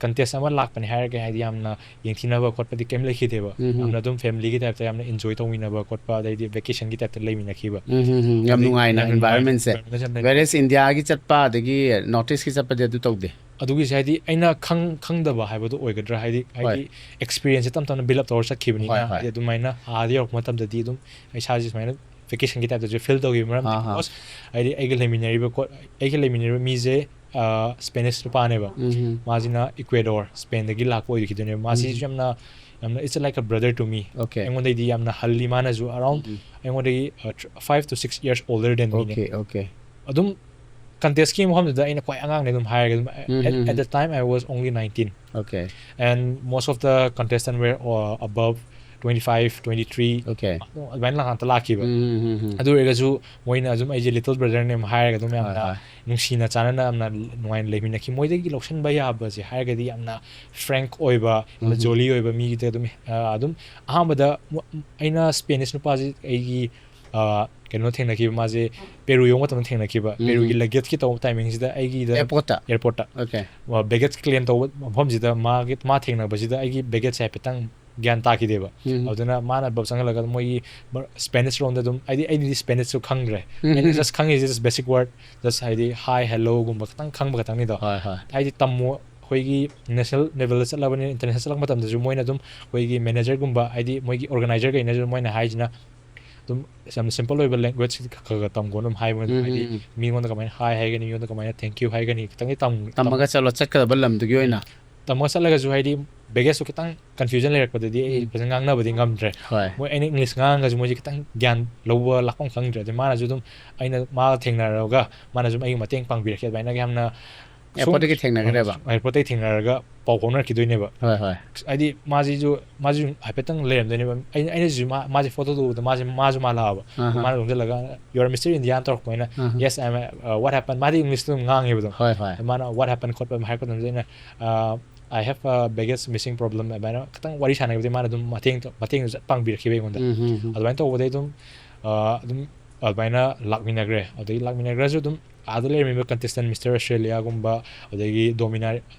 ꯀꯟꯇꯦꯁ ꯑꯃ ꯂꯥꯛꯄꯅꯦ ꯍꯥꯏꯔꯒ ꯍꯥꯏꯗꯤ ꯌꯥꯝꯅ ꯌꯦꯡꯊꯤꯅꯕ ꯈꯣꯠꯄꯗꯤ ꯀꯩꯝ ꯂꯩꯈꯤꯗꯦꯕ꯫ ꯎꯝ꯫ ꯌꯥꯝꯅ ꯑꯗꯨꯝ ꯐꯦꯃꯤꯂꯤꯒꯤ ꯇꯥꯏꯞꯇ ꯌꯥꯝꯅ ꯏꯟꯖꯣꯏ ꯇꯧꯃꯤꯟꯅꯕ ꯈꯣꯠꯄ, ꯑꯗꯩꯗꯤ ꯚꯦꯀꯦꯁꯟꯒꯤ ꯇꯥꯏꯞꯇ ꯂꯩꯃꯤꯟꯅꯈꯤꯕ꯫ ꯎꯝ, ꯎꯝ, ꯎꯝ꯫ ꯌꯥꯝ ꯑꯗꯩ ꯅꯨꯡꯉꯥꯏꯅ ꯌꯥꯝꯅ ꯏꯟꯚꯥꯏꯔꯣꯟꯃꯦꯟꯁꯦ꯫ ꯅꯨꯡꯉꯥꯏꯅ environment ꯌꯥꯝ ꯂꯩ꯫ ꯋꯦꯔꯦꯁ ꯏꯟꯗꯤꯌꯥꯒꯤ ꯆꯠꯄ ꯑꯗꯒꯤ ꯅꯣꯔꯠ ꯏꯁꯀꯤ ꯆꯠꯄꯗꯤ ꯑꯗꯨ ꯇꯧꯗꯦ꯫ ꯑꯗꯨꯒꯤꯁꯦ ꯍꯥꯏꯗꯤ ꯑꯩꯅ ꯈꯪ ꯈꯪꯗꯕ ꯍꯥꯏꯕꯗꯣ ꯑꯣꯏꯒꯗ꯭ꯔꯥ, ꯍꯥꯏꯗꯤ ꯍꯥꯏꯗꯤ ꯑꯦꯛꯁꯄꯤꯔꯤꯌꯦꯟꯁꯁꯦ ꯇꯞ ꯇꯞꯅ ꯕꯤꯜ ꯑꯞ ꯇꯧꯔ ꯆꯠꯈꯤꯕꯅꯤꯅ, ꯍꯣꯏ, ꯍꯣꯏ꯫ ꯍꯥꯏꯗꯤ ꯑꯗꯨꯃꯥꯏꯅ ꯑꯥꯗ ꯌꯧꯔꯛꯄ ꯃꯇꯝꯗꯗꯤ ꯑꯗꯨꯝ ꯏꯁꯥꯁꯦ ꯁꯨꯃꯥꯏꯅ ꯚꯦꯀꯦꯁꯟꯒꯤ ꯇꯥꯏꯞꯇꯁꯨ ꯐꯤꯜ ꯇꯧꯈꯤꯕ ꯃꯔꯝꯗꯤ ꯑꯥ, ꯑꯥ꯫ ꯕꯤꯀꯣꯁ ꯍꯥꯏꯗꯤ ꯑꯩꯒ ꯂꯩꯃꯤꯟꯅꯔꯤꯕ ꯀꯣ ꯑꯩꯒ ꯂꯩꯃꯤꯟꯅꯔꯤꯕ ꯃꯤꯁꯦ ꯁ꯭ꯄꯦꯅꯤꯁ ꯅꯨꯄꯥꯅꯦꯕ꯫ ꯎꯝ ꯃꯥꯁꯤꯅ ꯏꯀ꯭ꯋꯦꯗꯣꯔ, ꯁ꯭ꯄꯦꯟꯗꯒꯤ ꯂꯥꯛꯄ ꯑꯣꯏꯈꯤꯗꯣꯏꯅꯦꯕ꯫ ꯃꯥꯁꯤꯁꯨ ꯎꯝ꯫ ꯌꯥꯝꯅ ꯌꯥꯝꯅ it's like a brother to me꯫ Okay꯫ ꯑꯩꯉꯣꯟꯗꯩꯗꯤ ꯌꯥꯝꯅ ꯍꯜꯂꯤ ꯃꯥꯅꯁꯨ, around ꯎꯝ꯫ ꯑꯩꯉꯣꯟꯗꯒꯤ five to six years older than me ꯅꯦ꯫ Okay, okay꯫ ꯑꯗꯨꯝ ꯀꯟꯇꯦꯁꯀꯤ ꯃꯐꯝꯗꯨꯗ ꯑꯩꯅ ꯈ꯭ꯋꯥꯏ ꯑꯉꯥꯡꯅꯦ ꯑꯗꯨꯝ ꯍꯥꯏꯔꯒ ꯑꯗꯨꯝ, ꯎꯝ, at, um, at the time I was only nineteen Okay꯫ and most of the contestant were uh, above twenty five, twenty three꯫ Okay꯫ ꯑꯗꯨꯃꯥꯏꯅ ꯉꯥꯛꯇ ꯂꯥꯛꯈꯤꯕ꯫ ꯎꯝ, ꯎꯝ, ꯎꯝ, ꯎꯝ꯫ ꯑꯗꯨ ꯑꯣꯏꯔꯒꯁꯨ ꯃꯣꯏꯅ ꯑꯗꯨꯝ ꯑꯩꯁꯦ little brother ꯅꯦ ꯍꯥꯏꯔꯒ ꯑꯗꯨꯝ ꯍꯣꯏ, ꯌꯥꯝꯅ ꯍꯣꯏ꯫ ꯅꯨꯡꯁꯤꯅ ꯆꯥꯟꯅꯅ ꯌꯥꯝꯅ ꯅꯨꯡꯉꯥꯏꯅ ꯂꯩꯃꯤꯟꯅꯈꯤ꯫ ꯃꯣꯏꯗꯒꯤ ꯂꯧꯁꯤꯟꯕ ꯌꯥꯕꯁꯦ ꯍꯥꯏꯔꯒꯗꯤ ꯌꯥꯝꯅ ꯐ꯭ꯔꯦꯡꯛ ꯑꯣꯏꯕ, ꯌꯥꯝꯅ ꯎꯝ꯫ ꯖꯣꯂꯤ ꯑꯣꯏꯕ ꯃꯤꯒꯤꯗ ꯑꯗꯨꯝ ꯑ, ꯑꯗꯨꯝ ꯑꯍꯥꯟꯕꯗ ꯃꯣ- ꯑꯩꯅ ꯁ꯭ꯄꯦꯅꯤꯁ ꯅꯨꯄꯥꯁꯤ ꯑꯩꯒꯤ ꯑ, ꯀꯩꯅꯣ ꯊꯦꯡꯅꯈꯤꯕ, ꯃꯥꯁꯦ ꯄꯦꯔꯨ ꯌꯧꯕ ꯃꯇꯝꯗ ꯊꯦꯡꯅꯈꯤꯕ꯫ ꯎꯝ꯫ ꯄꯦꯔꯨꯒꯤ ꯂꯒꯦꯖꯀꯤ ꯇꯧꯕ ꯇꯥꯏꯃꯤꯡꯁꯤꯗ ꯑꯩꯒꯤꯗ Airport ꯇ? ꯑꯦꯌꯔꯄꯣꯔꯠꯇ Okay꯫ ꯕꯦꯒꯦꯖ ꯀ꯭ꯂꯦꯝ ꯇꯧꯕ ꯃꯐꯝꯁꯤꯗ ꯃꯥꯒꯤ ꯃꯥ ꯊꯦꯡꯅꯕꯁꯤꯗ ꯑꯩꯒꯤ ꯕꯦꯒꯦꯖꯁꯦ ꯍꯥꯏꯐꯦꯠꯇꯪ ꯒ꯭ꯌꯥꯟ ꯇꯥꯈꯤꯗꯦꯕ꯫ ꯎꯝ꯫ ꯑꯗꯨꯅ ꯃꯥꯅ ꯕꯛ ꯆꯪꯍꯜꯂꯒ ꯃꯣꯏꯒꯤ ꯁ꯭ꯄꯦꯅꯤꯁ ꯂꯣꯟꯗ ꯑꯗꯨꯝ, ꯍꯥꯏꯗꯤ ꯑꯩꯗꯤ ꯁ꯭ꯄꯦꯅꯤꯁꯁꯨ ꯈꯪꯗ꯭ꯔꯦ꯫ ꯎꯝ꯫ ꯑꯩꯅ ꯖꯁ ꯈꯪꯉꯤꯁꯦ ꯖꯁ ꯕꯦꯁꯤꯛ ꯋꯥꯔꯗ, ꯖꯁ ꯍꯥꯏꯗꯤ ꯍꯥꯏ, ꯍꯦꯜꯂꯣꯒꯨꯝꯕ ꯈꯤꯇꯪ ꯈꯪꯕ ꯈꯛꯇꯪꯅꯤꯗꯣ꯫ ꯍꯣꯏ, ꯍꯣꯏ꯫ ꯍꯥꯏꯗꯤ ꯇꯝꯃꯣ ꯑꯩꯈꯣꯏꯒꯤ ꯅꯦꯁꯅꯦꯜ ꯂꯦꯕꯦꯜꯗ ꯆꯠꯂꯕꯅꯤꯅ, ꯏꯟꯇꯔꯅꯦꯁꯅꯦꯜ ꯆꯠꯂꯛꯄ ꯃꯇꯝꯗꯁꯨ ꯃꯣꯏꯅ ꯑꯗꯨꯝ ꯑꯩꯈꯣꯏꯒꯤ ꯃꯦꯅꯦꯖꯔꯒꯨꯝꯕ, ꯍꯥꯏꯗꯤ ꯃꯣꯏꯒꯤ ꯑꯣꯔꯒꯅꯥꯏꯖꯔꯈꯩꯅꯁꯨ ꯃꯣꯏꯅ ꯍꯥꯏꯁꯤꯅ ꯑꯗꯨꯝ ꯌꯥꯝꯅ ꯁꯤꯝꯄꯜ ꯑꯣꯏꯕ ꯂꯦꯡꯒ꯭ꯋꯦꯖ ꯈꯔ ꯈꯔ ꯇꯝꯒꯣ ꯑꯗꯨꯝ ꯍꯥꯏꯕ꯫ ꯎꯝ, ꯍꯥꯏꯗꯤ ꯎꯝ, ꯎꯝ꯫ ꯃꯤꯉꯣꯟꯗ ꯀꯃꯥꯏꯅ ꯍꯥꯏ ꯍꯥꯏꯒꯅꯤ, ꯃꯤꯉꯣꯟꯗ ꯀꯃꯥꯏꯅ ꯊꯦꯡꯀ꯭ꯌꯨ ꯍꯥꯏꯒꯅꯤ, ꯈꯤꯇꯪꯗꯤ ꯇꯝ- ꯇꯝꯃꯒ ꯆꯠꯂꯣ, ꯆꯠꯀꯗꯕ ꯂꯝꯗꯨꯒꯤ ꯑꯣꯏꯅ꯫ ꯇꯝꯃꯒ ꯆꯠꯂꯒꯁꯨ ꯍꯥꯏꯗꯤ ꯕꯦꯒꯦꯖꯇꯣ ꯈꯤꯇꯪ ꯀꯟꯐ꯭ꯌꯨꯖꯟ ꯂꯩꯔꯛꯄꯗꯗꯤ ꯑꯩ ꯎꯝ꯫ ꯐꯖꯅ ꯉꯥꯡꯅꯕꯗꯤ ꯉꯝꯗ꯭ꯔꯦ꯫ ꯍꯣꯏ꯫ ꯃꯣꯏ ꯑꯩꯅ ꯏꯪꯂꯤꯁ ꯉꯥꯡꯉꯒꯁꯨ ꯃꯣꯏꯁꯦ ꯈꯤꯇꯪ ꯒ꯭ꯌꯥꯟ ꯂꯧꯕ ꯂꯥꯛꯐꯝ ꯈꯪꯗ꯭ꯔꯦ꯫ ꯑꯗꯩ ꯃꯥꯅꯁꯨ ꯑꯗꯨꯝ ꯑꯩꯅ ꯃꯥꯒ ꯊꯦꯡꯅꯔꯒ ꯃꯥꯅꯁꯨ ꯑꯩꯒꯤ ꯃꯇꯦꯡ ꯄꯥꯡꯕꯤꯔꯛꯈꯤ꯫ ꯑꯗꯨꯃꯥꯏꯅ ꯌꯥꯝꯅ ꯑꯦꯌꯔꯄꯣꯔꯠꯇꯒꯤ ꯊꯦꯡꯅꯈ꯭ꯔꯦꯕ? ꯑꯦꯌꯔꯄꯣꯔꯠꯇꯒꯤ ꯊꯦꯡꯅꯔꯒ ꯄꯥꯎ ꯐꯥꯎꯅꯔꯛꯈꯤꯗꯣꯏꯅꯦꯕ꯫ ꯍꯣꯏ, ꯍꯣꯏ꯫ ꯍꯥꯏꯗꯤ ꯃꯥꯁꯤꯁꯨ ꯃꯥꯁꯨ ꯍꯥꯏꯐꯦꯠꯇꯪ ꯂꯩꯔꯝꯗꯣꯏꯅꯦꯕ꯫ ꯑꯩꯅ ꯑꯩꯅꯁꯨ ꯃꯥ ꯃꯥꯁꯦ ꯐꯣꯇꯣꯗꯣ ꯎꯕꯗ ꯃꯥꯁꯦ ꯃꯥꯁꯨ ꯃꯥꯜꯂꯛꯑꯕ꯫ ꯑꯍꯥ꯫ ꯃꯥꯅ ꯆꯣꯡꯁꯤꯜꯂꯒ "You are Mister India" ꯇꯧꯔꯛꯄꯅꯤꯅ ꯑꯍꯥ꯫ "Yes, I am, uh, what happened?" ꯃꯥꯗꯤ ꯏꯪꯂꯤꯁꯇ ꯑꯗꯨꯝ ꯉꯥꯡꯉꯦꯕ ꯑꯗꯨꯝ꯫ ꯍꯣꯏ, ꯍꯣꯏ꯫ ꯃꯥꯅ "What happened?" ꯈꯣꯠꯄ ꯑꯃ ꯍꯥꯏꯔꯛꯄ ꯃꯇꯝꯗ ꯑꯩꯅ "Uh, I have a baggage missing problem" ꯑꯗꯨꯃꯥꯏꯅ ꯈꯤꯇꯪ ꯋꯥꯔꯤ ꯁꯥꯟꯅꯕꯗꯤ ꯃꯥꯅ ꯑꯗꯨꯝ ꯃꯇꯦꯡ ꯃꯇꯦꯡꯁꯨ ꯆꯠ ꯄꯥꯡꯕꯤꯔꯛꯈꯤꯕ ꯑꯩꯉꯣꯟꯗ꯫ ꯎꯝ, ꯎꯝ, ꯎꯝ꯫ ꯑꯗꯨꯃꯥꯏꯅ ꯇꯧꯕꯗꯩ ꯑꯗꯨꯝ ꯑ, ꯑꯗꯨꯝ ꯑꯗꯨꯃꯥꯏꯅ ꯂꯥꯛꯃꯤꯟꯅꯈ꯭ꯔꯦ꯫ ꯑꯗꯨꯗꯒꯤ ꯂꯥꯛꯃꯤꯟꯅꯈ꯭ꯔꯁꯨ ꯑꯗꯨꯝ ꯑꯥꯗ ꯂꯩꯔꯝꯃꯤꯕ contestant Mister Australia ꯒꯨꯝꯕ, ꯑꯗꯒꯤ Domina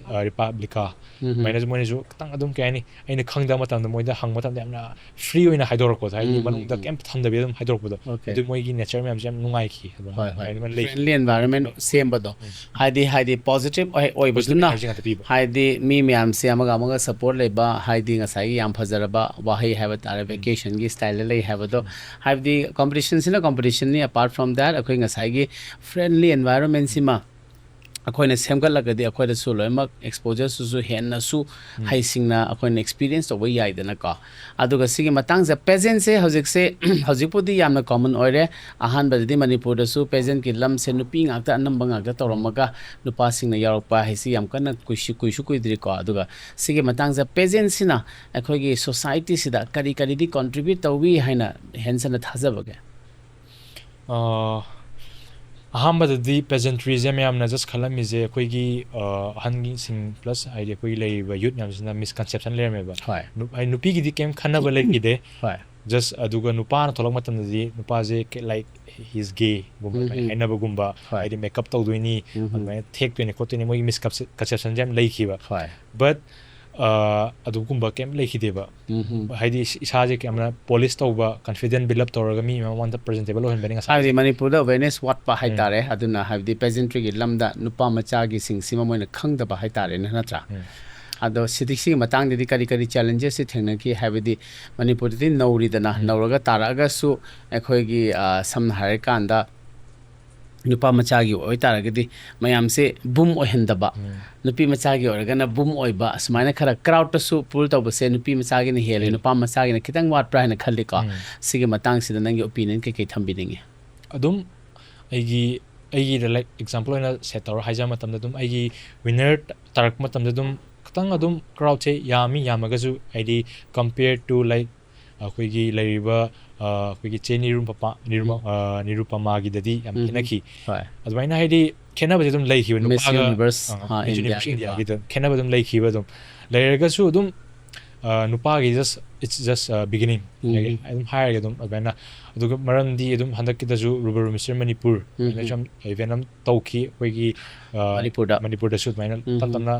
Republica, ꯎꯝ. ꯑꯗꯨꯃꯥꯏꯅꯁꯨ ꯃꯣꯏꯅꯁꯨ ꯈꯤꯇꯪ ꯑꯗꯨꯝ, ꯀꯩ ꯍꯥꯏꯅꯤ, ꯑꯩꯅ ꯈꯪꯗꯕ ꯃꯇꯝꯗ ꯃꯣꯏꯗ ꯍꯪꯕ ꯃꯇꯝꯗ ꯌꯥꯝꯅ free ꯑꯣꯏꯅ ꯍꯥꯏꯗꯣꯔꯛꯄꯗꯣ, ꯍꯥꯏꯗꯤ ꯎꯝ, ꯎꯝ, ꯃꯅꯨꯡꯗ ꯎꯝ. ꯀꯩꯝ ꯊꯝꯗꯕꯤ ꯑꯗꯨꯝ ꯍꯥꯏꯗꯣꯔꯛꯄꯗꯣ, Okay. ꯑꯗꯨ ꯃꯣꯏꯒꯤ nature ꯃꯌꯥꯝꯁꯦ ꯌꯥꯝ ꯅꯨꯡꯉꯥꯏꯈꯤ꯫ ꯑꯗꯨꯃꯥꯏꯅ ꯍꯣꯏ, ꯍꯣꯏ. ꯑꯗꯨꯃꯥꯏꯅ ꯂꯩ. Friendly environment ꯁꯦꯝꯕꯗꯣ, ꯎꯝ. ꯍꯥꯏꯗꯤ, ꯍꯥꯏꯗꯤ positive ꯑꯣꯏ-, Positive ꯑꯣꯏꯕꯗꯨꯅ, energy ꯉꯥꯛꯇ ꯄꯤꯕ. ꯍꯥꯏꯗꯤ ꯃꯤ ꯃꯌꯥꯝꯁꯦ ꯑꯃꯒ ꯑꯃꯒ support ꯂꯩꯕ, ꯍꯥꯏꯗꯤ ꯉꯁꯥꯏꯒꯤ ꯌꯥꯝ ꯐꯖꯔꯕ ꯋꯥꯍꯩ ꯍꯥꯏꯕ ꯇꯥꯔꯦ, vacation ꯒꯤ style ꯗ ꯂꯩ ꯍꯥꯏꯕꯗꯣ, ꯍꯥꯏꯕꯗꯤ competition ꯁꯤꯅ competition ꯅꯤ, apart from that ꯑꯩꯈꯣꯏ ꯉꯁꯥꯏꯒꯤ friendly environment ꯁꯤꯃ ꯑꯩꯈꯣꯏꯅ ꯁꯦꯝꯒꯠꯂꯒꯗꯤ ꯑꯩꯈꯣꯏꯗꯁꯨ ꯂꯣꯏꯅꯃꯛ exposure ꯁꯨ ꯍꯦꯟꯅꯁꯨ ꯍꯩꯁꯤꯡꯅ ꯑꯩꯈꯣꯏꯅ experience ꯇꯧꯕ ꯌꯥꯏꯗꯅꯀꯣ꯫ ꯑꯗꯨꯒ ꯁꯤꯒꯤ ꯃꯇꯥꯡꯁꯦ, pageant ꯁꯦ ꯍꯧꯖꯤꯛꯁꯦ ꯍꯧꯖꯤꯛꯄꯨꯗꯤ ꯌꯥꯝꯅ common ꯑꯣꯏꯔꯦ꯫ ꯑꯍꯥꯟꯕꯗꯗꯤ ꯃꯅꯤꯄꯨꯔꯗꯁꯨ pageant ꯀꯤ ꯂꯝꯁꯦ ꯅꯨꯄꯤ ꯉꯥꯛꯇ ꯑꯅꯝꯕ ꯉꯥꯛꯇ ꯇꯧꯔꯝꯃꯒ ꯅꯨꯄꯥꯁꯤꯡꯅ ꯌꯥꯎꯔꯛꯄ ꯍꯥꯏꯁꯤ ꯌꯥꯝ ꯀꯟꯅ ꯀꯨꯏꯁꯨ, ꯀꯨꯏꯁꯨ ꯀꯨꯏꯗ꯭ꯔꯤꯀꯣ꯫ ꯑꯗꯨꯒ ꯁꯤꯒꯤ ꯃꯇꯥꯡꯁꯦ, pageant ꯁꯤꯅ ꯑꯩꯈꯣꯏꯒꯤ society ꯁꯤꯗ ꯀꯔꯤ ꯀꯔꯤꯗꯤ contribute ꯇꯧꯏ ꯍꯥꯏꯅ ꯍꯦꯟꯁꯟꯅ ꯊꯥꯖꯕꯒꯦ? ꯑꯥ, ꯑꯍꯥꯟꯕꯗꯗꯤ pageantry ꯁꯦ ꯃꯌꯥꯝꯅ just ꯈꯜꯂꯝꯃꯤꯁꯦ ꯑꯩꯈꯣꯏꯒꯤ, ꯑꯥ, ꯑꯍꯟꯁꯤꯡ plus ꯍꯥꯏꯗꯤ ꯑꯩꯈꯣꯏꯒꯤ ꯂꯩꯔꯤꯕ youth ꯃꯌꯥꯝꯁꯤꯅ misconception ꯂꯩꯔꯝꯃꯦꯕ꯫ ꯍꯣꯏ. ꯅꯨ-, ꯍꯥꯏꯗꯤ ꯅꯨꯄꯤꯒꯤꯗꯤ ꯀꯩꯝ ꯈꯟꯅꯕ ꯂꯩꯈꯤꯗꯦ꯫ ꯍꯣꯏ. Just ꯑꯗꯨꯒ ꯅꯨꯄꯥꯅ ꯊꯣꯛꯂꯛꯄ ꯃꯇꯝꯗꯗꯤ ꯅꯨꯄꯥꯁꯦ ꯀꯦ-, like, he's gay ꯒꯨꯝꯕ ꯎꯝ, ꯑꯗꯨꯃꯥꯏꯅ ꯎꯝ. ꯍꯥꯏꯅꯕꯒꯨꯝꯕ, ꯍꯣꯏ. ꯍꯥꯏꯗꯤ makeup ꯇꯧꯗꯣꯏꯅꯤ, ꯎꯝ, ꯎꯝ. ꯑꯗꯨꯃꯥꯏꯅ ꯊꯦꯛꯇꯣꯏꯅꯤ ꯈꯣꯠꯇꯣꯏꯅꯤ, ꯃꯣꯏꯒꯤ misconception ꯁꯦ ꯌꯥꯝ ꯂꯩꯈꯤꯕ꯫ ꯍꯣꯏ. But, ꯑꯥ, ꯑꯗꯨꯒꯨꯝꯕ ꯀꯩꯝ ꯂꯩꯈꯤꯗꯦꯕ꯫ ꯎꯝ, ꯎꯝ. ꯍꯥꯏꯗꯤ ꯏꯁ-, ꯏꯁꯥꯁꯦ ꯌꯥꯝꯅ polish ꯇꯧꯕ, confident build up ꯇꯧꯔꯒ ꯃꯤ ꯃꯃꯥꯡꯗ presentable ꯑꯣꯏꯍꯟꯕꯅꯤ ꯉꯁꯥꯏ꯫ ꯍꯥꯏꯕꯗꯤ ꯃꯅꯤꯄꯨꯔꯗ awareness ꯋꯥꯠꯄ ꯎꯝ. ꯍꯥꯏꯇꯥꯔꯦ꯫ ꯑꯗꯨꯅ ꯍꯥꯏꯕꯗꯤ pageantry ꯒꯤ ꯂꯝꯗ ꯅꯨꯄꯥ ꯃꯆꯥꯒꯤꯁꯤꯡꯁꯤꯃ ꯃꯣꯏꯅ ꯈꯪꯗꯕ ꯍꯥꯏꯇꯥꯔꯦꯅꯦ, ꯅꯠꯇ꯭ꯔꯥ? ꯎꯝ. ꯑꯗꯣ ꯁꯤꯗꯤ, ꯁꯤꯒꯤ ꯃꯇꯥꯡꯗꯗꯤ ꯀꯔꯤ ꯀꯔꯤ challenges ꯁꯤ ꯊꯦꯡꯅꯈꯤ? ꯍꯥꯏꯕꯗꯤ ꯃꯅꯤꯄꯨꯔꯗꯗꯤ ꯅꯧꯔꯤꯗꯅ, ꯎꯝ. ꯅꯧꯔꯒ ꯇꯥꯔꯛꯑꯒꯁꯨ ꯑꯩꯈꯣꯏꯒꯤ, ꯑ, ꯁꯝꯅ ꯍꯥꯏꯔꯀꯥꯟꯗ ꯅꯨꯄꯥ ꯃꯆꯥꯒꯤ ꯑꯣꯏꯇꯥꯔꯒꯗꯤ ꯃꯌꯥꯝꯁꯦ boom ꯑꯣꯏꯍꯟꯗꯕ, ꯎꯝ. ꯅꯨꯄꯤ ꯃꯆꯥꯒꯤ ꯑꯣꯏꯔꯒꯅ boom ꯑꯣꯏꯕ, ꯑꯁꯨꯃꯥꯏꯅ ꯈꯔ crowd ꯇꯁꯨ pull ꯇꯧꯕꯁꯦ ꯅꯨꯄꯤ ꯃꯆꯥꯒꯤꯅ ꯍꯦꯜꯂꯤ, ꯍꯦꯜꯂꯤ. ꯅꯨꯄꯥ ꯃꯆꯥꯒꯤꯅ ꯈꯤꯇꯪ ꯋꯥꯠꯄ꯭ꯔꯥ ꯍꯥꯏꯅ ꯈꯜꯂꯤꯀꯣ꯫ ꯎꯝ. ꯁꯤꯒꯤ ꯃꯇꯥꯡꯁꯤꯗ ꯅꯪꯒꯤ opinion ꯀꯩꯀꯩ ꯊꯝꯕꯤꯅꯤꯡꯉꯤ? ꯑꯗꯨꯝ ꯑꯩꯒꯤ, ꯑꯩꯒꯤ, like, example ꯑꯣꯏꯅ set ꯇꯧꯔ ꯍꯥꯏꯖꯕ ꯃꯇꯝꯗ, ꯑꯗꯨꯝ ꯑꯩꯒꯤ winner ꯇꯥꯔꯛꯄ ꯃꯇꯝꯗ ꯑꯗꯨꯝ ꯈꯤꯇꯪ ꯑꯗꯨꯝ crowd ꯁꯦ ꯌꯥꯝꯃꯤ, ꯌꯥꯝꯃꯒꯁꯨ ꯍꯥꯏꯗꯤ compare to, like, ꯑꯩꯈꯣꯏꯒꯤ ꯂꯩꯔꯤꯕ, ꯑ, ꯑꯩꯈꯣꯏꯒꯤ ꯆꯦ ꯅꯤꯔꯨꯄꯃꯥ, ꯅꯤꯔꯨꯃ-, ꯎꯝ. ꯑ, ꯅꯤꯔꯨꯄꯃꯥꯒꯤꯗꯗꯤ ꯌꯥꯝ ꯎꯝ. ꯈꯦꯠꯅꯈꯤ꯫ ꯍꯣꯏ. ꯑꯗꯨꯃꯥꯏꯅ ꯍꯥꯏꯗꯤ ꯈꯦꯠꯅꯕꯁꯦ ꯑꯗꯨꯝ ꯂꯩꯈꯤꯕ Miss ꯅꯨꯄꯥꯒ, Universe, ꯑ, ꯑ, Miss Universe India ꯒꯤ India ꯒꯤꯗ ꯈꯦꯠꯅꯕ ꯑꯗꯨꯝ ꯂꯩꯈꯤꯕ ꯑꯗꯨꯝ ꯂꯩꯔꯒꯁꯨ ꯑꯗꯨꯝ ꯅꯨꯄꯥꯒꯤ just, it's just beginning. ꯑꯗꯨꯝ ꯍꯥꯏꯔꯒꯦ ꯑꯗꯨꯝ ꯑꯗꯨꯃꯥꯏꯅ꯫ ꯑꯗꯨꯒ ꯃꯔꯝꯗꯤ ꯑꯗꯨꯝ ꯍꯟꯗꯛꯀꯤꯗꯁꯨ Rubber Room Mister Manipur ꯍꯥꯏꯅꯁꯨ ꯌꯥꯝ ꯏꯚꯦꯟ ꯑꯃ ꯇꯧꯈꯤ ꯑꯩꯈꯣꯏꯒꯤ ꯑ, ꯃꯅꯤꯄꯨꯔꯗ꯫ ꯃꯅꯤꯄꯨꯔꯗꯁꯨ ꯑꯗꯨꯃꯥꯏꯅ ꯎꯝ, ꯇꯞ ꯎꯝ꯫ ꯇꯞꯅ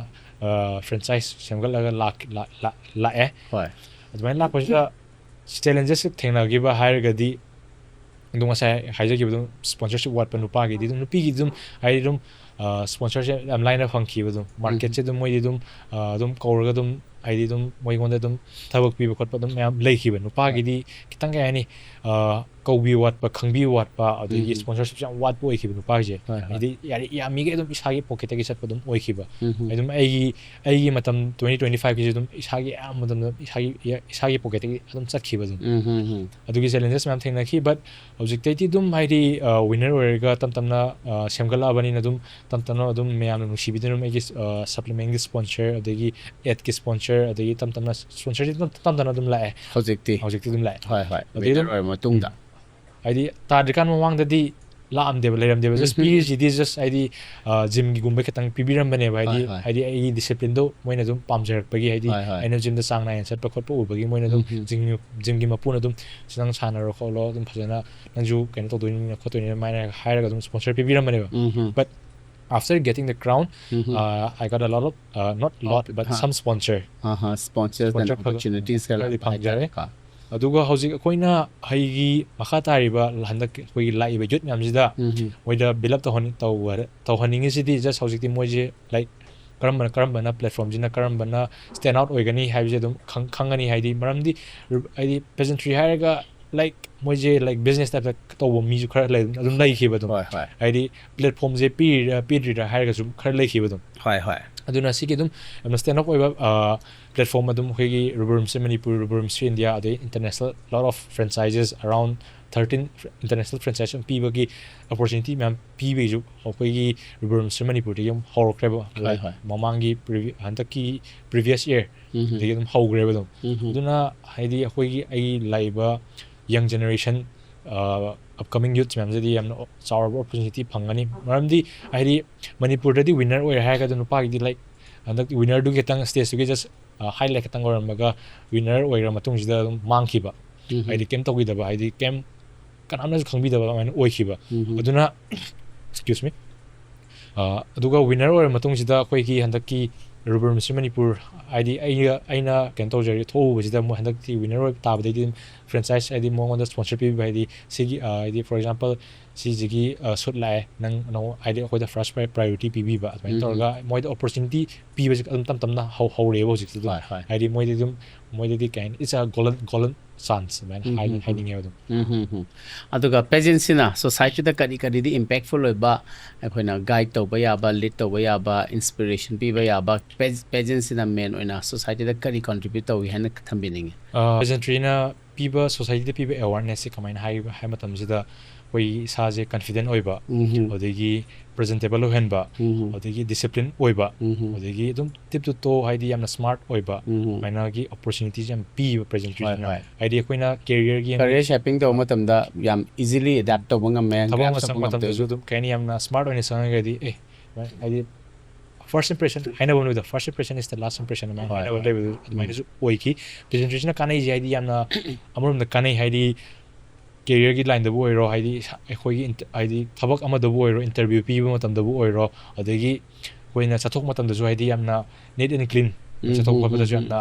ꯐ꯭ꯔꯦꯟꯆꯥꯏꯁ ꯁꯦꯝꯒꯠꯂꯒ ꯂꯥꯛ- ꯂꯥꯛ- ꯂꯥꯛ- ꯂꯥꯛꯑꯦ꯫ ꯍꯣꯏ꯫ ꯑꯗꯨꯃꯥꯏꯅ ꯂꯥꯛꯄꯁꯤꯗ ꯆꯦꯂꯦꯟꯖꯦꯁ ꯊꯦꯡꯅꯈꯤꯕ ꯍꯥꯏꯔꯒꯗꯤ ꯑꯗꯨꯝ ꯉꯁꯥꯏ ꯍꯥꯏꯖꯈꯤꯕ ꯑꯗꯨꯝ ꯁ꯭ꯄꯣꯟꯁꯔꯁꯤꯞ ꯋꯥꯠꯄ ꯅꯨꯄꯥꯒꯤꯗꯤ ꯑꯗꯨꯝ, ꯅꯨꯄꯤꯒꯤꯗꯤ ꯑꯗꯨꯝ ꯍꯥꯏꯗꯤ ꯑꯗꯨꯝ ꯁ꯭ꯄꯣꯟꯁꯔꯁꯦ ꯌꯥꯝ ꯂꯥꯏꯅ ꯐꯪꯈꯤꯕ ꯑꯗꯨꯝ꯫ ꯃꯥꯔꯀꯦꯠꯁꯦ ꯑꯗꯨꯝ ꯃꯣꯏꯗꯤ ꯑꯗꯨꯝ ꯑ, ꯑꯗꯨꯝ ꯀꯧꯔꯒ ꯑꯗꯨꯝ ꯍꯥꯏꯗꯤ ꯑꯗꯨꯝ ꯃꯣꯏꯉꯣꯟꯗ ꯑꯗꯨꯝ ꯊꯕꯛ ꯄꯤꯕ ꯈꯣꯠꯄ ꯑꯗꯨꯝ ꯃꯌꯥꯝ ꯂꯩꯈꯤꯕ꯫ ꯅꯨꯄꯥꯒꯤꯗꯤ ꯈꯤꯇꯪ ꯀꯩ ꯍꯥꯏꯅꯤ, ꯑ, ꯀꯧꯕꯤꯕ ꯋꯥꯠꯄ, ꯈꯪꯕꯤꯕ ꯋꯥꯠꯄ, ꯑꯗꯒꯤ ꯎꯝ꯫ ꯁ꯭ꯄꯣꯟꯁꯔꯁꯤꯞꯁꯦ ꯌꯥꯝ ꯋꯥꯠꯄ ꯑꯣꯏꯈꯤꯕ ꯅꯨꯄꯥꯒꯤꯁꯦ꯫ ꯍꯣꯏ, ꯍꯣꯏ꯫ ꯍꯥꯏꯗꯤ ꯌꯥꯔꯤ ꯌꯥꯝꯃꯤꯈꯩ ꯑꯗꯨꯝ ꯏꯁꯥꯒꯤ ꯄꯣꯀꯦꯠꯇꯒꯤ ꯆꯠꯄ ꯑꯗꯨꯝ ꯑꯣꯏꯈꯤꯕ꯫ ꯎꯝ, ꯎꯝ꯫ ꯑꯗꯨꯝ ꯑꯩꯒꯤ ꯑꯩꯒꯤ ꯃꯇꯝ twenty twenty five ꯀꯤꯁꯦ ꯑꯗꯨꯝ ꯏꯁꯥꯒꯤ ꯑꯌꯥꯝꯕ ꯃꯇꯝꯗ ꯏꯁꯥꯒꯤ ꯏꯁꯥꯒꯤ ꯄꯣꯀꯦꯠꯇꯒꯤ ꯑꯗꯨꯝ ꯆꯠꯈꯤꯕ ꯑꯗꯨꯝ꯫ ꯎꯝ, ꯎꯝ, ꯎꯝ꯫ ꯑꯗꯨꯒꯤ ꯆꯦꯂꯦꯟꯖꯦꯁ ꯃꯌꯥꯝ ꯊꯦꯡꯅꯈꯤ꯫ ꯕꯠ ꯍꯧꯖꯤꯛꯇꯩꯗꯤ ꯑꯗꯨꯝ ꯍꯥꯏꯗꯤ ꯋꯤꯟꯅꯔ ꯑꯣꯏꯔꯒ ꯇꯞ ꯇꯞꯅ ꯑ, ꯁꯦꯝꯒꯠꯂꯛꯑꯕꯅꯤꯅ ꯑꯗꯨꯝ ꯇꯞ ꯇꯞꯅ ꯑꯗꯨꯝ ꯃꯌꯥꯝꯅ ꯅꯨꯡꯁꯤꯕꯤꯗꯨꯅ ꯑꯗꯨꯝ ꯑꯩꯒꯤ ꯁꯄ꯭ꯂꯤꯃꯦꯟꯒꯤ ꯁ꯭ꯄꯣꯟꯁꯔ, ꯑꯗꯒꯤ ꯑꯦꯗꯀꯤ ꯁ꯭ꯄꯣꯟꯁꯔ, ꯑꯗꯒꯤ ꯇꯞ ꯇꯞꯅ ꯁ꯭ꯄꯣꯟꯁꯔꯁꯤ ꯑꯗꯨꯝ ꯇꯞ ꯇꯞꯅ ꯑꯗꯨꯝ ꯂꯥꯛꯑꯦ꯫ ꯍꯧꯖꯤꯛꯇꯤ꯫ ꯍꯧꯖꯤꯛꯇꯤ ꯑꯗꯨꯝ ꯂꯥꯛꯑꯦ꯫ ꯍꯣꯏ, ꯍꯣꯏ꯫ ꯑꯗꯩ ꯑꯗꯨꯝ ꯋꯤꯟꯅꯔ ꯑꯣꯏꯔ ꯃꯇꯨꯡꯗ꯫ ꯍꯥꯏꯗꯤ ꯇꯥꯗ꯭ꯔꯤꯀꯥꯟ ꯃꯃꯥꯡꯗꯗꯤ ꯂꯥꯛꯑꯝꯗꯦꯕ, ꯂꯩꯔꯝꯗꯦꯕ꯫ ꯖꯁ ꯎꯝ, ꯎꯝ꯫ ꯄꯤꯔꯤꯁꯤꯗꯤ ꯖꯁ ꯍꯥꯏꯗꯤ ꯖꯤꯝꯒꯤꯒꯨꯝꯕ ꯈꯤꯇꯪ ꯄꯤꯕꯤꯔꯝꯕꯅꯦꯕ꯫ ꯍꯥꯏꯗꯤ ꯍꯣꯏ, ꯍꯣꯏ꯫ ꯍꯥꯏꯗꯤ ꯑꯩꯒꯤ ꯗꯤꯁꯤꯄ꯭ꯂꯤꯟꯗꯣ ꯃꯣꯏꯅ ꯑꯗꯨꯝ ꯄꯥꯝꯖꯔꯛꯄꯒꯤ, ꯍꯥꯏꯗꯤ ꯍꯣꯏ, ꯍꯣꯏ꯫ ꯑꯩꯅ ꯖꯤꯝꯗ ꯆꯥꯡ ꯅꯥꯏꯅ ꯆꯠꯄ ꯈꯣꯠꯄ ꯎꯕꯒꯤ ꯃꯣꯏꯅ ꯑꯗꯨꯝ ꯎꯝ, ꯎꯝ꯫ ꯖꯤꯝꯒꯤ ꯖꯤꯝꯒꯤ ꯃꯄꯨꯅ ꯑꯗꯨꯝ "ꯁꯤ ꯅꯪ ꯁꯥꯟꯅꯔꯣ ꯈꯣꯠꯂꯣ, ꯑꯗꯨꯝ ꯐꯖꯅ ꯅꯪꯁꯨ ꯀꯩꯅꯣ ꯇꯧꯗꯣꯏꯅꯤꯅ ꯈꯣꯠꯇꯣꯏꯅꯤꯅ" ꯑꯗꯨꯃꯥꯏꯅ ꯍꯥꯏꯔꯒ ꯑꯗꯨꯝ ꯁ꯭ꯄꯣꯟꯁꯔ ꯄꯤꯕꯤꯔꯝꯕꯅꯦꯕ꯫ Um, um. But after getting the crown, um, um. uh, I got a lot of, uh, not lot, but ah. some sponsor. ꯑꯍꯥ, sponsors and Sponsor ꯐꯖ- opportunities ꯈꯔ ꯈꯔꯗꯤ ꯂꯥꯛꯄ ꯍꯥꯏꯇꯥꯔꯦ꯫ ꯐꯪꯖꯔꯦ꯫ ꯑꯗꯨꯒ ꯍꯧꯖꯤꯛ ꯑꯩꯈꯣꯏꯅ ꯑꯩꯒꯤ ꯃꯈꯥ ꯇꯥꯔꯤꯕ ꯍꯟꯗꯛ ꯑꯩꯈꯣꯏꯒꯤ ꯂꯥꯛꯏꯕ ꯌꯨꯠ ꯃꯌꯥꯝꯁꯤꯗ ꯎꯝ, ꯎꯝ꯫ ꯃꯣꯏꯗ ꯕꯤꯜ ꯑꯞ ꯇꯧꯍꯟ-, ꯇꯧꯕ-, ꯇꯧꯍꯟꯅꯤꯡꯉꯤꯁꯤꯗꯤ just ꯍꯧꯖꯤꯛꯇꯤ ꯃꯣꯏꯁꯦ, like, ꯀꯔꯝꯕꯅ, ꯀꯔꯝꯕꯅ ꯄ꯭ꯂꯦꯠꯐꯣꯝꯁꯤꯅ ꯀꯔꯝꯕꯅ stand out ꯑꯣꯏꯒꯅꯤ ꯍꯥꯏꯕꯁꯦ ꯑꯗꯨꯝ ꯈꯪ-, ꯈꯪꯒꯅꯤ꯫ ꯍꯥꯏꯗꯤ ꯃꯔꯝꯗꯤ ꯔꯨ-, ꯍꯥꯏꯗꯤ ꯄꯦꯖꯦꯟꯇ꯭ꯔꯤ ꯍꯥꯏꯔꯒ, like, ꯃꯣꯏꯁꯦ, like, ꯕꯤꯖꯤꯅꯦꯁ ꯇꯥꯏꯞꯇ ꯇꯧꯕ ꯃꯤꯁꯨ ꯈꯔ ꯂꯩ-, ꯑꯗꯨꯝ ꯂꯩꯈꯤꯕ ꯑꯗꯨꯝ꯫ ꯍꯣꯏ, ꯍꯣꯏ꯫ ꯍꯥꯏꯗꯤ ꯄ꯭ꯂꯦꯠꯐꯣꯝꯁꯦ ꯄꯤꯔꯤꯔꯥ ꯄꯤꯗ꯭ꯔꯤꯔꯥ ꯍꯥꯏꯔꯒꯁꯨ ꯈꯔ ꯂꯩꯈꯤꯕ ꯑꯗꯨꯝ꯫ ꯍꯣꯏ, ꯍꯣꯏ꯫ ꯑꯗꯨꯅ ꯁꯤꯒꯤ ꯑꯗꯨꯝ ꯌꯥꯝꯅ stand up ꯑꯣꯏꯕ, ꯑ, ꯄ꯭ꯂꯦꯠꯐꯣꯝ ꯑꯗꯨꯝ ꯑꯩꯈꯣꯏꯒꯤ Rubber Room Mister Manipur, Rubber Room Mister India, ꯑꯗꯩ international lot of franchises, around thirteen international franchise ꯑꯃ ꯄꯤꯕꯒꯤ opportunity ꯃꯌꯥꯝ ꯄꯤꯕꯒꯤꯁꯨ ꯑꯩꯈꯣꯏꯒꯤ Rubber Room Mister Manipurꯗꯒꯤ ꯑꯃꯨꯛ ꯍꯧꯔꯛꯈ꯭ꯔꯦꯕ꯫ ꯍꯣꯏ, Like, ꯍꯣꯏ꯫ ꯃꯃꯥꯡꯒꯤ previ-, ꯍꯟꯗꯛꯀꯤ previous year ꯎꯝ, ꯎꯝ꯫ ꯗꯒꯤ ꯑꯗꯨꯝ ꯍꯧꯈ꯭ꯔꯦꯕ ꯑꯗꯨꯝ꯫ ꯎꯝ, ꯎꯝ꯫ ꯑꯗꯨꯅ ꯍꯥꯏꯗꯤ ꯑꯩꯈꯣꯏꯒꯤ, ꯑꯩꯒꯤ ꯂꯥꯛꯏꯕ young generation, ꯑ, upcoming youths ꯃꯌꯥꯝꯁꯤꯗꯤ ꯌꯥꯝꯅ ꯆꯥꯎꯔꯕ opportunity ꯐꯪꯒꯅꯤ꯫ ꯃꯔꯝꯗꯤ ꯍꯥꯏꯗꯤ ꯃꯅꯤꯄꯨꯔꯗꯗꯤ ꯋꯤꯟꯅꯔ ꯑꯣꯏꯔꯦ ꯍꯥꯏꯔꯒ ꯑꯗꯨꯝ ꯅꯨꯄꯥꯒꯤꯗꯤ, like, ꯍꯟꯗꯛ ꯋꯤꯟꯅꯔꯗꯨꯒꯤ ꯈꯤꯇꯪ ꯁ꯭ꯇꯦꯖꯇꯨꯒꯤ just ꯍꯥꯏꯂꯥꯏꯠ ꯈꯛꯇꯪ ꯑꯣꯏꯔꯝꯃꯒ ꯋꯤꯟꯅꯔ ꯑꯣꯏꯈ꯭ꯔ ꯃꯇꯨꯡꯁꯤꯗ ꯑꯗꯨꯝ ꯃꯥꯡꯈꯤꯕ, ꯍꯥꯏꯗꯤ ꯀꯩꯝ ꯇꯧꯈꯤꯗꯕ, ꯍꯥꯏꯗꯤ ꯀꯩꯝ ꯀꯅꯥꯝꯅꯁꯨ ꯈꯪꯕꯤꯗꯕ ꯑꯗꯨꯃꯥꯏꯅ ꯑꯣꯏꯈꯤꯕ꯫ ꯑꯗꯨꯅ excuse me, ꯑꯗꯨꯒ ꯋꯤꯟꯅꯔ ꯑꯣꯏꯔ ꯃꯇꯨꯡꯁꯤꯗ ꯑꯩꯈꯣꯏꯒꯤ ꯍꯟꯗꯛꯀꯤ ꯔꯨꯕꯔ ꯃꯤꯁꯇꯔ ꯃꯅꯤꯄꯨꯔ, ꯍꯥꯏꯗꯤ ꯑꯩꯒ ꯑꯩꯅ ꯀꯩꯅꯣ ꯇꯧꯖꯔꯤ ꯊꯣꯛꯎꯕꯁꯤꯗ ꯃꯣꯏ ꯍꯟꯗꯛꯇꯤ ꯋꯤꯟꯅꯔ ꯑꯣꯏꯕ ꯇꯥꯕꯗꯩꯗꯤ ꯑꯗꯨꯝ ꯐ꯭ꯔꯦꯟꯆꯥꯏꯁ, ꯍꯥꯏꯗꯤ ꯃꯉꯣꯟꯗ ꯁ꯭ꯄꯣꯟꯁꯔ ꯄꯤꯕꯤꯕ, ꯍꯥꯏꯗꯤ ꯁꯤꯒꯤ ꯍꯥꯏꯗꯤ for example ꯁꯤꯁꯤꯒꯤ ꯁꯨꯠ ꯂꯥꯛꯑꯦ, ꯅꯪ ꯅꯪ ꯍꯥꯏꯗꯤ ꯑꯩꯈꯣꯏꯗ ꯐꯥꯔꯁ ꯄ꯭ꯔꯥꯏꯌꯣꯔꯤꯇꯤ ꯄꯤꯕꯤꯕ ꯑꯗꯨꯃꯥꯏꯅ ꯇꯧꯔꯒ ꯃꯣꯏꯗ ꯑꯣꯄꯣꯔꯆꯨꯅꯤꯇꯤ ꯄꯤꯕꯁꯦ ꯑꯗꯨꯝ ꯇꯞ ꯇꯞꯅ ꯍꯧ ꯍꯧꯔꯛꯑꯦꯕ ꯍꯧꯖꯤꯛꯇꯤ ꯑꯗꯨꯝ꯫ ꯍꯣꯏ, ꯍꯣꯏ꯫ ꯍꯥꯏꯗꯤ ꯃꯣꯏꯗꯤ ꯑꯗꯨꯝ ꯃꯣꯏꯗꯗꯤ ꯀꯩ ꯍꯥꯏꯅꯤ, it's a golden golden chance ꯑꯗꯨꯃꯥꯏꯅ ꯍꯥꯏꯅꯤꯡꯉꯦꯕ ꯑꯗꯨꯝ꯫ ꯎꯝ, ꯎꯝ, ꯎꯝ꯫ ꯑꯗꯨꯒ ꯄꯦꯖꯦꯟꯁꯤꯅ ꯁꯣꯁꯥꯏꯇꯤꯗ ꯀꯔꯤ ꯀꯔꯤꯗꯤ ꯏꯝꯄꯦꯛꯐꯨꯜ ꯑꯣꯏꯕ, ꯑꯩꯈꯣꯏꯅ ꯒꯥꯏꯗ ꯇꯧꯕ ꯌꯥꯕ, ꯂꯤꯗ ꯇꯧꯕ ꯌꯥꯕ, ꯏꯟꯁꯄꯤꯔꯦꯁꯟ ꯄꯤꯕ ꯌꯥꯕ, ꯄꯦꯖꯦꯟꯁꯤꯅ ꯃꯦꯟ ꯑꯣꯏꯅ ꯁꯣꯁꯥꯏꯇꯤꯗ ꯀꯔꯤ ꯀꯟꯇ꯭ꯔꯤꯕ꯭ꯌꯨꯠ ꯇꯧꯏ ꯍꯥꯏꯅ ꯊꯝꯕꯤꯅꯤꯡꯉꯤ? ꯄꯦꯖꯦꯟꯇ꯭ꯔꯤꯅ ꯄꯤꯕ, ꯁꯣꯁꯥꯏꯇꯤꯗ ꯄꯤꯕ ꯑꯦꯋꯥꯔꯅꯦꯁꯁꯦ ꯀꯃꯥꯏꯅ ꯍꯥꯏ ꯍꯥꯏ ꯃꯇꯝꯁꯤꯗ ꯑꯩꯈꯣꯏ ꯏꯁꯥꯁꯦ ꯀꯟꯐꯤꯗꯦꯟ ꯑꯣꯏꯕ, ꯑꯗꯒꯤ ꯄ꯭ꯔꯖꯦꯟꯇꯦꯕꯜ ꯑꯣꯏꯍꯟꯕ, ꯑꯗꯒꯤ ꯗꯤꯁꯤꯄ꯭ꯂꯤꯟ ꯑꯣꯏꯕ, ꯑꯗꯒꯤ ꯑꯗꯨꯝ ꯇꯤꯞ ꯇꯨ ꯇꯣ ꯍꯥꯏꯗꯤ ꯌꯥꯝꯅ ꯁ꯭ꯃꯥꯔꯠ ꯑꯣꯏꯕ, ꯑꯗꯨꯃꯥꯏꯅꯒꯤ ꯑꯣꯄꯣꯔꯆꯨꯅꯤꯇꯤꯁꯦ ꯌꯥꯝ ꯄꯤꯕ ꯄ꯭ꯔꯖꯦꯟꯇ꯭ꯔꯤꯁꯤꯅ꯫ ꯍꯣꯏ꯫ ꯍꯥꯏꯗꯤ ꯑꯩꯈꯣꯏꯅ ꯀꯦꯔꯤꯌꯔꯒꯤ ꯀꯦꯔꯤꯌꯔ ꯁꯦꯄꯤꯡ ꯇꯧꯕ ꯃꯇꯝꯗ ꯌꯥꯝ ꯏꯖꯤꯂꯤ ꯑꯦꯗꯥꯞ ꯇꯧꯕ ꯉꯝꯃꯦ, ꯊꯕꯛ grasp ꯑꯃ ꯇꯧꯕ ꯆꯪꯕ ꯉꯝꯃꯦ꯫ ꯃꯇꯝꯗꯁꯨ ꯑꯗꯨꯝ ꯀꯩ ꯍꯥꯏꯅꯤ, ꯌꯥꯝꯅ ꯁ꯭ꯃꯥꯔꯠ ꯑꯣꯏꯅ ꯆꯪꯉꯒꯗꯤ ꯑꯦ ꯍꯥꯏꯗꯤ first impression ꯍꯥꯏꯅꯕ ꯂꯩꯕꯗꯣ, first impression is the last impression ꯑꯗꯨꯃꯥꯏꯅ ꯍꯣꯏ, ꯍꯥꯏꯅꯕ ꯍꯣꯏ꯫ ꯂꯩꯕꯗꯣ ꯑꯗꯨꯃꯥꯏꯅꯁꯨ ꯑꯣꯏꯈꯤ꯫ ꯄ꯭ꯔꯖꯦꯟꯇ꯭ꯔꯤꯁꯤꯅ ꯀꯥꯟꯅꯩꯁꯦ ꯍꯥꯏꯗꯤ ꯌꯥꯝꯅ ꯑꯃꯔꯣꯝꯗ ꯀꯥꯟꯅꯩ, ꯍꯥꯏꯗꯤ ꯀꯦꯔꯤꯌꯔꯒꯤ ꯂꯥꯏꯟꯗꯕꯨ ꯑꯣꯏꯔꯣ, ꯍꯥꯏꯗꯤ ꯏꯁꯥ- ꯑꯩꯈꯣꯏꯒꯤ ꯏꯟꯇ- ꯍꯥꯏꯗꯤ ꯊꯕꯛ ꯑꯃꯗꯕꯨ ꯑꯣꯏꯔꯣ, ꯏꯟꯇꯔꯚ꯭ꯌꯨ ꯄꯤꯕ ꯃꯇꯝꯗꯕꯨ ꯑꯣꯏꯔꯣ, ꯑꯗꯒꯤ ꯑꯩꯈꯣꯏꯅ ꯆꯠꯊꯣꯛ ꯃꯇꯝꯗꯁꯨ ꯍꯥꯏꯗꯤ ꯌꯥꯝꯅ ꯅꯤꯠ ꯑꯦꯟ ꯀ꯭ꯂꯤꯟ ꯎꯝ, ꯆꯠꯊꯣꯛ ꯎꯝ, ꯈꯣꯠꯄꯗꯁꯨ ꯎꯝ, ꯌꯥꯝꯅ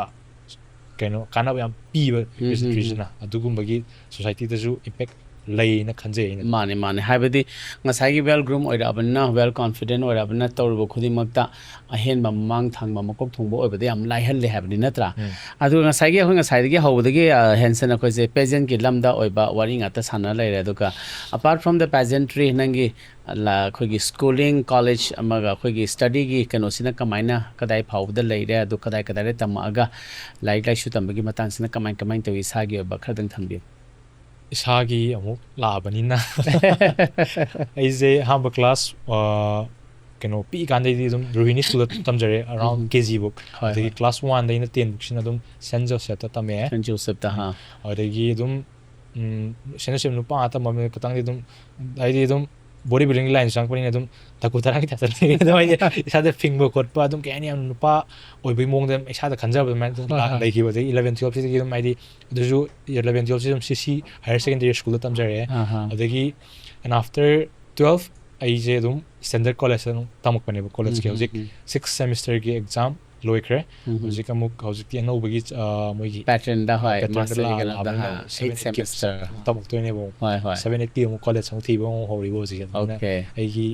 ꯀꯩꯅꯣ ꯀꯥꯟꯅꯕ ꯌꯥꯝ ꯄꯤꯕ ꯎꯝ, ꯄ꯭ꯔꯖꯦꯟꯇ꯭ꯔꯤꯁꯤꯅ ꯑꯗꯨꯒꯨꯝꯕꯒꯤ ꯁꯣꯁꯥꯏꯇꯤꯗꯁꯨ ꯏꯝꯄꯦꯛ ꯂꯩꯌꯦꯅ ꯈꯟꯖꯩ ꯑꯩꯅ꯫ ꯃꯥꯅꯦ, ꯃꯥꯅꯦ꯫ ꯍꯥꯏꯕꯗꯤ ꯉꯁꯥꯏꯒꯤ ꯋꯦꯜ ꯒ꯭ꯔꯨꯝ ꯑꯣꯏꯔꯛꯑꯕꯅꯤꯅ, ꯋꯦꯜ ꯀꯣꯟꯐꯤꯗꯦꯟ ꯑꯣꯏꯔꯛꯑꯕꯅꯤꯅ ꯇꯧꯔꯨꯕ ꯈꯨꯗꯤꯡꯃꯛꯇ ꯑꯍꯦꯟꯕ ꯃꯃꯥꯡ ꯊꯪꯕ ꯃꯀꯣꯛ ꯊꯣꯡꯕ ꯑꯣꯏꯕꯗ ꯌꯥꯝ ꯂꯥꯏꯍꯜꯂꯦ ꯍꯥꯏꯕꯅꯤ, ꯅꯠꯇ꯭ꯔꯥ? ꯎꯝ꯫ ꯑꯗꯨꯒ ꯉꯁꯥꯏꯒꯤ ꯑꯩꯈꯣꯏ ꯉꯁꯥꯏꯗꯒꯤ ꯍꯧꯕꯗꯒꯤ ꯑ, ꯍꯦꯟꯁꯟ ꯑꯩꯈꯣꯏꯁꯦ ꯄꯦꯖꯦꯟꯒꯤ ꯂꯝꯗ ꯑꯣꯏꯕ ꯋꯥꯔꯤ ꯉꯥꯛꯇ ꯁꯥꯟꯅ ꯂꯩꯔꯦ꯫ ꯑꯗꯨꯒ apart from the pageantry, ꯅꯪꯒꯤ ꯑ, ꯂ- ꯑꯩꯈꯣꯏꯒꯤ ꯁ꯭ꯀꯨꯂꯤꯡ, ꯀꯣꯂꯦꯖ ꯑꯃꯒ ꯑꯩꯈꯣꯏꯒꯤ ꯁ꯭ꯇꯗꯤꯒꯤ ꯀꯩꯅꯣꯁꯤꯅ ꯀꯃꯥꯏꯅ ꯀꯗꯥꯏ ꯐꯥꯎꯕꯗ ꯂꯩꯔꯦ, ꯑꯗꯨ ꯀꯗꯥꯏ ꯀꯗꯥꯏꯗ ꯇꯝꯃꯛꯑꯒ ꯂꯥꯏꯔꯤꯛ ꯂꯥꯏꯁꯨ ꯇꯝꯕꯒꯤ ꯃꯇꯥꯡꯁꯤꯅ ꯀꯃꯥꯏ ꯀꯃꯥꯏꯅ ꯇꯧꯏ, ꯏꯁꯥꯒꯤ ꯑꯣꯏꯕ ꯈꯔꯗꯪ ꯊꯝꯕꯤꯌꯨ꯫ ꯏꯁꯥꯒꯤ ꯑꯃꯨꯛ ꯂꯥꯛꯑꯕꯅꯤꯅ ꯑꯩꯁꯦ ꯑꯍꯥꯟꯕ ꯀ꯭ꯂꯥꯁ ꯀꯩꯅꯣ ꯄꯤꯛꯏꯀꯥꯟꯗꯩꯗꯤ ꯑꯗꯨꯝ ꯔꯣꯍꯤꯅꯤ ꯁ꯭ꯀꯨꯜꯗ ꯇꯝꯖꯔꯦ, ꯑꯔꯥꯎꯟ ꯎꯝ꯫ ꯀꯦ ꯖꯤ ꯕꯨꯛ꯫ ꯍꯣꯏ, ꯑꯗꯒꯤ ꯍꯣꯏ꯫ ꯀ꯭ꯂꯥꯁ ꯋꯥꯟꯗꯩꯅ ꯇꯦꯟ ꯕꯨꯛꯁꯤꯅ ꯑꯗꯨꯝ ꯁꯦꯟ ꯖꯣꯁꯦꯐꯇ ꯇꯝꯃꯛꯑꯦ꯫ ꯁꯦꯟ ꯖꯣꯁꯦꯐꯇ, ꯍꯥ꯫ ꯑꯗꯒꯤ ꯑꯗꯨꯝ ꯎꯝ, ꯁꯦꯟ ꯖꯣꯁꯦꯐ ꯅꯨꯄꯥ ꯉꯥꯛꯇ ꯇꯝꯕꯅꯤꯅ ꯈꯤꯇꯪꯗꯤ ꯑꯗꯨꯝ ꯍꯥꯏꯗꯤ ꯑꯗꯨꯝ ꯕꯣꯗꯤ ꯕꯤꯜꯗꯤꯡꯒꯤ ꯂꯥꯏꯟ ꯆꯪꯉꯛꯄꯅꯤꯅ ꯑꯗꯨꯝ ꯇꯀꯨ ꯇꯔꯥꯒꯤ ꯇꯥꯏꯞꯇ ꯂꯩꯔꯦ꯫ ꯑꯗꯨꯝ ꯍꯥꯏꯗꯤ ꯏꯁꯥꯗ ꯐꯤꯡꯕ ꯈꯣꯠꯄ ꯑꯗꯨꯝ ꯀꯩ ꯍꯥꯏꯅꯤ, ꯌꯥꯝ ꯅꯨꯄꯥ ꯑꯣꯏꯕꯒꯤ ꯃꯑꯣꯡꯗ ꯏꯁꯥꯗ ꯈꯟꯖꯕ ꯑꯗꯨꯃꯥꯏꯅ ꯑꯗꯨꯝ ꯍꯣꯏ, ꯂꯥꯛ- ꯍꯣꯏ꯫ ꯂꯩꯈꯤꯕ꯫ ꯑꯗꯒꯤ ꯏꯂꯚꯦꯟ ꯇꯨꯌꯦꯜꯞꯁꯤꯗꯒꯤ ꯑꯗꯨꯝ ꯍꯥꯏꯗꯤ ꯑꯗꯨꯁꯨ ꯏꯂꯚꯦꯟ ꯇꯨꯌꯦꯜꯞꯁꯤ ꯑꯗꯨꯝ ꯁꯤ ꯁꯤ ꯍꯥꯏꯌꯔ ꯁꯦꯀꯦꯟꯗꯔꯤ ꯁ꯭ꯀꯨꯜꯗ ꯇꯝꯖꯔꯛꯑꯦ꯫ ꯑꯍꯥ꯫ ꯑꯗꯒꯤ and after twelve ꯑꯩꯁꯦ ꯑꯗꯨꯝ ꯁ꯭ꯇꯦꯟꯗꯔꯠ ꯀꯣꯂꯦꯖꯇ ꯑꯗꯨꯝ ꯇꯝꯃꯛꯄꯅꯦꯕ꯫ ꯀꯣꯂꯦꯖꯀꯤ ꯎꯝ, ꯍꯧꯖꯤꯛ ꯎꯝ, ꯁꯤꯛꯁ ꯁꯦꯃꯤꯁꯇꯔꯒꯤ ꯑꯦꯛꯖꯥꯝ ꯂꯣꯏꯈ꯭ꯔꯦ꯫ ꯎꯝ, ꯎꯝ꯫ ꯍꯧꯖꯤꯛ ꯑꯃꯨꯛ ꯍꯧꯖꯤꯛꯇꯤ ꯑꯅꯧꯕꯒꯤ ꯑ, ꯃꯣꯏꯒꯤ ꯄꯦꯇꯔꯟꯗ, ꯍꯣꯏ, ꯄꯦꯇꯔꯟꯗ ꯃꯥꯁꯇꯔꯒꯤ ꯀꯩꯅꯣꯗ, ꯂꯥꯛꯑꯕꯅꯤꯅ ꯍꯥ, seven eight eight ꯀꯤ semester꯫ ꯇꯝꯃꯛꯇꯣꯏꯅꯦꯕ꯫ ꯍꯣꯏ, ꯍꯣꯏ꯫ ꯁꯚꯦꯟ ꯑꯩꯠꯀꯤ ꯑꯃꯨꯛ ꯀꯣꯂꯦꯖ ꯑꯃꯨꯛ ꯊꯤꯕ ꯑꯃꯨꯛ ꯍꯧꯔꯤꯕ ꯍꯧꯖꯤꯛ꯫ ꯑꯗꯨꯅ Okay꯫ ꯑꯩꯒꯤ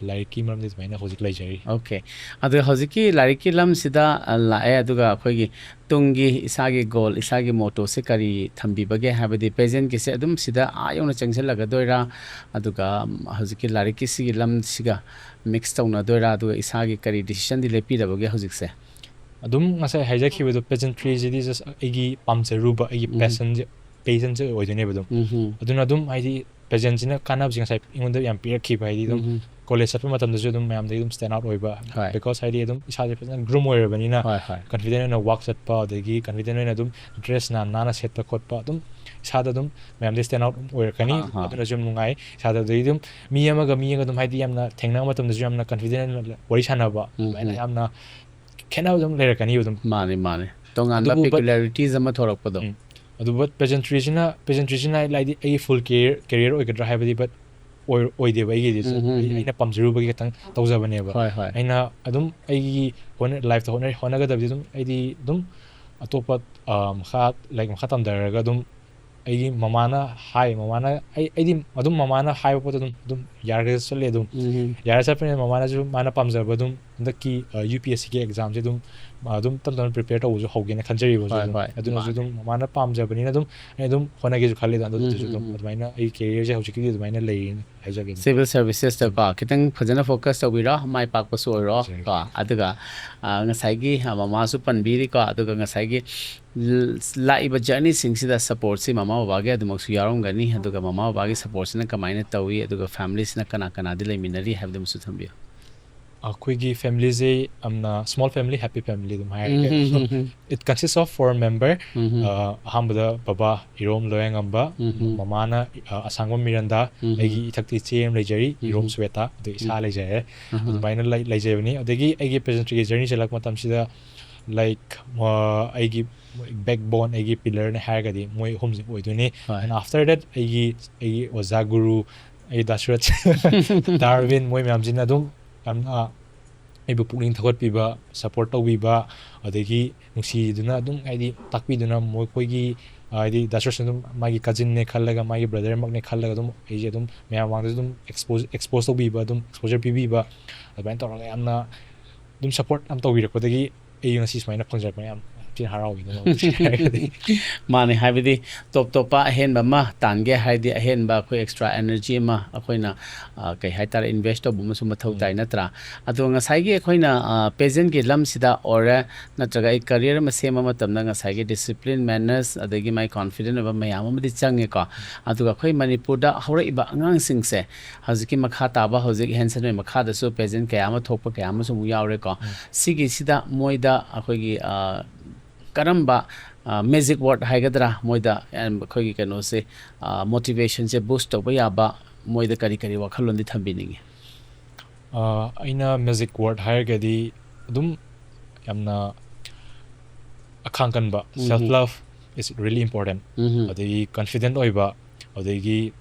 ꯂꯥꯏꯔꯤꯛꯀꯤ ꯃꯔꯝꯗꯤ ꯑꯗꯨꯃꯥꯏꯅ ꯍꯧꯖꯤꯛ ꯂꯩꯖꯔꯤ꯫ Okay꯫ ꯑꯗꯣ ꯍꯧꯖꯤꯛꯀꯤ ꯂꯥꯏꯔꯤꯛꯀꯤ ꯂꯝꯁꯤꯗ, ꯑ, ꯂꯥꯛꯑꯦ, ꯑꯗꯨꯒ ꯑꯩꯈꯣꯏꯒꯤ ꯇꯨꯡꯒꯤ ꯏꯁꯥꯒꯤ ꯒꯣꯜ, ꯏꯁꯥꯒꯤ ꯃꯣꯇꯣꯁꯦ ꯀꯔꯤ ꯊꯝꯕꯤꯕꯒꯦ? ꯍꯥꯏꯕꯗꯤ ꯄꯦꯖꯦꯟꯒꯤꯁꯦ ꯑꯗꯨꯝ ꯁꯤꯗ ꯑꯥ ꯌꯧꯅ ꯆꯪꯁꯤꯜꯂꯒꯗꯣꯏꯔꯥ? ꯑꯗꯨꯒ, ꯎꯝ, ꯍꯧꯖꯤꯛꯀꯤ ꯂꯥꯏꯔꯤꯛꯀꯤꯁꯤꯒꯤ ꯂꯝꯁꯤꯒ ꯃꯤꯛꯁ ꯇꯧꯅꯗꯣꯏꯔꯥ? ꯑꯗꯨꯒ ꯏꯁꯥꯒꯤ ꯀꯔꯤ ꯗꯤꯁꯤꯖꯟꯗꯤ ꯂꯦꯞꯄꯤꯔꯕꯒꯦ ꯍꯧꯖꯤꯛꯁꯦ? ꯑꯗꯨꯝ ꯉꯁꯥꯏ ꯍꯥꯏꯖꯈꯤꯕꯗꯣ, ꯄꯦꯖꯦꯟꯇ꯭ꯔꯤꯁꯤꯗꯤ ꯖꯁ ꯑꯩꯒꯤ ꯄꯥꯝꯖꯔꯨꯕ, ꯑꯩꯒꯤ ꯎꯝ꯫ ꯄꯦꯁꯟꯁꯦ, ꯄꯦꯁꯟꯁꯦ ꯑꯣꯏꯗꯣꯏꯅꯦꯕ ꯑꯗꯨꯝ꯫ ꯎꯝ꯫ ꯑꯗꯨꯅ ꯑꯗꯨꯝ ꯍꯥꯏꯗꯤ ꯄꯦꯖꯦꯟꯁꯤꯅ ꯀꯥꯟꯅꯕꯁꯦ ꯉꯁꯥꯏ ꯑꯩꯉꯣꯟꯗ ꯌꯥꯝ ꯄꯤꯔꯛꯈꯤꯕ, ꯍꯥꯏꯗꯤ ꯑꯗꯨꯝ ꯎꯝ꯫ ꯀꯣꯂꯦꯖ ꯆꯠꯄ ꯃꯇꯝꯗꯁꯨ ꯑꯗꯨꯝ ꯃꯌꯥꯝꯗꯒꯤ ꯑꯗꯨꯝ ꯁ꯭ꯇꯦꯟ ꯑꯥꯎꯠ ꯑꯣꯏꯕ꯫ ꯍꯣꯏ꯫ Because ꯍꯥꯏꯗꯤ ꯑꯗꯨꯝ ꯏꯁꯥꯁꯦ ꯐꯖꯅ ꯒ꯭ꯔꯨꯝ ꯑꯣꯏꯔꯕꯅꯤꯅ ꯍꯣꯏ, ꯍꯣꯏ꯫ ꯀꯟꯐꯤꯗꯦꯟ ꯑꯣꯏꯅ ꯋꯥꯛ ꯆꯠꯄ, ꯑꯗꯒꯤ ꯀꯟꯐꯤꯗꯦꯟ ꯑꯣꯏꯅ ꯑꯗꯨꯝ ꯗ꯭ꯔꯦꯁ ꯅꯥꯟ ꯅꯥꯟꯅ ꯁꯦꯠꯄ ꯈꯣꯠꯄ, ꯑꯗꯨꯝ ꯏꯁꯥꯗ ꯑꯗꯨꯝ ꯃꯌꯥꯝꯗꯒꯤ ꯁ꯭ꯇꯦꯟ ꯑꯥꯎꯠ ꯑꯣꯏꯔꯛꯀꯅꯤ꯫ ꯑꯥ, ꯑꯥ꯫ ꯑꯗꯨꯅꯁꯨ ꯌꯥꯝ ꯅꯨꯡꯉꯥꯏ ꯏꯁꯥꯗ꯫ ꯑꯗꯒꯤ ꯑꯗꯨꯝ ꯃꯤ ꯑꯃꯒ ꯃꯤ ꯑꯃꯒ ꯑꯗꯨꯝ ꯍꯥꯏꯗꯤ ꯌꯥꯝꯅ ꯊꯦꯡꯅꯕ ꯃꯇꯝꯗꯁꯨ ꯌꯥꯝꯅ ꯀꯟꯐꯤꯗꯦꯟ ꯑꯣꯏꯅ ꯋꯥꯔꯤ ꯁꯥꯟꯅꯕ, ꯎꯝ, ꯑꯗꯨꯃꯥꯏꯅ ꯎꯝ꯫ ꯌꯥꯝꯅ ꯈꯦꯠꯅꯕ ꯑꯗꯨꯝ ꯂꯩꯔꯛꯀꯅꯤꯕ ꯑꯗꯨꯝ꯫ ꯃꯥꯅꯤ, ꯃꯥꯅꯤ꯫ ꯇꯣꯉꯥꯟꯕ ꯑꯗꯨꯕꯨ but peculiarities ꯑꯃ ꯊꯣꯛꯂꯛꯄꯗꯣ꯫ ꯎꯝ꯫ ꯑꯗꯨ but ꯄꯦꯖꯦꯟꯇ꯭ꯔꯤꯁꯤꯅ, ꯄꯦꯖꯦꯟꯇ꯭ꯔꯤꯁꯤꯅ ꯍꯥꯏꯗꯤ ꯑꯩꯒꯤ ꯐꯨꯜ ꯀꯦꯔꯤꯌꯔ, ꯀꯦꯔꯤꯌꯔ ꯑꯣꯏꯒꯗ꯭ꯔꯥ ꯍꯥꯏꯕꯗꯤ, but ꯑꯣꯏ-, ꯑꯣꯏꯗꯦꯕ ꯑꯩꯒꯤꯗꯤ꯫ ꯎꯝ, ꯎꯝ, ꯑꯩ-, ꯎꯝ꯫ ꯑꯩꯅ ꯄꯥꯝꯖꯔꯨꯕꯒꯤ ꯈꯛꯇꯪ ꯇꯧꯖꯕꯅꯦꯕ꯫ ꯍꯣꯏ, ꯍꯣꯏ꯫ ꯑꯩꯅ ꯑꯗꯨꯝ ꯑꯩꯒꯤ ꯍꯣꯠꯅ-, ꯂꯥꯏꯐꯇ ꯍꯣꯠꯅ-, ꯍꯣꯠꯅꯒꯗꯕꯗꯤ ꯑꯗꯨꯝ ꯑꯩꯗꯤ ꯑꯗꯨꯝ ꯑꯇꯣꯞꯄ, ꯑ, ꯃꯈꯥ, ꯂꯥꯏꯔꯤꯛ ꯃꯈꯥ ꯇꯝꯊꯔꯒ ꯑꯗꯨꯝ ꯑꯩꯒꯤ ꯃꯃꯥꯅ ꯍꯥꯏ, ꯃꯃꯥꯅ ꯑꯩ, ꯑꯩꯗꯤ ꯑꯗꯨꯝ ꯃꯃꯥꯅ ꯍꯥꯏꯕ ꯄꯣꯠꯇꯣ ꯑꯗꯨꯝ, ꯑꯗꯨꯝ ꯌꯥꯔꯒ ꯆꯠꯂꯦ ꯑꯗꯨꯝ꯫ ꯎꯝ꯫ ꯌꯥꯔ ꯆꯠꯄꯅꯤꯅ ꯃꯃꯥꯅꯁꯨ ꯃꯥꯅ ꯄꯥꯝꯖꯕ ꯑꯗꯨꯝ ꯍꯟꯗꯛꯀꯤ, ꯑ, ꯌꯨ ꯄꯤ ꯑꯦꯁ ꯁꯤꯒꯤ ꯑꯦꯛꯖꯥꯝꯁꯦ ꯑꯗꯨꯝ, ꯑ, ꯑꯗꯨꯝ ꯇꯞ ꯇꯞꯅ ꯄ꯭ꯔꯤꯄꯦꯌꯔ ꯇꯧꯕꯁꯨ ꯍꯧꯒꯦꯅ ꯈꯟꯖꯔꯤꯕ ꯍꯧꯖꯤꯛ ꯍꯣꯏ, ꯑꯗꯨꯝ꯫ ꯍꯣꯏ, ꯑꯗꯨꯅꯁꯨ ꯃꯥꯅꯦ꯫ ꯑꯗꯨꯝ ꯃꯃꯥꯅ ꯄꯥꯝꯖꯕꯅꯤꯅ ꯑꯗꯨꯝ ꯑꯩ ꯑꯗꯨꯝ ꯍꯣꯠꯅꯒꯦꯁꯨ ꯈꯜꯂꯦ꯫ ꯑꯗꯨꯝ ꯎꯝ, ꯑꯗꯨꯁꯨ ꯎꯝ, ꯑꯗꯨꯝ ꯎꯝ꯫ ꯑꯗꯨꯃꯥꯏꯅ ꯑꯩ ꯀꯦꯔꯤꯌꯔꯁꯦ ꯍꯧꯖꯤꯛꯀꯤꯗꯤ ꯑꯗꯨꯃꯥꯏꯅ ꯂꯩꯔꯦꯅ ꯍꯥꯏꯖꯒꯦ꯫ Civil servicesꯇ ꯀꯣ, ꯈꯤꯇꯪ ꯐꯖꯅ focus ꯇꯧꯕꯤꯔꯣ, ꯃꯥꯏ ꯄꯥꯛꯄꯁꯨ ꯑꯣꯏꯔꯣ ꯀꯣ꯫ ꯑꯗꯨꯒ, ꯑ, ꯉꯁꯥꯏꯒꯤ, ꯑ, ꯃꯃꯥꯁꯨ ꯄꯟꯕꯤꯔꯤꯀꯣ, ꯑꯗꯨꯒ ꯉꯁꯥꯏꯒꯤ ꯂ-, ꯂꯥꯛꯏꯕ journeyꯁꯤꯡꯁꯤꯗ supportꯁꯤ ꯃꯃꯥ ꯕꯕꯥꯒꯤ ꯑꯗꯨꯃꯛꯁꯨ ꯌꯥꯎꯔꯝꯒꯅꯤ, ꯑꯗꯨꯒ ꯃꯃꯥ ꯕꯕꯥꯒꯤ supportꯁꯤꯅ ꯀꯃꯥꯏꯅ ꯇꯧꯏ, ꯑꯗꯨꯒ familyꯁꯤꯅ ꯀꯅꯥ ꯀꯅꯥꯗꯤ ꯂꯩꯃꯤꯟꯅꯔꯤ ꯍꯥꯏꯕꯗꯨꯃꯁꯨ ꯊꯝꯕꯤꯌꯨ꯫ ꯑꯩꯈꯣꯏꯒꯤ ꯐꯦꯃꯤꯂꯤꯁꯦ ꯌꯥꯝꯅ small family, happy family ꯑꯗꯨꯝ ꯍꯥꯏꯔꯒꯦ꯫ It consists of four member. ꯑ, ꯑꯍꯥꯟꯕꯗ ꯕꯕꯥ ꯏꯔꯣꯝ ꯂꯣꯌꯥꯉꯝꯕ, ꯃꯃꯥꯅ, ꯑ, ꯑꯁꯥꯡꯕꯝ ꯃꯤꯔꯟꯗꯥ, ꯑꯩꯒꯤ ꯏꯊꯛꯇ ꯏꯆꯦ ꯑꯃ ꯂꯩꯖꯔꯤ, ꯏꯔꯣꯝ ꯁ꯭ꯋꯦꯇꯥ, ꯑꯗꯨ ꯏꯁꯥ ꯂꯩꯖꯔꯦ꯫ ꯑꯗꯨꯃꯥꯏꯅ ꯂꯩ-, ꯂꯩꯖꯕꯅꯤ꯫ ꯑꯗꯒꯤ ꯑꯩꯒꯤ pageantryꯒꯤ journey ꯆꯠꯂꯛꯄ ꯃꯇꯝꯁꯤꯗ, like, ꯑ, ꯑꯩꯒꯤ backbone, ꯑꯩꯒꯤ pillarꯅꯦ ꯍꯥꯏꯔꯒꯗꯤ ꯃꯣꯏ ꯑꯍꯨꯝꯁꯦ ꯑꯣꯏꯗꯣꯏꯅꯤ꯫ ꯍꯣꯏ꯫ And after that, ꯑꯩꯒꯤ, ꯑꯩꯒꯤ ꯑꯣꯖꯥ ꯒꯨꯔꯨ, ꯑꯩ ꯗꯥꯁꯔꯠ, ꯗꯥꯔꯋꯤꯟ, ꯃꯣꯏ ꯃꯌꯥꯝꯁꯤꯅ ꯑꯗꯨꯝ ꯌꯥꯝꯅ ꯑꯩꯕꯨ ꯄꯨꯛꯅꯤꯡ ꯊꯧꯒꯠꯄꯤꯕ, support ꯇꯧꯕꯤꯕ, ꯑꯗꯒꯤ ꯅꯨꯡꯁꯤꯗꯨꯅ ꯑꯗꯨꯝ, ꯍꯥꯏꯗꯤ, ꯇꯥꯛꯄꯤꯗꯨꯅ, ꯃꯈꯣꯏꯒꯤ, ꯍꯥꯏꯗꯤ, ꯗꯥꯁꯔꯠꯁꯤꯅ ꯑꯗꯨꯝ ꯃꯥꯒꯤ cousinꯅꯦ ꯈꯜꯂꯒ, ꯃꯥꯒꯤ brotherꯃꯛꯅꯦ ꯈꯜꯂꯒ ꯑꯗꯨꯝ ꯑꯩꯁꯦ ꯑꯗꯨꯝ ꯃꯌꯥꯝ ꯃꯥꯡꯗꯁꯨ ꯑꯗꯨꯝ expose, expose ꯇꯧꯕꯤꯕ, ꯑꯗꯨꯝ exposure ꯄꯤꯕꯤꯕ, ꯑꯗꯨꯃꯥꯏꯅ ꯇꯧꯔꯒ ꯌꯥꯝꯅ ꯑꯗꯨꯝ support ꯌꯥꯝ ꯇꯧꯕꯤꯔꯛꯄꯗꯒꯤ ꯑꯩ ꯉꯁꯤ ꯁꯨꯃꯥꯏꯅ ꯐꯪꯖꯔꯛꯄꯅ ꯌꯥꯝ ꯊꯤꯅ ꯍꯔꯥꯎꯋꯤ꯫ ꯑꯗꯨꯝ ꯍꯥꯏꯔꯒꯗꯤ ꯃꯥꯅꯦ, ꯍꯥꯏꯕꯗꯤ ꯇꯣꯞ ꯇꯣꯞꯄ ꯑꯍꯦꯟꯕ ꯑꯃ ꯇꯥꯟꯒꯦ ꯍꯥꯏꯔꯗꯤ ꯑꯍꯦꯟꯕ ꯑꯩꯈꯣꯏ extra energy ꯑꯃ ꯑꯩꯈꯣꯏꯅ, ꯑ, ꯀꯩ ꯍꯥꯏꯇꯥꯔꯦ, invest ꯇꯧꯕ ꯑꯃꯁꯨ ꯃꯊꯧ ꯇꯥꯏ, ꯅꯠꯇ꯭ꯔꯥ? ꯑꯗꯣ ꯉꯁꯥꯏꯒꯤ ꯑꯩꯈꯣꯏꯅ, ꯑ, pageantꯀꯤ ꯂꯝꯁꯤꯗ ꯑꯣꯏꯔꯦ, ꯅꯠꯇ꯭ꯔꯒ ꯑꯩ career ꯑꯃ ꯁꯦꯝꯕ ꯃꯇꯝꯗ ꯉꯁꯥꯏꯒꯤ discipline, manners, ꯑꯗꯒꯤ ꯃꯥꯏ confident ꯑꯣꯏꯕ ꯃꯌꯥꯝ ꯑꯃꯗꯤ ꯆꯪꯉꯦꯀꯣ꯫ ꯑꯗꯨꯒ ꯑꯩꯈꯣꯏ ꯃꯅꯤꯄꯨꯔꯗ ꯍꯧꯔꯛꯏꯕ ꯑꯉꯥꯡꯁꯤꯡꯁꯦ, ꯍꯧꯖꯤꯛꯀꯤ ꯃꯈꯥ ꯇꯥꯕ, ꯍꯧꯖꯤꯛ ꯍꯦꯟꯁꯟꯕꯒꯤ ꯃꯈꯥꯗꯁꯨ pageant ꯀꯌꯥ ꯑꯃ ꯊꯣꯛꯄ ꯀꯌꯥ ꯑꯃꯁꯨ ꯑꯃꯨꯛ ꯌꯥꯎꯔꯦꯀꯣ꯫ ꯁꯤꯒꯤꯁꯤꯗ ꯃꯣꯏꯗ ꯑꯩꯈꯣꯏꯒꯤ, ꯑ, ꯀꯔꯝꯕ, ꯑ, magic word ꯍꯥꯏꯒꯗ꯭ꯔꯥ, ꯃꯣꯏꯗ, ꯑ, ꯑꯩꯈꯣꯏꯒꯤ ꯀꯩꯅꯣꯁꯦ, ꯑ, motivationꯁꯦ boost ꯇꯧꯕ ꯌꯥꯕ ꯃꯣꯏꯗ ꯀꯔꯤ ꯀꯔꯤ ꯋꯥꯈꯜꯂꯣꯟꯗꯤ ꯊꯝꯕꯤꯅꯤꯡꯉꯤ? ꯑ, ꯑꯩꯅ magic word ꯍꯥꯏꯔꯒꯗꯤ ꯑꯗꯨꯝ ꯌꯥꯝꯅ ꯑꯈꯥꯡ ꯀꯟꯕ, self love is really important꯫ ꯑꯗꯒꯤ confident ꯑꯣꯏꯕ, ꯑꯗꯒꯤ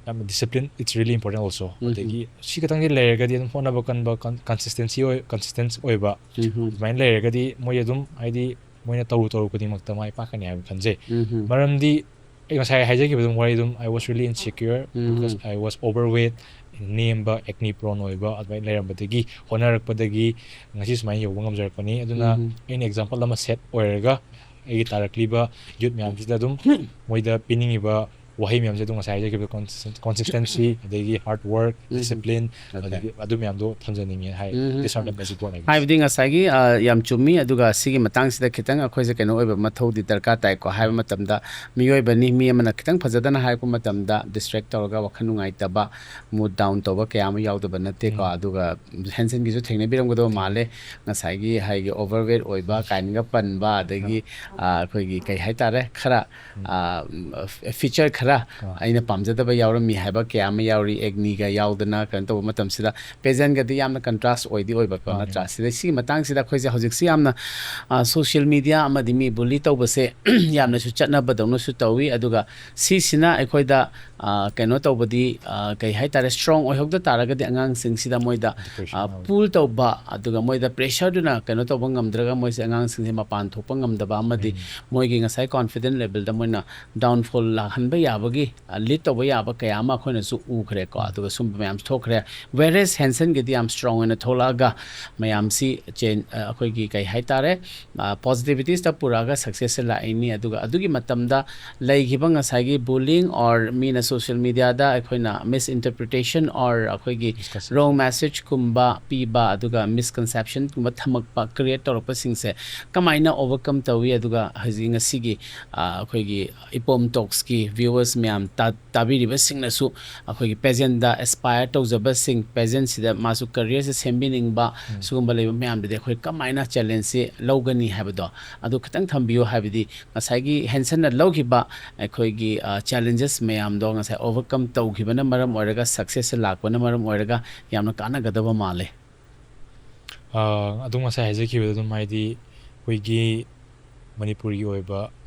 ꯌꯥꯝꯅ discipline, it's really important also꯫ ꯑꯗꯒꯤ ꯁꯤ ꯈꯛꯇꯪꯗꯤ ꯂꯩꯔꯒꯗꯤ ꯑꯗꯨꯝ ꯍꯣꯠꯅꯕ ꯀꯟꯕ, con-, consistency ꯑꯣꯏ-, consistent ꯑꯣꯏꯕ, ꯑꯗꯨꯃꯥꯏꯅ ꯂꯩꯔꯒꯗꯤ ꯃꯣꯏ ꯑꯗꯨꯝ, ꯍꯥꯏꯗꯤ, ꯃꯣꯏꯅ ꯇꯧꯔꯨ ꯇꯧꯔꯨ ꯈꯨꯗꯤꯡꯃꯛꯇ ꯃꯥꯏ ꯄꯥꯛꯀꯅꯤ ꯍꯥꯏꯕ ꯈꯟꯖꯩ꯫ ꯃꯔꯝꯗꯤ ꯑꯩ ꯉꯁꯥꯏ ꯍꯥꯏꯖꯈꯤꯕꯗꯨ ꯋꯥꯔꯤ ꯑꯗꯨꯝ, I was really insecure because I was overweight, ꯅꯦꯝꯕ, acne prone ꯑꯣꯏꯕ, ꯑꯗꯨꯃꯥꯏꯅ ꯂꯩꯔꯝꯕꯗꯒꯤ ꯍꯣꯠꯅꯔꯛꯄꯗꯒꯤ ꯉꯁꯤ ꯁꯨꯃꯥꯏꯅ ꯌꯧꯕ ꯉꯝꯖꯔꯛꯄꯅꯤ꯫ ꯑꯗꯨꯅ ꯑꯩꯅ example ꯑꯃ set ꯑꯣꯏꯔꯒ ꯑꯩꯒꯤ ꯇꯥꯔꯛꯂꯤꯕ youth ꯃꯌꯥꯝꯁꯤꯗ ꯑꯗꯨꯝ ꯃꯣꯏꯗ ꯄꯤꯅꯤꯡꯉꯤꯕ ꯋꯥꯍꯩ ꯃꯌꯥꯝꯁꯦ ꯑꯗꯨꯝ ꯉꯁꯥꯏ ꯍꯥꯏꯖꯈꯤꯕ consistency, ꯑꯗꯒꯤ hard work, ꯎꯝ꯫ discipline, Okay. ꯑꯗꯒꯤ ꯑꯗꯨ ꯃꯌꯥꯝꯗꯣ ꯊꯝꯖꯅꯤꯡꯉꯦ ꯍꯥꯏ ꯎꯝ꯫ ꯗꯤꯁꯥꯔꯠ ꯃꯦꯁꯦꯖ ꯕꯣꯔꯗ ꯍꯥꯏꯕꯗꯤ ꯉꯁꯥꯏꯒꯤ ꯑ, ꯌꯥꯝ ꯆꯨꯝꯃꯤ꯫ ꯑꯗꯨꯒ ꯁꯤꯒꯤ ꯃꯇꯥꯡꯁꯤꯗ ꯈꯤꯇꯪ ꯑꯩꯈꯣꯏꯁꯦ ꯀꯩꯅꯣ ꯑꯣꯏꯕ ꯃꯊꯧꯗꯤ ꯗꯔꯀꯥꯔ ꯇꯥꯏꯀꯣ꯫ ꯍꯥꯏꯕ ꯃꯇꯝꯗ ꯃꯤꯑꯣꯏꯕꯅꯤ, ꯃꯤ ꯑꯃꯅ ꯈꯤꯇꯪ ꯐꯖꯗꯅ ꯍꯥꯏꯔꯛꯄ ꯃꯇꯝꯗ ꯗꯤꯁꯇ꯭ꯔꯦꯛ ꯇꯧꯔꯒ ꯋꯥꯈꯜ ꯅꯨꯡꯉꯥꯏꯇꯕ, ꯃꯨꯠ ꯗꯥꯎꯟ ꯇꯧꯕ ꯀꯌꯥ ꯑꯃ ꯌꯥꯎꯗꯕ ꯅꯠꯇꯦꯀꯣ꯫ ꯎꯝ꯫ ꯑꯗꯨꯒ ꯍꯦꯟꯁꯟꯒꯤꯁꯨ ꯊꯦꯡꯅꯕꯤꯔꯝꯒꯗꯕ ꯃꯥꯜꯂꯦ꯫ ꯉꯁꯥꯏꯒꯤ ꯍꯥꯏꯒꯤ ꯑꯣꯚꯔꯋꯦꯠ ꯑꯣꯏꯕ ꯀꯥꯏꯅꯒ ꯄꯟꯕ, ꯑꯗꯒꯤ ꯑ, ꯑꯩꯈꯣꯏꯒꯤ ꯀꯩ ꯍꯥꯏꯇꯥꯔꯦ, ꯈꯔ ꯐꯤꯆꯔ ꯈꯔ ꯑꯥ꯫ ꯑꯩꯅ ꯄꯥꯝꯖꯗꯕ ꯌꯥꯎꯔꯝꯃꯤ ꯍꯥꯏꯕ ꯀꯌꯥ ꯑꯃ ꯌꯥꯎꯔꯤ꯫ ꯑꯦꯛꯅꯤꯒ ꯌꯥꯎꯗꯅ ꯀꯩꯅꯣ ꯇꯧꯕ ꯃꯇꯝꯁꯤꯗ ꯄꯦꯖꯦꯟꯒꯗꯤ ꯌꯥꯝꯅ ꯀꯟꯇ꯭ꯔꯥꯁ ꯑꯣꯏꯗꯤ ꯑꯣꯏꯕꯀꯣ, ꯃꯥꯅꯦ, ꯅꯠꯇ꯭ꯔꯥ? ꯃꯥꯅꯦ꯫ ꯁꯤꯗ ꯁꯤꯒꯤ ꯃꯇꯥꯡꯁꯤꯗ ꯑꯩꯈꯣꯏꯁꯦ ꯍꯧꯖꯤꯛꯁꯤ ꯌꯥꯝꯅ ꯁꯣꯁꯤꯌꯦꯜ ꯃꯤꯗꯤꯌꯥ ꯑꯃꯗꯤ ꯃꯤ ꯕꯨꯂꯤ ꯇꯧꯕꯁꯦ ꯌꯥꯝꯅꯁꯨ ꯆꯠꯅꯕꯗꯧꯅꯁꯨ ꯇꯧꯏ꯫ ꯑꯗꯨꯒ ꯁꯤꯁꯤꯅ ꯑꯩꯈꯣꯏꯗ ꯑ, ꯀꯩꯅꯣ ꯇꯧꯕꯗꯤ, ꯑ, ꯀꯩ ꯍꯥꯏꯇꯥꯔꯦ, ꯁ꯭ꯇ꯭ꯔꯣꯡ ꯑꯣꯏꯍꯧꯗ ꯇꯥꯔꯒꯗꯤ ꯑꯉꯥꯡꯁꯤꯡꯁꯤꯗ ꯃꯣꯏꯗ Depression ꯑ, ꯍꯧꯔꯛꯄ꯫ ꯄꯨꯜ ꯇꯧꯕ, ꯑꯗꯨꯒ ꯃꯣꯏꯗ ꯄ꯭ꯔꯦꯁꯔꯗꯨꯅ ꯀꯩꯅꯣ ꯇꯧꯕ ꯉꯝꯗ꯭ꯔꯒ ꯃꯣꯏꯁꯦ, ꯑꯉꯥꯡꯁꯤꯡꯁꯦ ꯃꯄꯥꯟ ꯊꯣꯛꯄ ꯉꯝꯗꯕ ꯑꯃꯗꯤ ꯎꯝ꯫ ꯃꯣꯏꯒꯤ ꯉꯁꯥꯏ ꯀꯣꯟꯐꯤꯗꯦꯟ ꯂꯦꯚꯦꯜꯗ ꯃꯣꯏꯅ ꯗꯥꯎꯟꯐꯣꯜ ꯂꯥꯛꯍꯟꯕ ꯌꯥꯕꯒꯤ, ꯑ, ꯂꯤꯗ ꯇꯧꯕ ꯌꯥꯕ ꯀꯌꯥ ꯑꯃ ꯑꯩꯈꯣꯏꯅꯁꯨ ꯎꯈ꯭ꯔꯦꯀꯣ꯫ ꯑꯗꯨꯒ ꯁꯨꯝꯕ ꯃꯌꯥꯝꯁꯨ ꯊꯣꯛꯈ꯭ꯔꯦ꯫ ꯋꯦꯔꯦꯁ ꯍꯦꯟꯁꯟꯒꯤꯗꯤ ꯌꯥꯝ ꯁ꯭ꯇ꯭ꯔꯣꯡ ꯑꯣꯏꯅ ꯊꯣꯛꯂꯛꯑꯒ ꯃꯌꯥꯝꯁꯤ ꯆꯦꯟ-, ꯑ, ꯑꯩꯈꯣꯏꯒꯤ ꯀꯩ ꯍꯥꯏꯇꯥꯔꯦ, ꯄꯣꯖꯤꯇꯤꯚꯤꯇꯤꯁꯇ ꯄꯨꯔꯛꯑꯒ ꯁꯛꯁꯦꯁꯁꯦ ꯂꯥꯛꯏꯅꯤ꯫ ꯑꯗꯨꯒ ꯑꯗꯨꯒꯤ ꯃꯇꯝꯗ ꯂꯩꯈꯤꯕ ꯉꯁꯥꯏꯒꯤ ꯕꯨꯂꯤꯡ ꯑꯣꯔ ꯃꯤꯅ ꯁꯣꯁꯤꯌꯦꯜ ꯃꯤꯗꯤꯌꯥꯗ ꯑꯩꯈꯣꯏꯅ ꯃꯤꯁꯏꯟꯇꯔꯄ꯭ꯔꯤꯇꯦꯁꯟ ꯑꯣꯔ ꯑꯩꯈꯣꯏꯒꯤ Misconception. ꯔꯣꯡ ꯃꯦꯁꯦꯖꯀꯨꯝꯕ ꯄꯤꯕ, ꯑꯗꯨꯒ ꯃꯤꯁꯀꯟꯁꯦꯞꯁꯟꯒꯨꯝꯕ ꯊꯝꯃꯛꯄ, ꯀ꯭ꯔꯤꯌꯦꯠ ꯇꯧꯔꯛꯄꯁꯤꯡꯁꯦ ꯀꯃꯥꯏꯅ ꯑꯣꯚꯔꯀꯝ ꯇꯧꯏ? ꯑꯗꯨꯒ ꯍꯧꯖꯤꯛ ꯉꯁꯤꯒꯤ, ꯑ, ꯑꯩꯈꯣꯏꯒꯤ ꯏꯄꯣꯝ ꯇꯣꯛꯁꯀꯤ ꯚ꯭ꯌꯨꯋꯔꯁ ꯃꯌꯥꯝ ꯇꯥ-, ꯇꯥꯕꯤꯔꯤꯕꯁꯤꯡꯅꯁꯨ ꯑꯩꯈꯣꯏꯒꯤ ꯄꯦꯖꯦꯟꯗ ꯑꯦꯁꯄꯥꯌꯔ ꯇꯧꯖꯕꯁꯤꯡ, ꯄꯦꯖꯦꯟꯁꯤꯗ ꯃꯥꯁꯨ ꯀꯔꯤꯌꯔꯁꯦ ꯁꯦꯝꯕꯤꯅꯤꯡꯕ, ꯁꯤꯒꯨꯝꯕ ꯂꯩꯕ ꯃꯌꯥꯝꯗꯨꯗꯤ ꯑꯩꯈꯣꯏ ꯀꯃꯥꯏꯅ ꯆꯦꯂꯦꯟꯖꯁꯤ ꯂꯧꯒꯅꯤ ꯍꯥꯏꯕꯗꯣ, ꯑꯗꯨ ꯈꯤꯇꯪ ꯊꯝꯕꯤꯌꯨ꯫ ꯍꯥꯏꯕꯗꯤ ꯉꯁꯥꯏꯒꯤ ꯍꯦꯟꯁꯟꯅ ꯂꯧꯈꯤꯕ ꯑꯩꯈꯣꯏꯒꯤ, ꯑ, ꯆꯦꯂꯦꯟꯖꯦꯁ ꯃꯌꯥꯝꯗꯣ ꯉꯁꯥꯏ ꯑꯣꯚꯔꯀꯝ ꯇꯧꯈꯤꯕꯅ ꯃꯔꯝ ꯑꯣꯏꯔꯒ, ꯁꯛꯁꯦꯁꯁꯦ ꯂꯥꯛꯄꯅ ꯃꯔꯝ ꯑꯣꯏꯔꯒ ꯌꯥꯝꯅ ꯀꯥꯟꯅꯒꯗꯕ ꯃꯥꯜꯂꯦ꯫ ꯑ, ꯑꯗꯨꯝ ꯉꯁꯥꯏ ꯍꯥꯏꯖꯈꯤꯕꯗ ꯑꯗꯨꯝ, ꯍꯥꯏꯗꯤ ꯑꯩꯈꯣꯏꯒꯤ ꯃꯅꯤꯄꯨꯔꯒꯤ ꯑꯣꯏꯕ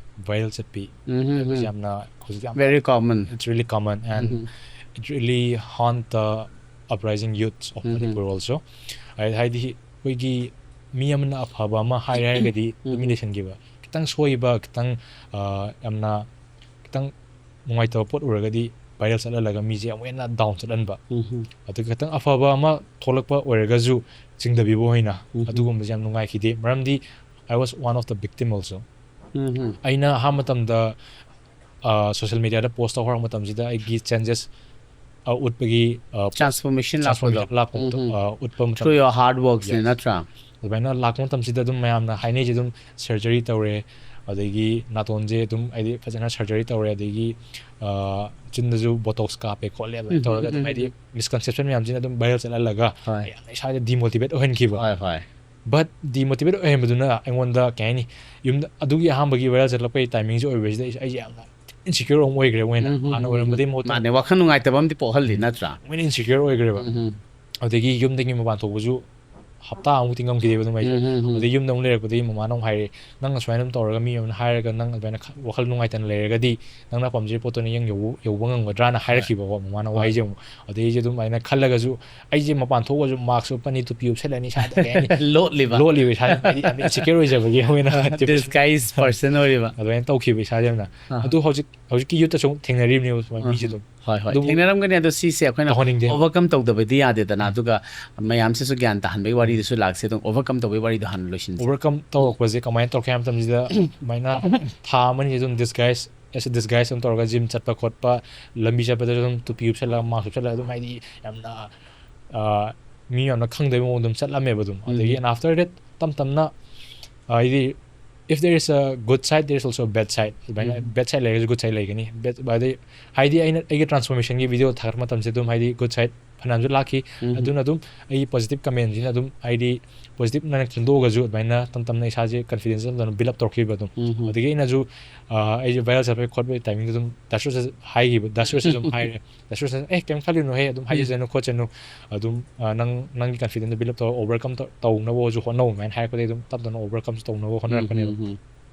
ꯚꯥꯏꯔꯦꯜ ꯆꯠꯄꯤ ꯎꯝ, ꯎꯝ, ꯍꯥꯏꯕꯁꯤ ꯎꯝ꯫ ꯌꯥꯝꯅ ꯍꯧꯖꯤꯛ ꯌꯥꯝ Very common. It's really common and um. it really haunt the uprising youths of um. Manipur also. ꯍꯥꯏ-, ꯍꯥꯏꯗꯤ ꯑꯩꯈꯣꯏꯒꯤ ꯃꯤ ꯑꯃꯅ ꯑꯐꯕ ꯑꯃ ꯍꯥꯏꯔꯦ ꯍꯥꯏꯔꯒꯗꯤ ꯎꯝ꯫ ꯇꯨꯃꯤꯟ ꯂꯩꯁꯟꯈꯤꯕ, ꯈꯤꯇꯪ ꯁꯣꯏꯕ, ꯈꯤꯇꯪ, ꯑ, ꯌꯥꯝꯅ ꯈꯤꯇꯪ ꯅꯨꯡꯉꯥꯏꯇꯕ ꯄꯣꯠ ꯎꯔꯒꯗꯤ ꯚꯥꯏꯔꯦꯜ ꯆꯠꯍꯜꯂꯒ ꯃꯤꯁꯦ ꯑꯃꯨꯛ ꯍꯦꯟꯅ ꯗꯥꯎꯟ ꯆꯠꯍꯟꯕ꯫ ꯎꯝ꯫ ꯑꯗꯨꯒ ꯈꯤꯇꯪ ꯑꯐꯕ ꯑꯃ ꯊꯣꯛꯂꯛꯄ ꯑꯣꯏꯔꯒꯁꯨ ꯆꯤꯡꯊꯕꯤꯕ ꯑꯣꯏꯅ, ꯎꯝ꯫ ꯑꯗꯨꯒꯨꯝꯕꯁꯦ ꯌꯥꯝ ꯅꯨꯡꯉꯥꯏꯈꯤꯗꯦ꯫ ꯃꯔꯝꯗꯤ I was one of the victim also. ꯎꯝ꯫ ꯑꯩꯅ ꯑꯍꯥꯟꯕ ꯃꯇꯝꯗ ꯁꯣꯁꯤꯌꯦꯜ ꯃꯦꯗꯤꯌꯥꯗ ꯄꯣꯁ ꯇꯧ ꯍꯧꯔꯛꯄ ꯃꯇꯝꯁꯤꯗ ꯑꯩꯒꯤ ꯆꯦꯟꯖꯦꯁ ꯎꯠꯄꯒꯤ ꯇ꯭ꯔꯥꯟꯁꯐꯣꯔꯃꯦꯁꯟ ꯂꯥꯛꯄꯗꯣ ꯂꯥꯛꯄ ꯃꯇꯝ- ꯑ, ꯎꯠꯄ ꯃꯇꯝ ꯊ꯭ꯔꯨ ꯌꯣꯔ ꯍꯥꯔꯗ ꯋꯥꯔꯛꯁꯅꯦ Yes. ꯅꯠꯇ꯭ꯔꯥ? ꯑꯗꯨꯃꯥꯏꯅ ꯂꯥꯛꯄ ꯃꯇꯝꯁꯤꯗ ꯑꯗꯨꯝ ꯃꯌꯥꯝꯅ ꯍꯥꯏꯅꯩꯁꯦ ꯑꯗꯨꯝ ꯁꯔꯖꯔꯤ ꯇꯧꯔꯦ, ꯑꯗꯒꯤ ꯅꯥꯇꯣꯟꯁꯦ ꯑꯗꯨꯝ ꯍꯥꯏꯗꯤ ꯐꯖꯅ ꯁꯔꯖꯔꯤ ꯇꯧꯔꯦ, ꯑꯗꯒꯤ ꯑ, ꯆꯤꯟꯗꯁꯨ ꯕꯣꯇꯣꯛꯁ ꯀꯥꯞꯄꯦ ꯈꯣꯠꯂꯦ ꯑꯗꯨꯃꯥꯏꯅ ꯎꯝ, ꯇꯧꯔꯒ ꯑꯗꯨꯝ ꯎꯝ, ꯍꯥꯏꯗꯤ ꯃꯤꯁꯀꯟꯁꯦꯞꯁꯟ ꯃꯌꯥꯝꯁꯤꯅ ꯑꯗꯨꯝ ꯚꯥꯏꯔꯦꯜ ꯆꯠꯍꯜꯂꯒ ꯍꯣꯏ. ꯌꯥꯝꯅ ꯏꯁꯥꯗ ꯗꯤꯃꯣꯇꯤꯚꯦꯠ ꯑꯣꯏꯍꯟꯈꯤꯕ. ꯍꯣꯏ ꯍꯣꯏ. ꯕꯠ ꯗꯤꯃꯣꯇꯤꯚꯦꯠ ꯑꯣꯏꯍꯟꯕꯗꯨꯅ ꯑꯩꯉꯣꯟꯗ ꯀꯩ ꯍꯥꯏꯅꯤ, ꯌꯨꯝꯗ ꯑꯗꯨꯒꯤ ꯑꯍꯥꯟꯕꯒꯤ ꯚꯥꯏꯔꯦꯜ ꯆꯠꯂꯛꯄꯒꯤ ꯇꯥꯏꯃꯤꯡꯁꯦ ꯑꯣꯏꯕꯁꯤꯗ ꯑꯩꯁꯦ ꯑꯩꯁꯦ ꯌꯥꯝꯅ ꯏꯟꯁꯤꯀ꯭ꯌꯣꯔ ꯑꯃ ꯑꯣꯏꯈ꯭ꯔꯦ ꯃꯣꯏꯅ ꯎꯝ, ꯎꯝ, ꯍꯥꯟꯅ ꯎꯝ, ꯑꯣꯏꯔꯝꯕꯗꯤ ꯎꯝ. ꯃꯍꯨꯠꯇ ꯃꯥꯅꯦ, ꯋꯥꯈꯜ ꯅꯨꯡꯉꯥꯏꯇꯕ ꯑꯃꯗꯤ ꯄꯣꯛꯍꯜꯂꯤ ꯅꯠꯇ꯭ꯔꯥ? ꯃꯣꯏꯅ ꯏꯟꯁꯤꯀ꯭ꯌꯣꯔ ꯑꯣꯏꯈ꯭ꯔꯦꯕ꯫ ꯎꯝ, ꯎꯝ. ꯑꯗꯒꯤ ꯌꯨꯝꯗꯒꯤ ꯃꯄꯥꯟ ꯊꯣꯛꯄꯁꯨ ꯍꯞꯇꯥ ꯑꯃꯨꯛꯇꯤ ꯉꯝꯈꯤꯗꯦꯕ ꯑꯗꯨꯝ ꯑꯩꯁꯦ꯫ ꯎꯝ, ꯎꯝ, ꯎꯝ. ꯑꯗꯩ ꯌꯨꯝꯗ ꯑꯃꯨꯛ ꯂꯩꯔꯛꯄꯗꯒꯤ ꯃꯃꯥꯅ ꯑꯃꯨꯛ ꯍꯥꯏꯔꯦ, "ꯅꯪ ꯑꯁꯨꯃꯥꯏꯅ ꯑꯗꯨꯝ ꯇꯧꯔꯒ ꯃꯤ ꯑꯃꯅ ꯍꯥꯏꯔꯒ ꯅꯪ ꯑꯗꯨꯃꯥꯏꯅ ꯈ- ꯋꯥꯈꯜ ꯅꯨꯡꯉꯥꯏꯇꯅ ꯂꯩꯔꯒꯗꯤ ꯅꯪꯅ ꯄꯥꯝꯖꯔꯤꯕ ꯄꯣꯠꯇꯣ ꯅꯪ ꯌꯧꯕ ꯌꯧꯕ ꯉꯝꯒꯗ꯭ꯔꯥꯅ?" ꯍꯥꯏꯔꯛꯈꯤꯕꯀꯣ ꯃꯃꯥꯅ ꯍꯣꯏ. ꯋꯥꯍꯩꯁꯦ ꯑꯃꯨꯛ꯫ ꯑꯗꯩ ꯑꯩꯁꯦ ꯑꯗꯨꯝ ꯑꯩꯅ ꯈꯜꯂꯒꯁꯨ ꯑꯩꯁꯦ ꯃꯄꯥꯟ ꯊꯣꯛꯑꯒꯁꯨ ꯃꯥꯛꯁ ꯎꯞꯄꯅꯤ, ꯇꯨꯄꯤ ꯎꯞꯁꯜꯂꯅꯤ, ꯏꯁꯥꯗ ꯀꯩ ꯍꯥꯏꯅꯤ, ꯂꯣꯠꯂꯤꯕ. ꯂꯣꯠꯂꯤꯕ ꯏꯁꯥꯗ, ꯍꯥꯏꯗꯤ ꯌꯥꯝ ꯏꯟꯁꯤꯀ꯭ꯌꯣꯔ ꯑꯣꯏꯖꯕꯒꯤ ꯑꯩꯈꯣꯏꯅ ꯗꯤꯁꯒꯥꯏꯁ ꯄꯔꯁꯟ ꯑꯣꯏꯔꯤꯕ. ꯑꯗꯨꯃꯥꯏꯅ ꯇꯧꯈꯤꯕ ꯏꯁꯥꯁꯦ ꯌꯥꯝꯅ꯫ ꯑꯥ. ꯑꯗꯨ ꯍꯧꯖꯤꯛ ꯍꯧꯖꯤꯛꯀꯤ ꯌꯨꯠꯇꯁꯨ ꯑꯃꯨꯛ ꯊꯦꯡꯅꯔꯤꯕꯅꯦꯕ ꯁꯨꯃꯥꯏꯅ ꯃꯤꯁꯦ ꯑꯗꯨꯝ꯫ ꯍꯣꯏ ꯍꯣꯏ. ꯑꯗꯨꯕꯨ ꯊꯦꯡꯅꯔꯝꯒꯅꯤ, ꯑꯗꯣ ꯁꯤꯁꯦ ꯑꯩꯈꯣꯏꯅ ꯇꯧꯍꯟꯅꯤꯡꯗꯦ꯫ ꯑꯣꯚꯔꯀꯝ ꯇꯧꯗꯕꯗꯤ ꯌꯥꯗꯦꯗꯅ. ꯑꯗꯨꯒ ꯃꯌꯥꯝꯁꯤꯁꯨ ꯒ꯭ꯌꯥꯟ ꯇꯥꯍꯟꯕꯒꯤ ꯋꯥꯔꯤꯗꯨꯁꯨ ꯂꯥꯛꯁꯦ. ꯑꯗꯨꯝ ꯑꯣꯚꯔꯀꯝ ꯇꯧꯕꯒꯤ ꯋꯥꯔꯤꯗꯣ ꯍꯥꯟꯅ ꯂꯣꯏꯁꯤꯟꯁꯦ. ꯑꯣꯚꯔꯀꯝ ꯇꯧꯔꯛꯄꯁꯦ ꯀꯃꯥꯏꯅ ꯇꯧꯔꯛꯀꯦ ꯍꯥꯏꯕ ꯃꯇꯝꯁꯤꯗ ꯑꯗꯨꯃꯥꯏꯅ ꯊꯥ ꯑꯃꯅꯤ ꯑꯗꯨꯝ ꯗꯤꯁꯒꯥꯏꯁ ꯑꯦꯁ ꯗꯤꯁꯒꯥꯏꯁ ꯑꯗꯨꯝ ꯇꯧꯔꯒ ꯖꯤꯝ ꯆꯠꯄ ꯈꯣꯠꯄ, ꯂꯝꯕꯤ ꯆꯠꯄꯗꯁꯨ ꯑꯗꯨꯝ ꯇꯨꯄꯤ ꯎꯞꯁꯜꯂꯒ ꯃꯥꯛꯁ ꯎꯞꯁꯜꯂꯒ ꯑꯗꯨꯝ ꯍꯥꯏꯗꯤ ꯌꯥꯝꯅ ꯑ, ꯃꯤ ꯌꯥꯝꯅ ꯈꯪꯗꯕ ꯃꯑꯣꯡꯗ ꯑꯗꯨꯝ ꯆꯠꯂꯝꯃꯦꯕ ꯑꯗꯨꯝ꯫ ꯑꯗꯒꯤ ꯎꯝ. and after that ꯇꯞ ꯇꯞꯅ ꯑ, ꯍꯥꯏꯗꯤ if there is a good side, there is also a bad side. ꯑꯗꯨꯃꯥꯏꯅ ꯎꯝ. ꯕꯦꯗ ꯁꯥꯏꯠ ꯂꯩꯔꯒꯁꯨ ꯒꯨꯗ ꯁꯥꯏꯠ ꯂꯩꯒꯅꯤ꯫ ꯕꯦꯗ ꯍꯥꯏꯗꯤ ꯍꯥꯏꯗꯤ ꯑꯩꯅ ꯑꯩꯒꯤ ꯇ꯭ꯔꯥꯟꯁꯐꯣꯔꯃꯦꯁꯟꯒꯤ ꯚꯤꯗꯤꯑꯣ ꯊꯥꯒꯠꯄ ꯃꯇꯝꯁꯤꯗ ꯑꯗꯨꯝ ꯍꯥꯏꯗꯤ ꯒꯨꯗ ꯁꯥꯏꯠ ꯐꯅꯌꯥꯝꯁꯨ ꯂꯥꯛꯈꯤ꯫ ꯎꯝ. ꯑꯗꯨꯅ ꯑꯗꯨꯝ ꯑꯩꯒꯤ ꯄꯣꯖꯤꯇꯤꯚ ꯀꯃꯦꯟꯁꯤꯅ ꯑꯗꯨꯝ ꯍꯥꯏꯗꯤ ꯄꯣꯖꯤꯇꯤꯚ ꯅꯥꯏꯅ ꯈꯟꯗꯣꯛꯑꯒꯁꯨ ꯑꯗꯨꯃꯥꯏꯅ ꯇꯞ ꯇꯞꯅ ꯏꯁꯥꯁꯦ ꯀꯟꯐꯤꯗꯦꯟꯁ ꯇꯞ ꯇꯞꯅ ꯕꯤꯜ ꯑꯞ ꯇꯧꯔꯛꯈꯤꯕ ꯑꯗꯨꯝ꯫ ꯎꯝ. ꯑꯗꯒꯤ ꯑꯩꯅꯁꯨ ꯑ, ꯑꯩꯁꯦ ꯚꯥꯏꯔꯦꯜ ꯆꯠꯄꯒꯤ ꯈꯣꯠꯄꯒꯤ ꯇꯥꯏꯃꯤꯡꯗ ꯑꯗꯨꯝ ꯗꯥꯁꯨꯁ ꯍꯥꯏꯈꯤꯕ, ꯗꯥꯁꯨꯁ ꯑꯗꯨꯝ ꯍꯥꯏꯔꯦ꯫ ꯗꯥꯁꯨꯁ "ꯑꯦ ꯀꯩꯝ ꯈꯜꯂꯨꯅꯨꯍꯦ, ꯑꯗꯨꯝ ꯍꯥꯏꯖꯁꯅꯨ ꯈꯣꯠꯁꯅꯨ, ꯑꯗꯨꯝ ꯑ, ꯅꯪ ꯅꯪꯒꯤ ꯀꯟꯐꯤꯗꯦꯟꯁꯇꯣ ꯕꯤꯜ ꯑꯞ ꯇꯧꯔ ꯑꯣꯚꯔꯀꯝ ꯇꯧꯅꯕꯁꯨ ꯍꯣꯠꯅꯧ" ꯑꯗꯨꯃꯥꯏꯅ ꯍꯥꯏꯔꯛꯄꯗꯒꯤ ꯑꯗꯨꯝ ꯇꯞ ꯇꯞꯅ ꯑꯣꯚꯔꯀꯝꯁꯨ ꯇꯧꯅꯕ ꯍꯣꯠꯅꯔꯛꯄꯅꯦꯕ꯫ ꯎꯝ, ꯎꯝ, ꯎꯝ.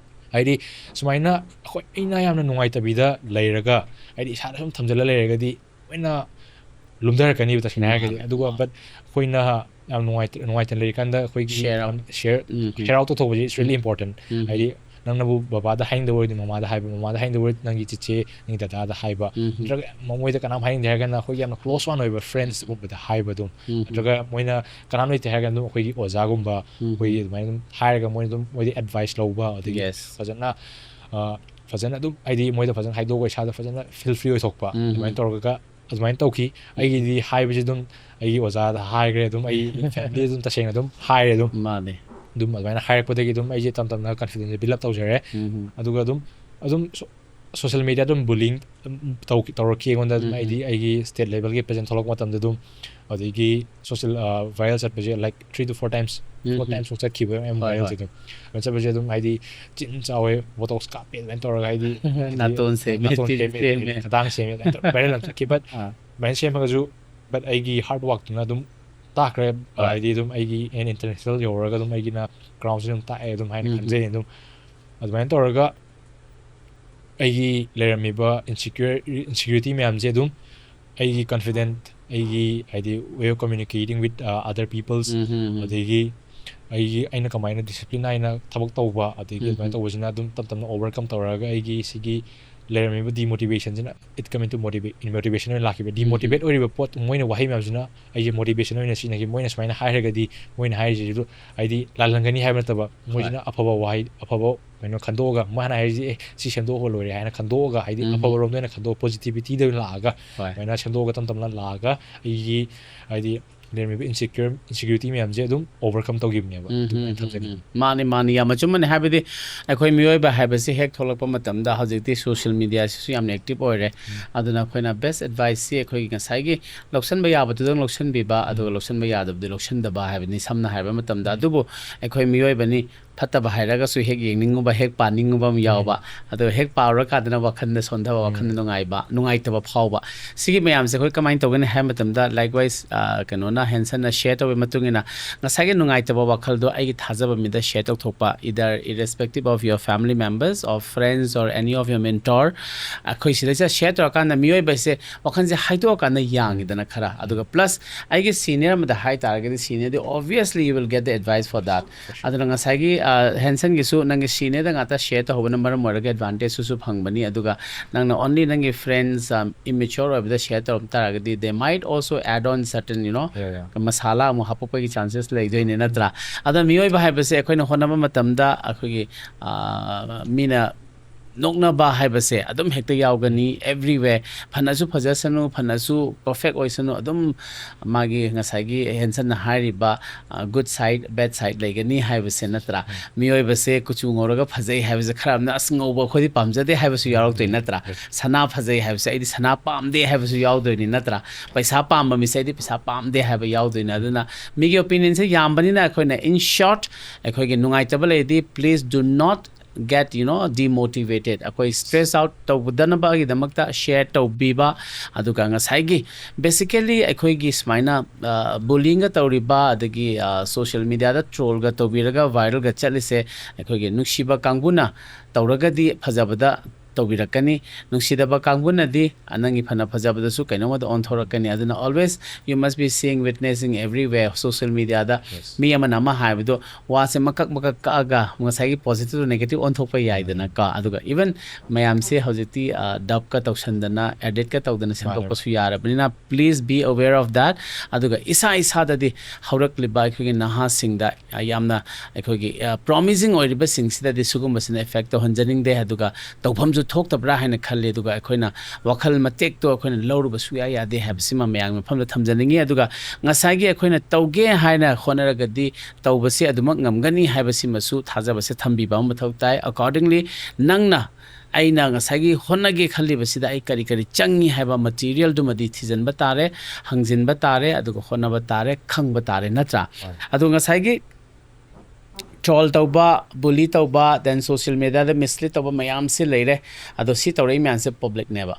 ꯍꯥꯏꯗꯤ ꯁꯨꯃꯥꯏꯅ ꯑꯩꯈꯣꯏ ꯑꯩꯅ ꯌꯥꯝꯅ ꯅꯨꯡꯉꯥꯏꯇꯕꯤꯗ ꯂꯩꯔꯒ ꯍꯥꯏꯗꯤ ꯏꯁꯥꯗ ꯁꯨꯝ ꯊꯝꯖꯤꯜꯂ ꯂꯩꯔꯒꯗꯤ ꯂꯣꯏꯅ ꯂꯨꯝꯊꯔꯛꯀꯅꯤꯕ ꯇꯁꯦꯡꯅ ꯍꯥꯏꯔꯒꯗꯤ꯫ ꯃꯥꯅꯦ. ꯑꯗꯨꯒ ꯕꯠ ꯑꯩꯈꯣꯏꯅ ꯌꯥꯝ ꯅꯨꯡꯉꯥꯏꯇ ꯅꯨꯡꯉꯥꯏꯇꯅ ꯂꯩꯔꯤꯀꯥꯟꯗ ꯑꯩꯈꯣꯏꯒꯤ Share. ꯁꯤꯌꯔ ꯎꯝ, ꯎꯝ. ꯁꯤꯌꯔ ꯑꯥꯎꯠ ꯇꯧꯊꯣꯛꯄꯁꯦ ꯏꯁ ꯔꯤꯂꯤ ꯎꯝ. ꯏꯝꯄꯣꯔꯇꯦꯟ꯫ ꯎꯝ. ꯍꯥꯏꯗꯤ ꯅꯪꯅꯕꯨ ꯕꯕꯥꯗ ꯍꯥꯏꯅꯤꯡꯗꯕ ꯑꯣꯏꯔꯗꯤ ꯃꯃꯥꯗ ꯍꯥꯏꯕ, ꯃꯃꯥꯗ ꯍꯥꯏꯅꯤꯡꯗꯕ ꯑꯣꯏꯔꯗꯤ ꯅꯪꯒꯤ ꯆꯤꯆꯦ, ꯅꯪꯒꯤ ꯗꯗꯥꯗ ꯍꯥꯏꯕ꯫ ꯎꯝ. ꯅꯠꯇ꯭ꯔꯒ ꯃꯣꯏꯗ ꯀꯅꯥꯝ ꯍꯥꯏꯅꯤꯡꯗꯦ ꯍꯥꯏꯔꯒꯅ ꯑꯩꯈꯣꯏꯒꯤ ꯌꯥꯝꯅ ꯀ꯭ꯂꯣꯁ ꯋꯥꯟ ꯑꯣꯏꯕ ꯐ꯭ꯔꯦꯟꯁꯀꯨꯝꯕꯗ ꯍꯥꯏꯕ ꯑꯗꯨꯝ꯫ ꯎꯝ. ꯅꯠꯇ꯭ꯔꯒ ꯃꯣꯏꯅ ꯀꯅꯥꯝ ꯂꯩꯇꯦ ꯍꯥꯏꯔꯒꯅ ꯑꯗꯨꯝ ꯑꯩꯈꯣꯏꯒꯤ ꯑꯣꯖꯥꯒꯨꯝꯕ, ꯎꯝ. ꯑꯩꯈꯣꯏꯒꯤ ꯑꯗꯨꯃꯥꯏꯅ ꯑꯗꯨꯝ ꯍꯥꯏꯔꯒ ꯃꯣꯏꯅ ꯑꯗꯨꯝ ꯃꯣꯏꯗꯤ ꯑꯦꯗꯚꯥꯏꯁ ꯂꯧꯕ, ꯑꯗꯒꯤ Yes. ꯐꯖꯅ ꯑ, ꯐꯖꯅ ꯑꯗꯨꯝ ꯍꯥꯏꯗꯤ ꯃꯣꯏꯗ ꯐꯖꯅ ꯍꯥꯏꯗꯣꯛꯑꯒ ꯏꯁꯥꯗ ꯐꯖꯅ feel free ꯑꯣꯏꯊꯣꯛꯄ ꯑꯗꯨꯃꯥꯏꯅ ꯇꯧꯔꯒ ꯑꯗꯨꯃꯥꯏꯅ ꯇꯧꯈꯤ꯫ ꯑꯩꯒꯤꯗꯤ ꯍꯥꯏꯕꯁꯤ ꯑꯗꯨꯝ ꯑꯩꯒꯤ ꯑꯣꯖꯥꯗ ꯍꯥꯏꯈ꯭ꯔꯦ, ꯑꯗꯨꯝ ꯑꯩ family ꯑꯗꯨꯝ ꯇꯁꯦꯡꯅ ꯑꯗꯨꯝ ꯍꯥꯏꯔꯦ ꯑꯗꯨꯝ꯫ ꯃꯥꯅꯦ꯫ ꯑꯗꯨꯝ ꯑꯗꯨꯃꯥꯏꯅ ꯍꯥꯏꯔꯛꯄꯗꯒꯤ ꯑꯗꯨꯝ ꯑꯩꯁꯦ ꯇꯞ ꯇꯞꯅ confidence build up ꯇꯧꯖꯔꯦ꯫ ꯑꯗꯨꯒ ꯑꯗꯨꯝ ꯑꯗꯨꯝ social media ꯑꯗꯨꯝ bullying ꯇꯧꯔꯛꯈꯤ ꯑꯩꯉꯣꯟꯗ꯫ ꯑꯗꯨꯝ ꯑꯩꯗꯤ ꯑꯩꯒꯤ state levelꯒꯤ present ꯊꯣꯛꯂꯛꯄ ꯃꯇꯝꯗ ꯑꯗꯨꯝ, ꯑꯗꯒꯤ social viral ꯆꯠꯄꯁꯦ like three to four times, four times ꯃꯨꯛ ꯆꯠꯈꯤꯕ ꯌꯥꯝ viral ꯁꯦ ꯑꯗꯨꯝ꯫ ꯑꯗꯨꯃꯥꯏꯅ ꯆꯠꯄꯁꯦ ꯑꯗꯨꯝ ꯍꯥꯏꯗꯤ ꯆꯤꯟ ꯆꯥꯎꯋꯦ, botox ꯀꯥꯞꯄꯦ, ꯑꯗꯨꯃꯥꯏꯅ ꯇꯧꯔꯒ ꯍꯥꯏꯗꯤ ꯅꯥꯇꯣꯟ ꯁꯦꯝꯃꯦ, ꯅꯥꯇꯣꯟ ꯆꯤꯟ ꯁꯦꯝꯃꯦ, ꯁꯦꯝꯃꯦ꯫ ꯈꯗꯥꯡ ꯁꯦꯝꯃꯦ ꯑꯗꯨꯃꯥꯏꯅ ꯇꯧꯔ viral ꯌꯥꯝ ꯆꯠꯈꯤ꯫ But ꯑꯥ꯫ ꯑꯗꯨꯃꯥꯏꯅ ꯁꯦꯝꯃꯒꯁꯨ but ꯑꯩꯒꯤ hard workꯇꯨꯅ ꯑꯗꯨꯝ ꯇꯥꯛꯈ꯭ꯔꯦ꯫ ꯍꯣꯏ꯫ ꯍꯥꯏꯗꯤ ꯑꯗꯨꯝ ꯑꯩꯒꯤ aim international ꯌꯧꯔꯒ ꯑꯗꯨꯝ ꯑꯩꯒꯤꯅ crownꯁꯨ ꯑꯗꯨꯝ ꯇꯥꯛꯑꯦ ꯑꯗꯨꯝ ꯍꯥꯏꯅ ꯈꯟꯖꯩ꯫ ꯑꯗꯨꯝ ꯑꯗꯨꯃꯥꯏꯅ ꯇꯧꯔꯒ ꯑꯩꯒꯤ ꯂꯩꯔꯝꯃꯤꯕ insecure insecurity ꯃꯌꯥꯝꯁꯦ ꯑꯗꯨꯝ ꯑꯩꯒꯤ confident, ꯑꯩꯒꯤ ꯍꯥꯏꯗꯤ way of communicating with other peoples, ꯑꯗꯒꯤ ꯑꯩꯒꯤ ꯑꯩꯅ ꯀꯃꯥꯏꯅ discipline ꯅꯥꯏꯅ ꯊꯕꯛ ꯇꯧꯕ, ꯑꯗꯒꯤ ꯑꯗꯨꯃꯥꯏꯅ ꯇꯧꯕꯁꯤꯅ ꯑꯗꯨꯝ ꯇꯞ ꯇꯞꯅ overcome ꯇꯧꯔꯒ ꯑꯩꯒꯤ ꯁꯤꯒꯤ ꯂꯩꯔꯝꯃꯤꯕ demotivationꯁꯤꯅ it come into motivate motivation ꯑꯣꯏꯅ ꯂꯥꯛꯈꯤꯕ꯫ Demotivate ꯑꯣꯏꯔꯤꯕ ꯄꯣꯠ ꯃꯣꯏꯅ ꯋꯥꯍꯩ ꯃꯌꯥꯝꯁꯤꯅ ꯑꯩꯁꯦ motivation ꯑꯣꯏꯅ ꯁꯤꯖꯤꯟꯅꯈꯤ꯫ ꯃꯣꯏꯅ ꯁꯨꯃꯥꯏꯅ ꯍꯥꯏꯔꯒꯗꯤ ꯃꯣꯏꯅ ꯍꯥꯏꯔꯤꯁꯤꯁꯨ ꯍꯥꯏꯗꯤ ꯂꯥꯜꯂꯝꯒꯅꯤ ꯍꯥꯏꯕ ꯅꯠꯇꯕ, ꯃꯣꯏꯁꯤꯅ ꯑꯐꯕ ꯋꯥꯍꯩ, ꯑꯐꯕ ꯀꯩꯅꯣ ꯈꯟꯗꯣꯛꯑꯒ ꯃꯥꯅ ꯍꯥꯏꯔꯤꯁꯦ ꯑꯦ ꯁꯤ ꯁꯦꯝꯗꯣꯛꯑꯒ ꯂꯣꯏꯔꯦ ꯍꯥꯏꯅ ꯈꯟꯗꯣꯛꯑꯒ ꯍꯥꯏꯗꯤ ꯑꯐꯕꯔꯣꯝꯗ ꯑꯣꯏꯅ ꯈꯟꯗꯣꯛꯑ positivityꯗ ꯑꯣꯏꯅ ꯂꯥꯛꯑꯒ ꯍꯣꯏ꯫ ꯑꯗꯨꯃꯥꯏꯅ ꯁꯦꯝꯗꯣꯛꯑꯒ ꯇꯞ ꯇꯞꯅ ꯂꯥꯛꯑꯒ ꯑꯩꯒꯤ ꯍꯥꯏꯗꯤ ꯂꯩꯔꯝꯃꯤꯕ insecure insecurity ꯃꯌꯥꯝꯁꯦ ꯑꯗꯨꯝ overcome ꯇꯧꯈꯤꯕꯅꯦꯕ꯫ ꯑꯗꯨꯃꯥꯏꯅ ꯊꯝꯖꯅꯤꯡꯉꯤ꯫ ꯃꯥꯅꯤ, ꯃꯥꯅꯤ, ꯌꯥꯝ ꯑꯆꯨꯝꯕꯅꯤ꯫ ꯍꯥꯏꯕꯗꯤ ꯑꯩꯈꯣꯏ ꯃꯤꯑꯣꯏꯕ ꯍꯥꯏꯕꯁꯤ ꯍꯦꯛ ꯊꯣꯛꯂꯛꯄ ꯃꯇꯝꯗ ꯍꯧꯖꯤꯛꯇꯤ social mediaꯁꯤꯁꯨ ꯌꯥꯝꯅ active ꯑꯣꯏꯔꯦ꯫ ꯑꯗꯨꯅ ꯑꯩꯈꯣꯏꯅ best adviceꯁꯤ ꯑꯩꯈꯣꯏꯒꯤ ꯉꯁꯥꯏꯒꯤ ꯂꯧꯁꯟꯕ ꯌꯥꯕꯗꯨꯗꯪ ꯂꯧꯁꯟꯕꯤꯕ, ꯑꯗꯨꯒ ꯂꯧꯁꯟꯕ ꯌꯥꯗꯕꯗꯤ ꯂꯧꯁꯟꯗꯕ ꯍꯥꯏꯕꯅꯤ, ꯁꯝꯅ ꯍꯥꯏꯔꯕ ꯃꯇꯝꯗ꯫ ꯑꯗꯨꯕꯨ ꯑꯩꯈꯣꯏ ꯃꯤꯑꯣꯏꯕꯅꯤ, ꯐꯠꯇꯕ ꯍꯥꯏꯔꯒꯁꯨ ꯍꯦꯛ ꯌꯦꯡꯅꯤꯡꯉꯨꯕ, ꯍꯦꯛ ꯄꯥꯅꯤꯡꯉꯨꯕ ꯑꯃ ꯌꯥꯎꯕ, ꯑꯗꯨꯒ ꯍꯦꯛ ꯄꯥꯔꯨꯔꯀꯥꯟꯗꯅ ꯋꯥꯈꯜꯗ ꯁꯣꯟꯊꯕ, ꯋꯥꯈꯜꯗ ꯅꯨꯡꯉꯥꯏꯕ, ꯅꯨꯡꯉꯥꯏꯇꯕ ꯐꯥꯎꯕ꯫ ꯁꯤꯒꯤ ꯃꯌꯥꯝꯁꯦ ꯑꯩꯈꯣꯏ ꯀꯃꯥꯏꯅ ꯇꯧꯒꯅꯤ ꯍꯥꯏꯕ ꯃꯇꯝꯗ, likewise, ꯑ, ꯀꯩꯅꯣꯅ, Hansonꯅ share ꯇꯧꯕꯒꯤ ꯃꯇꯨꯡ ꯏꯟꯅ ꯉꯁꯥꯏꯒꯤ ꯅꯨꯡꯉꯥꯏꯇꯕ ꯋꯥꯈꯜꯗꯣ ꯑꯩꯒꯤ ꯊꯥꯖꯕ ꯃꯤꯗ share ꯇꯧꯊꯣꯛꯄ, either irrespective of your family members or friends or any of your mentor꯫ ꯑꯩꯈꯣꯏ ꯁꯤꯗꯩꯁꯤꯗ share ꯇꯧꯔꯀꯥꯟꯗ ꯃꯤꯑꯣꯏꯕꯁꯦ ꯋꯥꯈꯜꯁꯦ ꯍꯥꯏꯗꯣꯛꯑꯀꯥꯟꯗ ꯌꯥꯡꯉꯤꯗꯅ ꯈꯔ, ꯑꯗꯨꯒ plus ꯑꯩꯒꯤ senior ꯑꯃꯗ ꯍꯥꯏ ꯇꯥꯔꯒꯗꯤ seniorꯗꯤ obviously you will get the advice for that꯫ ꯑꯗꯨꯅ ꯉꯁꯥꯏꯒꯤ, ꯑ, Hansonꯒꯤꯁꯨ ꯅꯪꯒꯤ seniorꯗ ꯉꯥꯛꯇ share ꯇꯧꯍꯧꯕꯅ ꯃꯔꯝ ꯑꯣꯏꯔꯒ advantageꯁꯨ ꯐꯪꯕꯅꯤ, ꯑꯗꯨꯒ ꯅꯪꯅ only ꯅꯪꯒꯤ friends, ꯑ, immature ꯑꯣꯏꯕꯗ share ꯇꯧꯔꯝ ꯇꯥꯔꯒꯗꯤ they might also add on certain, you know, Yeah, yeah. ꯃꯁꯥꯂꯥ ꯑꯃꯨꯛ ꯍꯥꯞꯄꯛꯄꯒꯤ chances ꯂꯩꯗꯣꯏꯅꯦ, ꯅꯠꯇ꯭ꯔꯥ? ꯑꯗ ꯃꯤꯑꯣꯏꯕ ꯍꯥꯏꯕꯁꯦ ꯑꯩꯈꯣꯏꯅ ꯍꯣꯠꯅꯕ ꯃꯇꯝꯗ ꯑꯩꯈꯣꯏꯒꯤ, ꯑ, ꯃꯤꯅ ꯅꯣꯛꯅꯕ ꯍꯥꯏꯕꯁꯦ ꯑꯗꯨꯝ ꯍꯦꯛꯇ ꯌꯥꯎꯒꯅꯤ, everywhere꯫ ꯐꯅꯁꯨ ꯐꯖꯁꯅꯨ, ꯐꯅꯁꯨ perfect ꯑꯣꯏꯁꯅꯨ, ꯑꯗꯨꯝ ꯃꯥꯒꯤ ꯉꯁꯥꯏꯒꯤ ꯍꯦꯟꯁꯟꯅ ꯍꯥꯏꯔꯤꯕ, ꯑ, good side, bad side ꯂꯩꯒꯅꯤ ꯍꯥꯏꯕꯁꯦ ꯅꯠꯇ꯭ꯔꯥ? ꯃꯤꯑꯣꯏꯕꯁꯦ ꯀꯨꯆꯨ ꯉꯧꯔꯒ ꯐꯖꯩ ꯍꯥꯏꯕꯁꯦ ꯈꯔ ꯑꯃꯅ "ꯑꯁ, ꯉꯧꯕ ꯑꯩꯈꯣꯏꯗꯤ ꯄꯥꯝꯖꯗꯦ" ꯍꯥꯏꯕꯁꯨ ꯌꯥꯎꯔꯛꯇꯣꯏ ꯅꯠꯇ꯭ꯔꯥ? "ꯁꯅꯥ ꯐꯖꯩ" ꯍꯥꯏꯕꯁꯦ "ꯑꯩꯗꯤ ꯁꯅꯥ ꯄꯥꯝꯗꯦ" ꯍꯥꯏꯕꯁꯨ ꯌꯥꯎꯗꯣꯏꯅꯤ ꯅꯠꯇ꯭ꯔꯥ? "ꯄꯩꯁꯥ ꯄꯥꯝꯕ ꯃꯤꯁꯦ ꯑꯩꯗꯤ ꯄꯩꯁꯥ ꯄꯥꯝꯗꯦ" ꯍꯥꯏꯕ ꯌꯥꯎꯗꯣꯏꯅꯤ꯫ ꯑꯗꯨꯅ ꯃꯤꯒꯤ opinionꯁꯦ ꯌꯥꯝꯕꯅꯤꯅ ꯑꯩꯈꯣꯏꯅ, in short, ꯑꯩꯈꯣꯏꯒꯤ ꯅꯨꯡꯉꯥꯏꯇꯕ ꯂꯩꯔꯗꯤ please do not get, you know, demotivated꯫ ꯑꯩꯈꯣꯏ stress out ꯇꯧꯗꯅꯕꯒꯤꯗꯃꯛꯇ share ꯇꯧꯕꯤꯕ, ꯑꯗꯨꯒ ꯉꯁꯥꯏꯒꯤ basically ꯑꯩꯈꯣꯏꯒꯤ ꯁꯨꯃꯥꯏꯅ, ꯑ, bullyingꯒ ꯇꯧꯔꯤꯕ, ꯑꯗꯒꯤ, ꯑ, social mediaꯗ trollꯒ ꯇꯧꯕꯤꯔꯒ viralꯒ ꯆꯠꯂꯤꯁꯦ ꯑꯩꯈꯣꯏꯒꯤ ꯅꯨꯡꯁꯤꯕ ꯀꯥꯡꯕꯨꯅ ꯇꯧꯔꯒꯗꯤ ꯐꯖꯕꯗ ꯇꯧꯕꯤꯔꯛꯀꯅꯤ, ꯅꯨꯡꯁꯤꯗꯕ ꯀꯥꯡꯕꯨꯅꯗꯤ, ꯑ, ꯅꯪꯒꯤ ꯐꯅ ꯐꯖꯕꯗꯁꯨ ꯀꯩꯅꯣꯝꯃꯗ ꯑꯣꯟꯊꯣꯔꯛꯀꯅꯤ꯫ ꯑꯗꯨꯅ always you must be seeing, witnessing everywhere, social mediaꯗ ꯃꯤ ꯑꯃꯅ ꯑꯃ ꯍꯥꯏꯕꯗꯣ ꯋꯥꯁꯦ ꯃꯀꯛ ꯃꯀꯛ ꯀꯛꯑꯒ ꯉꯁꯥꯏꯒꯤ positive to negative ꯑꯣꯟꯊꯣꯛꯄ ꯌꯥꯏꯗꯅꯀꯣ꯫ ꯑꯗꯨꯒ even ꯃꯌꯥꯝꯁꯦ ꯍꯧꯖꯤꯛꯇꯤ, ꯑ, dubꯀ ꯇꯧꯁꯟꯗꯅ, editꯀ ꯇꯧꯗꯅ ꯁꯦꯝꯗꯣꯛꯄꯁꯨ ꯌꯥꯔꯕꯅꯤꯅ, please be aware of that꯫ ꯑꯗꯨꯒ ꯏꯁꯥ ꯏꯁꯥꯗꯗꯤ ꯍꯧꯔꯛꯂꯤꯕ ꯑꯩꯈꯣꯏꯒꯤ ꯅꯍꯥꯁꯤꯡꯗ, ꯑ, ꯌꯥꯝꯅ ꯑꯩꯈꯣꯏꯒꯤ, ꯑ, promising ꯑꯣꯏꯔꯤꯕꯁꯤꯡꯁꯤꯗꯗꯤ ꯁꯤꯒꯨꯝꯕꯁꯤꯅ effect ꯇꯧꯍꯟꯖꯅꯤꯡꯗꯦ꯫ ꯑꯗꯨꯒ ꯇꯧꯐꯝꯁꯨ ꯊꯣꯛꯇꯕ꯭ꯔꯥ ꯍꯥꯏꯅ ꯈꯜꯂꯤ꯫ ꯑꯗꯨꯒ ꯑꯩꯈꯣꯏꯅ ꯋꯥꯈꯜ ꯃꯇꯦꯛꯇꯣ ꯑꯩꯈꯣꯏꯅ ꯂꯧꯔꯨꯕ ꯁꯨꯡꯌꯥ ꯌꯥꯗꯦ ꯍꯥꯏꯕꯁꯤꯃ ꯃꯌꯥꯝꯒꯤ ꯃꯐꯝꯗ ꯊꯝꯖꯅꯤꯡꯉꯤ꯫ ꯑꯗꯨꯒ ꯉꯁꯥꯏꯒꯤ ꯑꯩꯈꯣꯏꯅ ꯇꯧꯒꯦ ꯍꯥꯏꯅ ꯍꯣꯠꯅꯔꯒꯗꯤ ꯇꯧꯕꯁꯤ ꯑꯗꯨꯃꯛ ꯉꯝꯒꯅꯤ ꯍꯥꯏꯕꯁꯤꯃꯁꯨ ꯊꯥꯖꯕꯁꯦ ꯊꯝꯕꯤꯕ ꯑꯃ ꯃꯊꯧ ꯇꯥꯏ꯫ Accordingly, ꯅꯪꯅ, ꯑꯩꯅ ꯉꯁꯥꯏꯒꯤ ꯍꯣꯠꯅꯒꯦ ꯈꯜꯂꯤꯕꯁꯤꯗ ꯑꯩ ꯀꯔꯤ ꯀꯔꯤ ꯆꯪꯉꯤ ꯍꯥꯏꯕ materialꯗꯨꯃꯗꯤ ꯊꯤꯖꯤꯟꯕ ꯇꯥꯔꯦ, ꯍꯪꯖꯤꯟꯕ ꯇꯥꯔꯦ, ꯑꯗꯨꯒ ꯍꯣꯠꯅꯕ ꯇꯥꯔꯦ, ꯈꯪꯕ ꯇꯥꯔꯦ, ꯅꯠꯇ꯭ꯔꯥ? ꯑꯗꯣ ꯉꯁꯥꯏꯒꯤ troll ꯇꯧꯕ, bully ꯇꯧꯕ, then social mediaꯗ mislead ꯇꯧꯕ ꯃꯌꯥꯝꯁꯤ ꯂꯩꯔꯦ꯫ ꯑꯗꯣ ꯁꯤ ꯇꯧꯔꯛꯏ ꯃꯌꯥꯝꯁꯦ publicꯅꯦꯕ꯫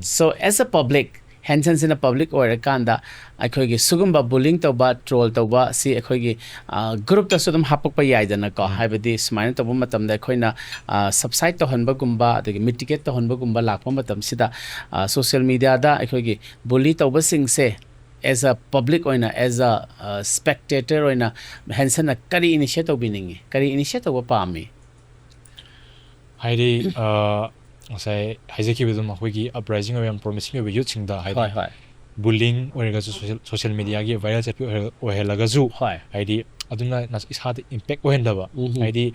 So as a public, ꯍꯦꯟꯁꯟꯁꯤꯅ public ꯑꯣꯏꯔꯀꯥꯟꯗ ꯑꯩꯈꯣꯏꯒꯤ ꯁꯤꯒꯨꯝꯕ bullying ꯇꯧꯕ, troll ꯇꯧꯕ ꯁꯤ ꯑꯩꯈꯣꯏꯒꯤ, ꯑ, groupꯇꯁꯨ ꯑꯗꯨꯝ ꯍꯥꯞꯄꯛꯄ ꯌꯥꯏꯗꯅꯀꯣ꯫ ꯍꯥꯏꯕꯗꯤ ꯁꯨꯃꯥꯏꯅ ꯇꯧꯕ ꯃꯇꯝꯗ ꯑꯩꯈꯣꯏꯅ, ꯑ, subside ꯇꯧꯍꯟꯕꯒꯨꯝꯕ, ꯑꯗꯒꯤ mitigate ꯇꯧꯍꯟꯕꯒꯨꯝꯕ ꯂꯥꯛꯄ ꯃꯇꯝꯁꯤꯗ, ꯑ, social mediaꯗ ꯑꯩꯈꯣꯏꯒꯤ bully ꯇꯧꯕꯁꯤꯡꯁꯦ as a public ꯑꯣꯏꯅ, as a, ꯑ, spectator ꯑꯣꯏꯅ ꯍꯦꯟꯁꯟꯅ ꯀꯔꯤ initiate ꯇꯧꯕꯤꯅꯤꯡꯉꯤ, ꯀꯔꯤ initiate ꯇꯧꯕ ꯄꯥꯝꯃꯤ? ꯍꯥꯏꯗꯤ, ꯑ, ꯉꯁꯥꯏ ꯍꯥꯏꯖꯈꯤꯕꯗꯨꯝ ꯑꯩꯈꯣꯏꯒꯤ uprising ꯑꯣꯏꯕ ꯌꯥꯝ promising ꯑꯣꯏꯕ youthꯁꯤꯡꯗ ꯍꯥꯏꯗꯤ ꯍꯣꯏ, ꯍꯣꯏ꯫ bullying ꯑꯣꯏꯔꯒꯁꯨ social, social mediaꯒꯤ viral ꯆꯠꯄ ꯑꯣꯏꯍꯜ-, ꯑꯣꯏꯍꯜꯂꯒꯁꯨ ꯍꯣꯏ꯫ ꯍꯥꯏꯗꯤ ꯑꯗꯨꯅ ꯅꯁ-, ꯏꯁꯥꯗ impact ꯑꯣꯏꯍꯟꯗꯕ꯫ ꯎꯝ꯫ ꯍꯥꯏꯗꯤ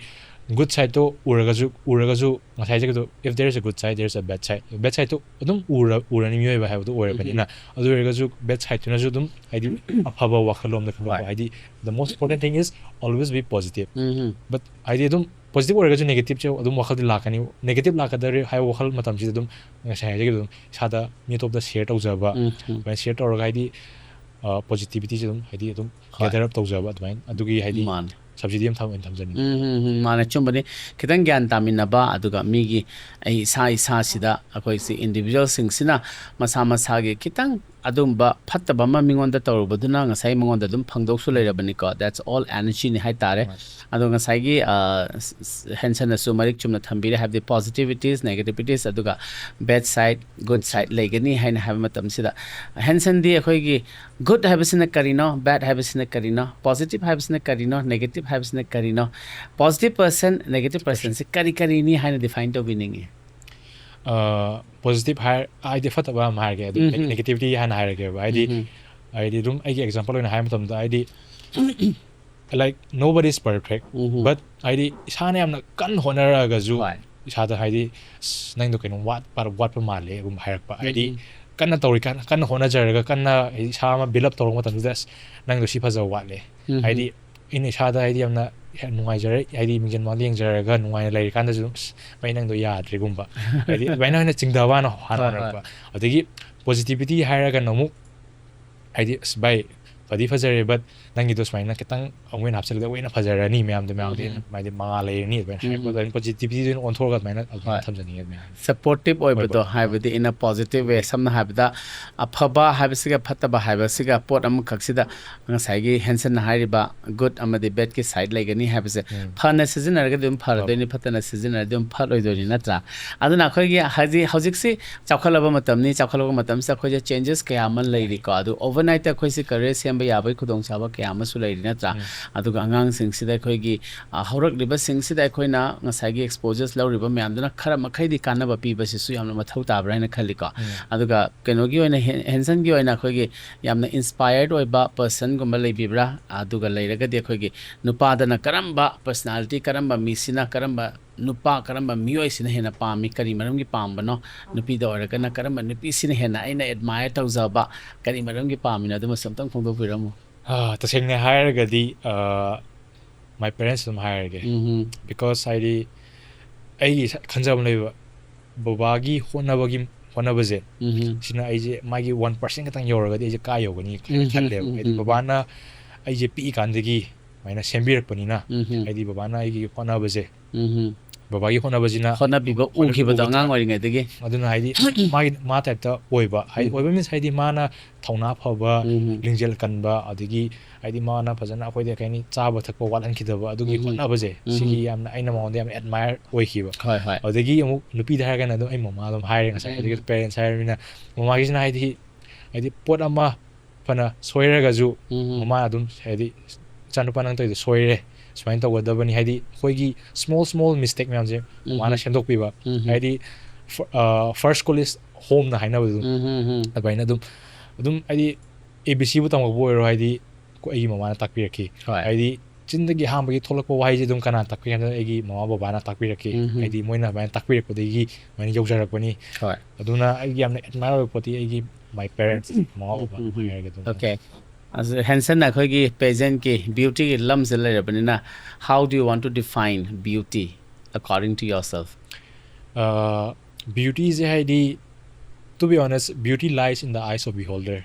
good sideꯇꯣ ꯎꯔꯒꯁꯨ ꯎꯔꯒꯁꯨ ꯉꯁꯥꯏ ꯍꯥꯏꯖꯈꯤꯕꯗꯣ, if there is a good side, there is a bad side, bad sideꯇꯣ ꯑꯗꯨꯝ ꯎꯔ ꯎꯔꯅꯤ ꯃꯤꯑꯣꯏꯕ ꯍꯥꯏꯕꯗꯣ ꯑꯣꯏꯔꯕꯅꯤꯅ, ꯑꯗꯨ ꯑꯣꯏꯔꯒꯁꯨ bad sideꯇꯨꯅꯁꯨ ꯑꯗꯨꯝ ꯍꯥꯏꯗꯤ ꯑꯐꯕ ꯋꯥꯈꯜꯂꯣꯝꯗ ꯈꯟꯗꯣꯛꯄ꯫ ꯍꯣꯏ. ꯍꯥꯏꯗꯤ the most important thing is always be positive. Um But ꯍꯥꯏꯗꯤ ꯑꯗꯨꯝ positive ꯑꯣꯏꯔꯒꯁꯨ negative ꯁꯦ ꯑꯗꯨꯝ ꯋꯥꯈꯜꯗꯤ ꯂꯥꯛꯀꯅꯤ. Negative ꯂꯥꯛꯀꯗꯧꯔꯤ ꯍꯥꯏꯕ ꯋꯥꯈꯜ ꯃꯇꯝꯁꯤꯗ ꯑꯗꯨꯝ ꯉꯁꯥꯏ ꯍꯥꯏꯖꯈꯤꯕꯗꯣ ꯑꯗꯨꯝ ꯏꯁꯥꯗ ꯃꯤ ꯑꯇꯣꯞꯄꯗ share ꯇꯧꯖꯕ, ꯎꯝ ꯎꯝ ꯑꯗꯨꯃꯥꯏꯅ share ꯇꯧꯔꯒ ꯍꯥꯏꯗꯤ positivity ꯁꯦ ꯑꯗꯨꯝ ꯍꯥꯏꯗꯤ ꯑꯗꯨꯝ ꯍꯣꯏ. gather up ꯇꯧꯖꯕ ꯑꯗꯨꯃꯥꯏꯅ, ꯑꯗꯨꯒꯤ ꯍꯥꯏꯗꯤ ꯃꯥꯅꯦ. subsidy ꯑꯃ ꯊꯝ- ꯑꯣꯏꯅ ꯊꯝꯖꯅꯤꯡꯉꯤ. ꯎꯝ ꯎꯝ ꯎꯝ ꯃꯥꯅꯦ, ꯑꯆꯨꯝꯕꯅꯤ. ꯈꯤꯇꯪ ꯒ꯭ꯌꯥꯟ ꯇꯥꯃꯤꯟꯅꯕ, ꯑꯗꯨꯒ ꯃꯤꯒꯤ ꯑꯩ ꯏꯁꯥ ꯏꯁꯥꯁꯤꯗ ꯑꯩꯈꯣꯏꯁꯤ individualꯁꯤꯡꯁꯤꯅ ꯃꯁꯥ ꯃꯁꯥꯒꯤ ꯈꯤꯇꯪ ꯑꯗꯨꯝꯕ ꯐꯠꯇꯕ ꯑꯃ ꯃꯤꯉꯣꯟꯗ ꯇꯧꯔꯨꯕꯗꯨꯅ ꯉꯁꯥꯏ ꯃꯉꯣꯟꯗ ꯑꯗꯨꯝ ꯐꯪꯗꯣꯛꯁꯨ ꯂꯩꯔꯕꯅꯤꯀꯣ. That's all energyꯅꯤ ꯍꯥꯏꯇꯥꯔꯦ. ꯑꯗꯣ ꯉꯁꯥꯏꯒꯤ ꯑ, ꯍꯦꯟꯁꯟꯅꯁꯨ ꯃꯔꯤꯛ ꯆꯨꯝꯅ ꯊꯝꯕꯤꯔꯦ, ꯍꯥꯏꯕꯗꯤ positivities, negativities, ꯑꯗꯨꯒ bad side, good side ꯂꯩꯒꯅꯤ ꯍꯥꯏꯅ ꯍꯥꯏꯕ ꯃꯇꯝꯁꯤꯗ, ꯍꯦꯟꯁꯟꯗꯤ ꯑꯩꯈꯣꯏꯒꯤ good ꯍꯥꯏꯕꯁꯤꯅ ꯀꯔꯤꯅꯣ, bad ꯍꯥꯏꯕꯁꯤꯅ ꯀꯔꯤꯅꯣ, positive ꯍꯥꯏꯕꯁꯤꯅ ꯀꯔꯤꯅꯣ, negative ꯍꯥꯏꯕꯁꯤꯅ ꯀꯔꯤꯅꯣ, positive person, negative personꯁꯦ ꯀꯔꯤ ꯀꯔꯤꯅꯤ ꯍꯥꯏꯅ define ꯇꯧꯕꯤꯅꯤꯡꯉꯤ? Positive ꯍꯥꯏꯔ ꯍꯥꯏꯗꯤ ꯐꯠꯇꯕ ꯑꯃ ꯍꯥꯏꯔꯒꯦ, ꯑꯗꯨ ꯎꯝ ꯎꯝ. Negativity ꯍꯥꯟꯅ ꯍꯥꯏꯔꯒꯦꯕ. ꯍꯥꯏꯗꯤ ꯎꯝ ꯍꯥꯏꯗꯤ ꯑꯗꯨꯝ ꯑꯩꯒꯤ example ꯑꯣꯏꯅ ꯍꯥꯏꯕ ꯃꯇꯝꯗ, ꯍꯥꯏꯗꯤ like nobody is perfect, um. but ꯍꯥꯏꯗꯤ ꯏꯁꯥꯅ ꯌꯥꯝꯅ ꯀꯟꯅ ꯍꯣꯠꯅꯔꯛꯑꯒꯁꯨ ꯍꯣꯏ. ꯏꯁꯥꯗ ꯍꯥꯏꯗꯤ "ꯑꯁ, ꯅꯪꯗꯣ ꯀꯩꯅꯣꯝ ꯋꯥꯠꯄ ꯋꯥꯠꯄ ꯃꯥꯜꯂꯦ" ꯒꯨꯝꯕ ꯍꯥꯏꯔꯛꯄ. ꯍꯥꯏꯗꯤ ꯎꯝ. ꯀꯟꯅ ꯇꯧꯔꯤꯀꯥꯟ ꯀꯟꯅ ꯍꯣꯠꯅꯖꯔꯒ ꯀꯟꯅ ꯍꯥꯏꯗꯤ ꯏꯁꯥ ꯑꯃ build up ꯇꯧꯔꯛꯄ ꯃꯇꯝꯁꯤꯗ "ꯑꯁ, ꯅꯪꯗꯣ ꯁꯤ ꯐꯖꯕ ꯋꯥꯠꯂꯦ", ꯎꯝ. ꯍꯥꯏꯗꯤ ꯑꯩꯅ ꯏꯁꯥꯗ ꯍꯥꯏꯗꯤ ꯌꯥꯝꯅ ꯅꯨꯡꯉꯥꯏꯖꯔꯦ, ꯍꯥꯏꯗꯤ ꯃꯤꯡꯖꯦꯜ ꯃꯥꯡꯗ ꯌꯦꯡꯖꯔꯒ ꯅꯨꯡꯉꯥꯏꯅ ꯂꯩꯔꯤꯀꯥꯟꯗꯁꯨ ꯑꯗꯨꯝ "ꯑꯁ, ꯚꯥꯏ, ꯅꯪꯗꯣ ꯌꯥꯗ꯭ꯔꯦꯒꯨꯝꯕ", ꯍꯥꯏꯗꯤ ꯑꯗꯨꯃꯥꯏꯅ ꯑꯣꯏꯅ ꯆꯤꯡꯊꯕ ꯍꯥꯟꯅ ꯍꯥꯟꯅ ꯍꯣꯏ, ꯍꯣꯏ. ꯍꯧꯔꯛꯄ. ꯑꯗꯒꯤ positivity ꯍꯥꯏꯔꯒꯅ ꯑꯃꯨꯛ ꯍꯥꯏꯗꯤ "ꯑꯁ, ꯚꯥꯏ, ꯐꯗꯤ ꯐꯖꯔꯦ, but ꯅꯪꯒꯤꯗꯣ ꯁꯨꯃꯥꯏꯅ ꯈꯤꯇꯪ ꯑꯃꯨꯛ ꯍꯦꯟꯅ ꯍꯥꯞꯆꯤꯜꯂꯒꯗꯤ ꯑꯃꯨꯛ ꯍꯦꯟꯅ ꯐꯖꯔꯅꯤ, ꯃꯌꯥꯝꯗꯣ ꯃꯌꯥꯝꯗꯤ ꯎꯝ. ꯍꯥꯏꯗꯤ ꯃꯉꯥꯜ ꯂꯩꯔꯅꯤ", ꯑꯗꯨꯃꯥꯏꯅ ꯎꯝ. ꯍꯥꯏꯔꯛꯄ. ꯑꯗꯨꯃꯥꯏꯅ positivityꯗ ꯑꯣꯏꯅ ꯑꯣꯟꯊꯣꯛꯑꯒ ꯑꯗꯨꯃꯥꯏꯅ ꯑꯗꯨꯃꯥꯏꯅ ꯍꯣꯏ. ꯊꯝꯖꯅꯤꯡꯉꯦ ꯑꯗꯨꯃꯥꯏꯅ. Supportive ꯑꯣꯏꯕꯗꯣ, ꯍꯣꯏ, ꯍꯣꯏ. ꯍꯥꯏꯕꯗꯤ in a positive way, ꯁꯝꯅ ꯍꯥꯏꯔꯕꯗ ꯑꯐꯕ ꯍꯥꯏꯕꯁꯤꯒ ꯐꯠꯇꯕ ꯍꯥꯏꯕꯁꯤꯒ ꯄꯣꯠ ꯑꯃꯈꯛꯁꯤꯗ ꯉꯁꯥꯏꯒꯤ ꯍꯦꯟꯁꯟꯅ ꯍꯥꯏꯔꯤꯕ good ꯑꯃꯗꯤ badꯀꯤ side ꯂꯩꯒꯅꯤ ꯍꯥꯏꯕꯁꯦ ꯎꯝ. ꯐꯅ ꯁꯤꯖꯤꯟꯅꯔꯒꯗꯤ ꯑꯗꯨꯝ ꯐꯔꯗꯣꯏꯅꯤ, ꯐꯠꯇꯅ ꯁꯤꯖꯤꯟꯅꯔꯗꯤ ꯑꯗꯨꯝ ꯐꯠꯂꯣꯏꯗꯣꯏꯅꯤ, ꯅꯠꯇ꯭ꯔꯥ? ꯑꯗꯨꯅ ꯑꯩꯈꯣꯏꯒꯤ ꯍꯧꯖꯤꯛ ꯍꯧꯖꯤꯛꯁꯤ ꯆꯥꯎꯈꯠꯂꯕ ꯃꯇꯝꯅꯤ, ꯆꯥꯎꯈꯠꯂꯕ ꯃꯇꯝꯁꯤꯗ ꯑꯩꯈꯣꯏꯁꯦ changes ꯀꯌꯥ ꯑꯃ ꯂꯩꯔꯤꯀꯣ. ꯑꯗꯨ overnight ꯑꯩꯈꯣꯏꯁꯤ career ꯁꯦꯝ ꯌꯥꯕꯒꯤ ꯈꯨꯗꯣꯡꯆꯥꯕ ꯀꯌꯥ ꯑꯃꯁꯨ ꯂꯩꯔꯤ, ꯅꯠꯇ꯭ꯔꯥ? ꯑꯗꯨꯒ ꯑꯉꯥꯡꯁꯤꯡꯁꯤꯗ ꯑꯩꯈꯣꯏꯒꯤ, ꯑ, ꯍꯧꯔꯛꯂꯤꯕꯁꯤꯡꯁꯤꯗ ꯑꯩꯈꯣꯏꯅ ꯉꯁꯥꯏꯒꯤ exposures ꯂꯧꯔꯤꯕ ꯃꯌꯥꯝꯗꯨꯅ ꯈꯔ ꯃꯈꯩꯗꯤ ꯀꯥꯟꯅꯕ ꯄꯤꯕꯁꯤꯁꯨ ꯌꯥꯝꯅ ꯃꯊꯧ ꯇꯥꯕ꯭ꯔꯥ ꯍꯥꯏꯅ ꯈꯜꯂꯤꯀꯣ꯫ ꯑꯗꯨꯒ ꯀꯩꯅꯣꯒꯤ ꯑꯣꯏꯅ, ꯍꯦꯟ-, ꯍꯦꯟꯁꯟꯒꯤ ꯑꯣꯏꯅ ꯑꯩꯈꯣꯏꯒꯤ ꯌꯥꯝꯅ inspired ꯑꯣꯏꯕ personꯒꯨꯝꯕ ꯂꯩꯕꯤꯕ꯭ꯔꯥ? ꯑꯗꯨꯒ ꯂꯩꯔꯒꯗꯤ ꯑꯩꯈꯣꯏꯒꯤ ꯅꯨꯄꯥꯗꯅ ꯀꯔꯝꯕ personality, ꯀꯔꯝꯕ ꯃꯤꯁꯤꯅ, ꯀꯔꯝꯕ ꯅꯨꯄꯥ, ꯀꯔꯝꯕ ꯃꯤꯑꯣꯏꯁꯤꯅ ꯍꯦꯟꯅ ꯄꯥꯝꯃꯤ? ꯀꯔꯤ ꯃꯔꯝꯒꯤ ꯄꯥꯝꯕꯅꯣ? ꯅꯨꯄꯤꯗ ꯑꯣꯏꯔꯒꯅ ꯀꯔꯝꯕ ꯅꯨꯄꯤꯁꯤꯅ ꯍꯦꯟꯅ ꯑꯩꯅ admire ꯇꯧꯖꯕ, ꯀꯔꯤ ꯃꯔꯝꯒꯤ ꯄꯥꯝꯃꯤꯅꯣ? ꯑꯗꯨꯃꯁꯨ ꯑꯝꯇꯪ ꯐꯣꯡꯗꯣꯛꯄꯤꯔꯝꯃꯨ꯫ ꯑꯥ, ꯇꯁꯦꯡꯅ ꯍꯥꯏꯔꯒꯗꯤ, ꯑꯥ, my parents ꯑꯗꯨꯝ ꯍꯥꯏꯔꯒꯦ꯫ ꯎꯝꯍꯨꯝ꯫ Because ꯍꯥꯏꯗꯤ ꯑꯩꯒꯤ ꯏꯁꯥ ꯈꯟꯖꯕ ꯑꯃ ꯂꯩꯕ, ꯕꯕꯥꯒꯤ ꯍꯣꯠꯅꯕꯒꯤ, ꯍꯣꯠꯅꯕꯁꯦ, ꯎꯝꯍꯨꯝ꯫ ꯁꯤꯅ ꯑꯩꯁꯦ ꯃꯥꯒꯤ one percent ꯈꯛꯇꯪ ꯌꯧꯔꯒꯗꯤ ꯑꯩꯁꯦ ꯀꯥ ꯌꯧꯒꯅꯤ ꯎꯝꯍꯨꯝ, ꯈꯜꯂꯦꯕ꯫ ꯍꯥꯏꯗꯤ ꯎꯝꯍꯨꯝ꯫ ꯕꯕꯥꯅ ꯑꯩꯁꯦ ꯄꯤꯛꯏꯀꯥꯟꯗꯒꯤ ꯑꯗꯨꯃꯥꯏꯅ ꯁꯦꯝꯕꯤꯔꯛꯄꯅꯤꯅ, ꯎꯝꯍꯨꯝ꯫ ꯍꯥꯏꯗꯤ ꯕꯕꯥꯅ ꯑꯩꯒꯤ ꯍꯣꯠꯅꯕꯁꯦ, ꯎꯝꯍꯨꯝ꯫ ꯕꯕꯥꯒꯤ ꯍꯣꯠꯅꯕꯁꯤꯅ ꯍꯣꯠꯅꯕꯤꯕ ꯍꯣꯠꯅꯕꯤꯕ ꯎꯈꯤꯕꯗꯣ ꯎꯕꯗ ꯑꯉꯥꯡ ꯑꯣꯏꯔꯤꯉꯩꯗꯒꯤ꯫ ꯑꯗꯨꯅ ꯍꯥꯏꯗꯤ ꯃꯥꯒꯤ, ꯃꯥ typeꯇ ꯑꯣꯏꯕ, ꯍꯥꯏꯗꯤ ꯎꯝ꯫ ꯑꯣꯏꯕ means ꯍꯥꯏꯗꯤ ꯃꯥꯅ ꯊꯧꯅꯥ ꯐꯕ, ꯎꯝ꯫ ꯂꯤꯡꯖꯦꯜ ꯀꯟꯕ, ꯑꯗꯒꯤ ꯍꯥꯏꯗꯤ ꯃꯥꯅ ꯐꯖꯅ ꯑꯩꯈꯣꯏꯗ ꯀꯩ ꯍꯥꯏꯅꯤ, ꯆꯥꯕ ꯊꯛꯄ ꯋꯥꯠꯍꯟꯈꯤꯗꯕ, ꯑꯗꯨꯒꯤ ꯎꯝ꯫ ꯍꯣꯠꯅꯕꯁꯦ, ꯎꯝ꯫ ꯁꯤꯒꯤ ꯌꯥꯝꯅ ꯑꯩꯅ ꯃꯉꯣꯟꯗ ꯌꯥꯝ admire ꯑꯣꯏꯈꯤꯕ꯫ ꯍꯣꯏ, ꯍꯣꯏ꯫ ꯑꯗꯒꯤ ꯑꯃꯨꯛ ꯅꯨꯄꯤꯗ ꯍꯥꯏꯔꯒꯅ ꯑꯗꯨꯝ ꯑꯩ ꯃꯃꯥ ꯑꯗꯨꯝ ꯍꯥꯏꯔꯦ ꯉꯁꯥꯏ, ꯎꯝ꯫ ꯑꯗꯒꯤ parents ꯍꯥꯏꯔꯕꯅꯤꯅ ꯃꯃꯥꯒꯤꯁꯤꯅ ꯍꯥꯏꯗꯤ, ꯍꯥꯏꯗꯤ ꯄꯣꯠ ꯑꯃ ꯐꯅ ꯁꯣꯏꯔꯒꯁꯨ ꯎꯝ꯫ ꯃꯃꯥ ꯑꯗꯨꯝ ꯍꯥꯏꯗꯤ, "ꯏꯆꯥꯅꯨꯄꯥ ꯅꯪ ꯇꯧꯔꯤꯗꯣ ꯁꯣꯏꯔꯦ, ꯁꯨꯃꯥꯏꯅ ꯇꯧꯒꯗꯕꯅꯤ"꯫ ꯍꯥꯏꯗꯤ ꯑꯩꯈꯣꯏꯒꯤ small small mistake ꯃꯌꯥꯝꯁꯦ ꯎꯝ꯫ ꯃꯥꯅ ꯁꯦꯝꯗꯣꯛꯄꯤꯕ꯫ ꯎꯝ꯫ ꯍꯥꯏꯗꯤ ꯐ-, ꯑ, first school is homeꯅ ꯍꯥꯏꯅꯕꯗꯣ ꯑꯗꯨꯝ ꯎꯝ, ꯎꯝ, ꯎꯝ꯫ ꯑꯗꯨꯃꯥꯏꯅ ꯑꯗꯨꯝ, ꯑꯗꯨꯝ ꯍꯥꯏꯗꯤ A B Cꯕꯨ ꯇꯝꯃꯛꯄ ꯑꯣꯏꯔꯣ, ꯍꯥꯏꯗꯤ ꯑꯩꯈꯣꯏ, ꯑꯩꯒꯤ ꯃꯃꯥꯅ ꯇꯥꯛꯄꯤꯔꯛꯈꯤ꯫ ꯍꯣꯏ꯫ ꯍꯥꯏꯗꯤ ꯆꯤꯟꯗꯒꯤ ꯑꯍꯥꯟꯕꯒꯤ ꯊꯣꯛꯂꯛꯄ ꯋꯥꯍꯩꯁꯦ ꯑꯗꯨꯝ ꯀꯅꯥꯅ ꯇꯥꯛꯄꯤ ꯍꯥꯏꯕꯗ ꯑꯩꯒꯤ ꯃꯃꯥ ꯕꯕꯥꯅ ꯇꯥꯛꯄꯤꯔꯛꯈꯤ꯫ ꯎꯝ꯫ ꯍꯥꯏꯗꯤ ꯃꯣꯏꯅ ꯑꯗꯨꯃꯥꯏꯅ ꯇꯥꯛꯄꯤꯔꯛꯄꯗꯒꯤ ꯑꯗꯨꯃꯥꯏꯅ ꯌꯧꯖꯔꯛꯄꯅꯤ꯫ ꯍꯣꯏ꯫ ꯑꯗꯨꯅ ꯑꯩꯒꯤ ꯌꯥꯝꯅ admire ꯑꯣꯏꯕ ꯄꯣꯠꯇꯤ ꯑꯩꯒꯤ my parents, ꯃꯃꯥ ꯕꯕꯥ ꯎꯝ, ꯎꯝ, ꯎꯝ꯫ ꯍꯥꯏꯔꯒꯦ ꯑꯗꯨꯝ꯫ Okay꯫ ꯑꯁ, ꯍꯦꯟꯁꯟꯅ ꯑꯩꯈꯣꯏꯒꯤ pageantꯀꯤ beautyꯒꯤ ꯂꯝꯁꯤꯗ ꯂꯩꯔꯕꯅꯤꯅ, how do you want to define beauty according to yourself? ꯑ, beautyꯁꯦ ꯍꯥꯏꯗꯤ, to be honest, beauty lies in the eyes of beholder꯫